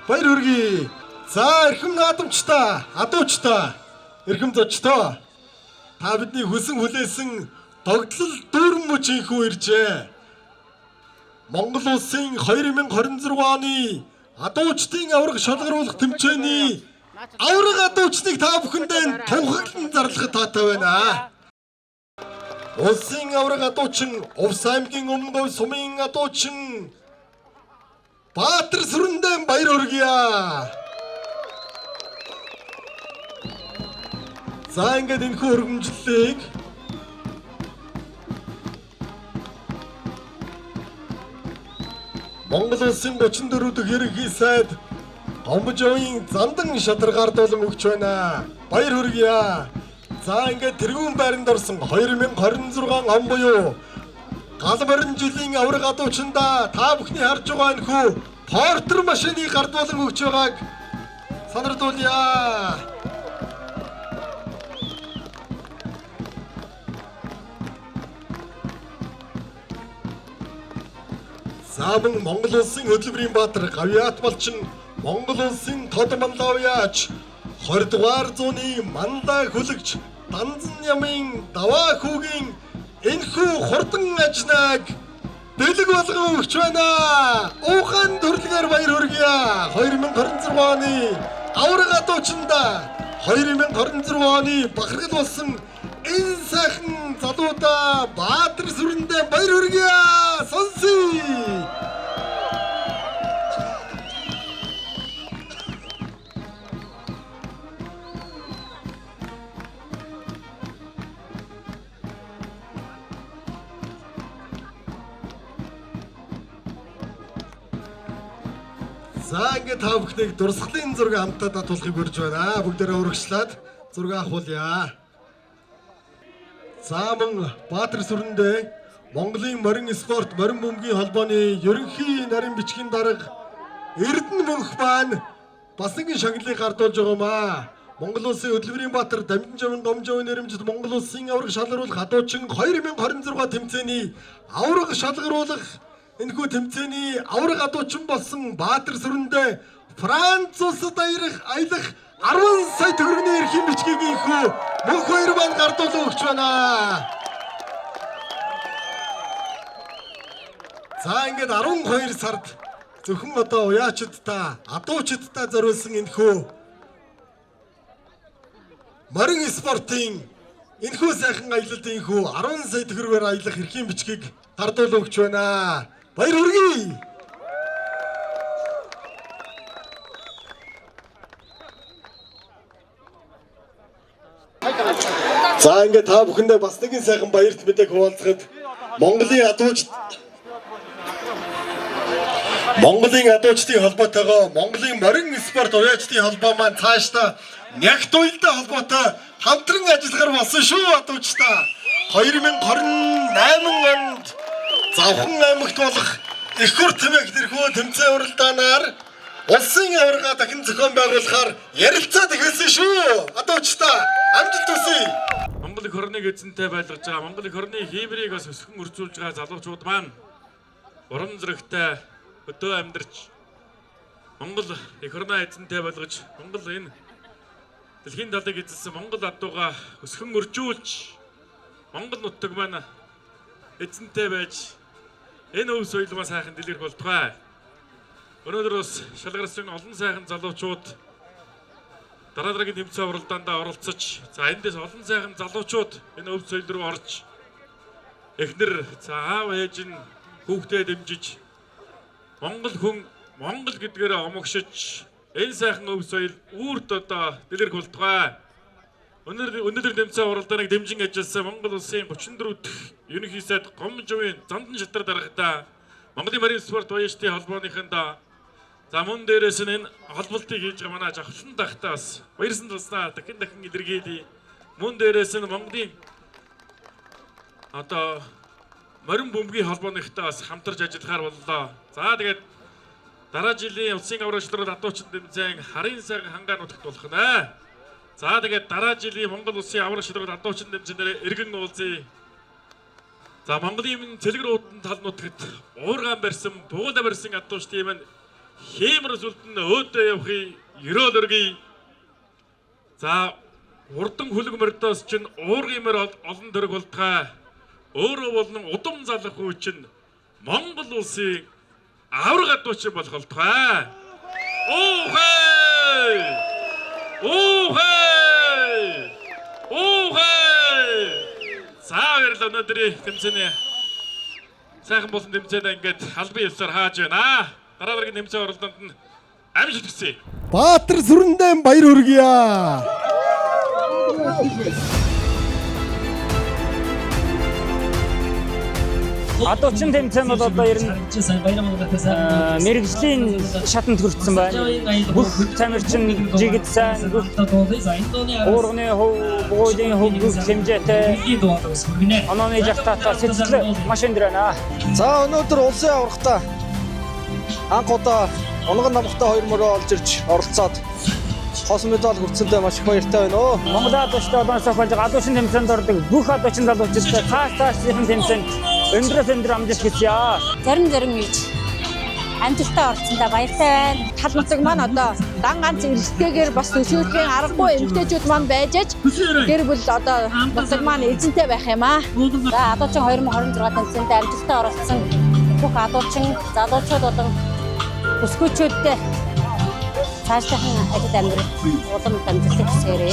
[SPEAKER 3] Баяр хүргэе. За эрхэм наадамчтай, адуучтай, эрхэм зочдоо. Та бидний хүсэн хүлээсэн догдлол дүүрэн мөчийн хүү иржээ. Монгол улсын 2026 оны адуучдын аварга шалгаруулах тэмцээний аварга адуучныг та бүхэндээ тунхаглан зарлахад таатай байна. Улсын аварга адуучин, Увс аймгийн Өмнөд сумын адуучин Баатар сүрэндээ баяр хүргье. За ингээд энэхүү өргөмжлөлийг Монгол улсын 34 дахь ерөнхий сайд Гомбожовын Зандан шатар гардуулан өгч байна. Баяр хүргье. За ингээд тэргүүн байранд орсон 2026 он буюу гал морин жилийн аварга адуучинда та бүхний харж байгаа энэхүү Портер машиныг гардуулан өгч байгааг сонирдуулъя. За мөн Монгол улсын хөдөлмөрийн баатар Гавьяат балчин Монгол улсын тод манлайяач 20 дугаар зууны мандаа хүлэгч Данзан ямын даваа хүүгийн энэхүү хурдан ажнаг бэлэг болгон өгч байна. Уухан төрлөгээр баяр хүргье. 2026 оны аварга адуучинда 2026 оны бахархал болсон энэ сайхан залуудаа Баатар сүрэндээ баяр хүргье. Сонсъё. За, ингээд та бүхнийг дурсгалын зураг хамтдаа татуулахыг урьж байна. Бүгдээрээ урагшлаад зураг авахулъя. За, мөн Баатар сүрэндээ Монголын морин спорт, морин бөмбөгийн холбооны ерөнхий нарийн бичгийн дарга Эрдэнэ мөнх маань бас нэгэн шагналыг гардуулж байгаа юм аа. Монгол улсын хөдөлмөрийн баатар Дамжин Гомжовын нэрэмжит Монгол улсын аварга шалгаруулах адуучин 2026 тэмцээний аварга шалгаруулах энэхүү тэмцээний аварга адуучин болсон Баатар сүрэндээ Франц улсад аялах 10 сая төгрөгийн эрхийн бичгийг энэхүү мөнх хоёр маань гардуулан өгч байна. За, ингээд 12 сард зөвхөн одоо уяачдаа, адуучдаа зориулсан энэхүү морин спортын энэхүү сайхан аялалд энэхүү 10 сая төгрөгөөр аялах эрхийн бичгийг гардуулан өгч байна. Баяр хүргэе. За, ингээд та бүхэндээ бас нэгэн сайхан баярт мэдээг хуваалцахад Монголын адуучдын холбоотойгоо Монголын морин спорт уяачдын холбоо маань цаашдаа нягт уялдаа холбоотой хамтран ажиллахаар болсон шүү, адуучдаа. 2028 онд Завхан аймагт болох Их хурд тэмээх тэрхүү тэмцээн уралдаанаар улсын аварга дахин зохион байгуулахаар ярилцаад эхэлсэн шүү. Адуучдаа, амжилт хүсье.
[SPEAKER 4] Монгол эх орныг эзэнтэй байлгаж байгаа, Монгол эх орны хиймрийг бас өсгөн өрцүүлж байгаа залуучууд маань урам зоригтой өдөө амьдарч, Монгол эх орноо эзэнтэй болгож, Монгол энэ дэлхийн талыг эзэлсэн Монгол адууга өсгөн өржүүлж, Монгол нутаг маань эзэнтэй байж энэ өв соёл маань сайхан дэлгэрэх болтугай. Өнөөдөр бас шалгарсан олон сайхан залуучууд дараа дараагийн тэмцээн уралдаандаа оролцож, за, эндээс олон сайхан залуучууд энэ өв соёл рүү орж, эхнэр, за, аав ээж нь хүүхдээ дэмжиж, Монгол хүн Монгол гэдгээрээ омогшиж, энэ сайхан өв соёл үүрт одоо дэлгэрэх болтугай. Өнөөдөр тэмцээн уралдааныг дэмжин ажилласан Монгол улсын 34 дахь ерөнхий сайд Гомжовын Зандан шатар даргатай, Монголын морин спорт уяачдын холбооныхонд, за, мөн дээрээс нь энэ холболтыг хийж байгаа манай Жавхлан дахтаа бас баярсан туснаа дахин дахин илэрхийлье. Мөн дээрээс нь Монголын одоо морин бөмбөгийн холбооныхтой бас хамтарч ажиллахаар боллоо. За, тэгээд дараа жилийн улсын аварга шалралт адуучин тэмцээн харын сайхан хангаа нутагт болох нэ. За, тэгээд дараа жилийн Монгол улсын аварга шалралт адуучин тэмцээнээр эргэн уулзъя. За, Монголын цэлгэр уудан тал нутагт уургаан барьсан, буула барьсан адуучдын маань хиймэр сүлдэн өөдөө явахыг ерөөл өргөе. За, урдан хүлэг мордоос чинь уургын морь олон төрөг болтугай. Өөрөө болон удам залах үе чинь Монгол улсын аварга адуучин болох болтугай. Уухай! Уухай! Уухай! За, баярлалаа, өнөөдрийн тэмцээний сайхан болсон тэмцээнд ингээд албан ёсоор хааж байна. Дараа дараагийн тэмцээн уралдаанд нь амжилт хүсье.
[SPEAKER 3] Баатар сүрэндээ баяр хүргье.
[SPEAKER 8] Адуучин тэмцээн бол одоо ер нь мэргэжлийн шатанд хүрсэн байна. Бүх тамирчин жигд сайн, бүх уурганы хувь, бугуйлын хувь бүх хэмжээтэй онооны жагтаатай сэтгэл маш өндөр байна.
[SPEAKER 9] За, өнөөдөр улсын аваргатаа анх удаа унган намхтай хоёр мөрөө олж ирж оролцоод хос медаль хүртсэндээ маш их баяртай байна оо.
[SPEAKER 8] Монгол адуучтай олон улсаас болж байгаа адуучин тэмцээнд ордог бүх адуучин залуучуудтай цааш цаашийн тэмцээнд өндрөөс өндөр амжилт хүсье.
[SPEAKER 10] Зарим зарим ирж амжилттай оролцсондоо баяртай байна.
[SPEAKER 11] Тал нутаг маань одоо дан ганц эрэлтгээгээр бас төлөөлөхийн аргагүй эмэгтэйчүүд маань байж аж гэр бүл одоо нутаг маань эзэнтэй байх юм аа.
[SPEAKER 10] За, адуучин 2026 тэмцээнд амжилттай оролцсон бүх адуучин залуучууд болон бүсгүйчүүдтэй цаашдын ажил амьдрал улам амжилтыг хүсээрэй.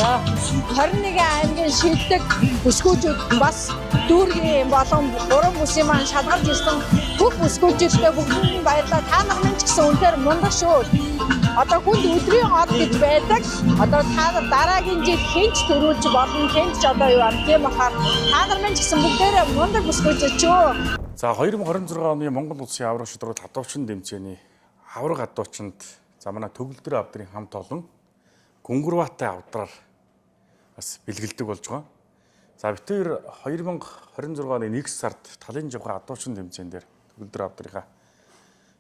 [SPEAKER 11] 21 аймгийн шилдэг бүсгүйчүүд бас дүүргийн болон гурван бүсийн маань шалгарч ирсэн бүх бүсгүйчүүдтэй бүгдэнд нь баярлалаа. Та нар минь ч гэсэн үнэхээр мундаг шүү. Одоо хүнд өдрийн од гэж байдаг. Одоо та нар дараагийн жил хэн ч төрүүлж болно, хэн ч одоо юу ам тийм болохоор та нар минь ч гэсэн бүгдээрээ мундаг бүсгүйчүүд шүү.
[SPEAKER 4] За, 2026 оны Монгол улсын аварга шударгад адуучин тэмцээний аварга адуучинд
[SPEAKER 2] За манай төгөлдөр авдрын хамт олон Гүнгүрватай авдраар бас бэлгэлдэг болж байгаа. За бид хоёр 2026 оны 1 сард талын жавхаа адуучин тэмцээн дээр төгөлдөр авдрынхаа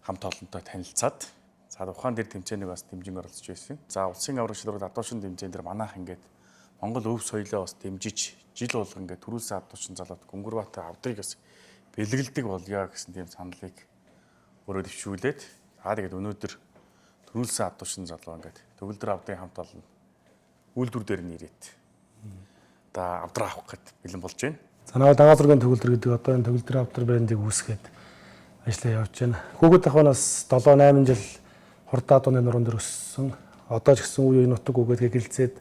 [SPEAKER 2] хамт олонтой танилцаад за тухайн дээр тэмцээнийг бас дэмжин оролцож байсан. За улсын аврагч шалралт адуучин тэмцээн дээр манайх ингээд Монгол өв соёлоо бас дэмжиж жил болгон ингээд төрүүлсэн адуучин залууд Гүнгүрватай авдрыг бас бэлгэлдэг болёо гэсэн тийм саналыг өөрөө дэвшүүлээд за тэгээд өнөөдөр төрүүлсэн адуучин залуу ингээд төгөлдөр авдрын хамт олон үйлдвэр дээр нь ирээд одоо авдраа авах гэд бэлэн болж байна.
[SPEAKER 12] За наваа дагаа зургийн төгөлдөр гэдэг одоо энэ төгөлдөр авдар брендийг үүсгээд ажиллаа явж байна. Хүүхэд ахванаас 7 8 жил хурдан адууны нуруунд дээр өссөн. Одоо ч гэсэн үе үе нутаг үгээд гэлзээд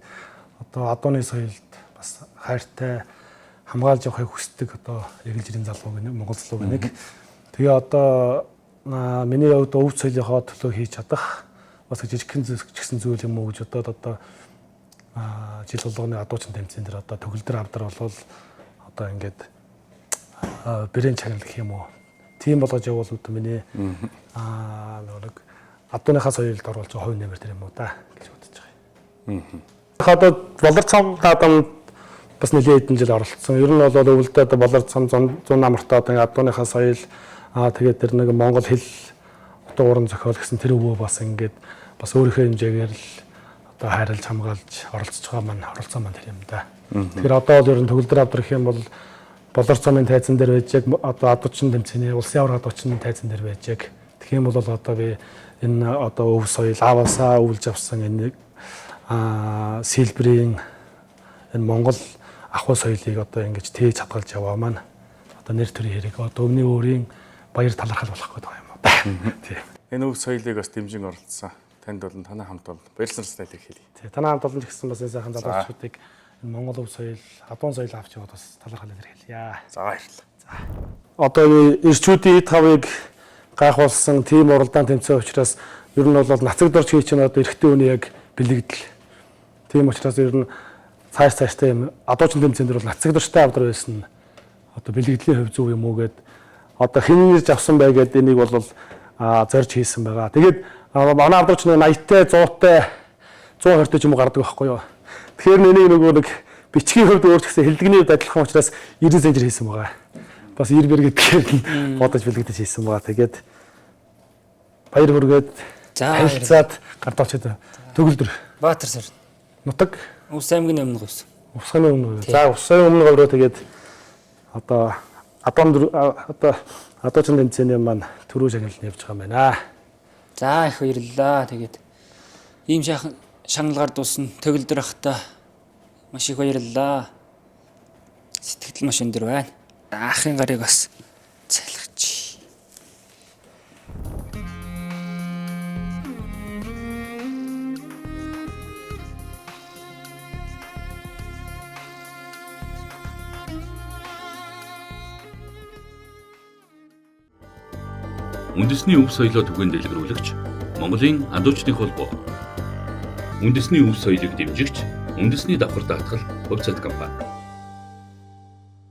[SPEAKER 12] одоо адууны соёлд бас хайртай хамгаалж явахыг хүсдэг одоо эгэл жирийн залуу гэнэ Монгол залуу гэнэ. Тэгээ одоо миний хувьд өв соёлынхоо төлөө хийж чадах бас жижигхэн гэсэн зүйл юм уу гэж бодоод одоо жил болгоны адуучин тэмцээн дээр одоо төгөлдөр авдар болвол одоо ингээд брэнд чагнал гэх юм уу. Тийм болгож явуул одоо миний нэг адууныхаа соёлд оруулж байгаа хувь нэмэр тэр юм уу да гэж бодож байгаа юм. Одоо болор цам даадам бас нэлээд хэдэн жил оролцсон. Ер нь бол өвөлдөө одоо болор цам зун намартаа одоо адууныхаа соёл тэгээд тэр нэг монгол хэл утга уран зохиол гэсэн тэр өвөө бас ингээд бас өөрийнхөө хэмжээгээр л одоо хайрлаж хамгаалж оролцож байгаа маань оролцоо маань тэр юм да. Тэгэхээр одоо бол ер нь төгөлдөр авдар гэх юм бол болор цомын тайзан дээр байж яг одоо адуучин тэмцээний улсын аварга адуучин тайзан дээр байж яг тэгэх юм бол одоо би энэ одоо өв соёл ааваасаа өвлж авсан энэ сэлбэрийн энэ Монгол ахуй соёлыг одоо ингэж тээж хадгалж яваа маань одоо нэр төрийн хэрэг одоо өмнө өөрийн баяр талархал болох гэдэг юм байна. Тийм.
[SPEAKER 2] Энэ өв соёлыг бас дэмжин оролцсон. Танд болон танай хамт олон баярлалаа илэрхийлье.
[SPEAKER 12] Тийм. Танай хамт олон ч гэсэн бас энэ сайхан залуучуудыг энэ Монгол өв соёл, адуун соёл авч яваад бас талархал илэрхийлье.
[SPEAKER 2] За баярлалаа.
[SPEAKER 12] За. Одоо эрчүүдийн эд хавыг гайхуулсан тийм уралдаан тэмцээн учраас ер нь бол нацаг дорж хийж чинь одоо эрэгтэй хүний яг бэлэгдэл. Тийм учраас ер нь цааш цааштай юм адуучин тэмцээн дээр бол нацаг доржтой авдар байсан одоо бэлэгдлийн хувь зөв юм уу гэд одоо хэн нэрж авсан бай гэд энийг бол зорж хийсэн байгаа. Тэгээд манай авдарч нэг 80-тай 100-тай 120-тай ч юм уу гардаг байхгүй юу. Тэгэхээр энийг нөгөө нэг бичгийн хувьд өөр ч гэсэн хэлдэгний хувьд адилхан учраас 90 сентэр хийсэн байгаа. Бас 90 бэр гэдгээр нь бодож бэлэгдэж хийсэн байгаа. Тэгээд баяр хүргээд танилцаад гардуулчид төгөлдөр.
[SPEAKER 8] Баатар сар.
[SPEAKER 12] Нутаг
[SPEAKER 8] Ус аймгийн өмнө говьс.
[SPEAKER 12] Усганы өмнө говь. За усын өмнө говь руу тэгээд одоо адуун одоо адуучин тэмцээний маань түрүү шагнал нь явж байгаа юм байна.
[SPEAKER 8] За их баярлалаа. Тэгээд ийм шагналгаар дуусна төгөлдөр ахта маш их баярлалаа. Сэтгэл маш өндөр байна. Ахын гарыг бас цайлгаж.
[SPEAKER 1] Үндэсний өв соёлоо түгээн дэлгэрүүлэгч Монголын адуучны холбоо. Үндэсний өв соёлыг дэмжигч Үндэсний давхар даатгал хувьцаат компани.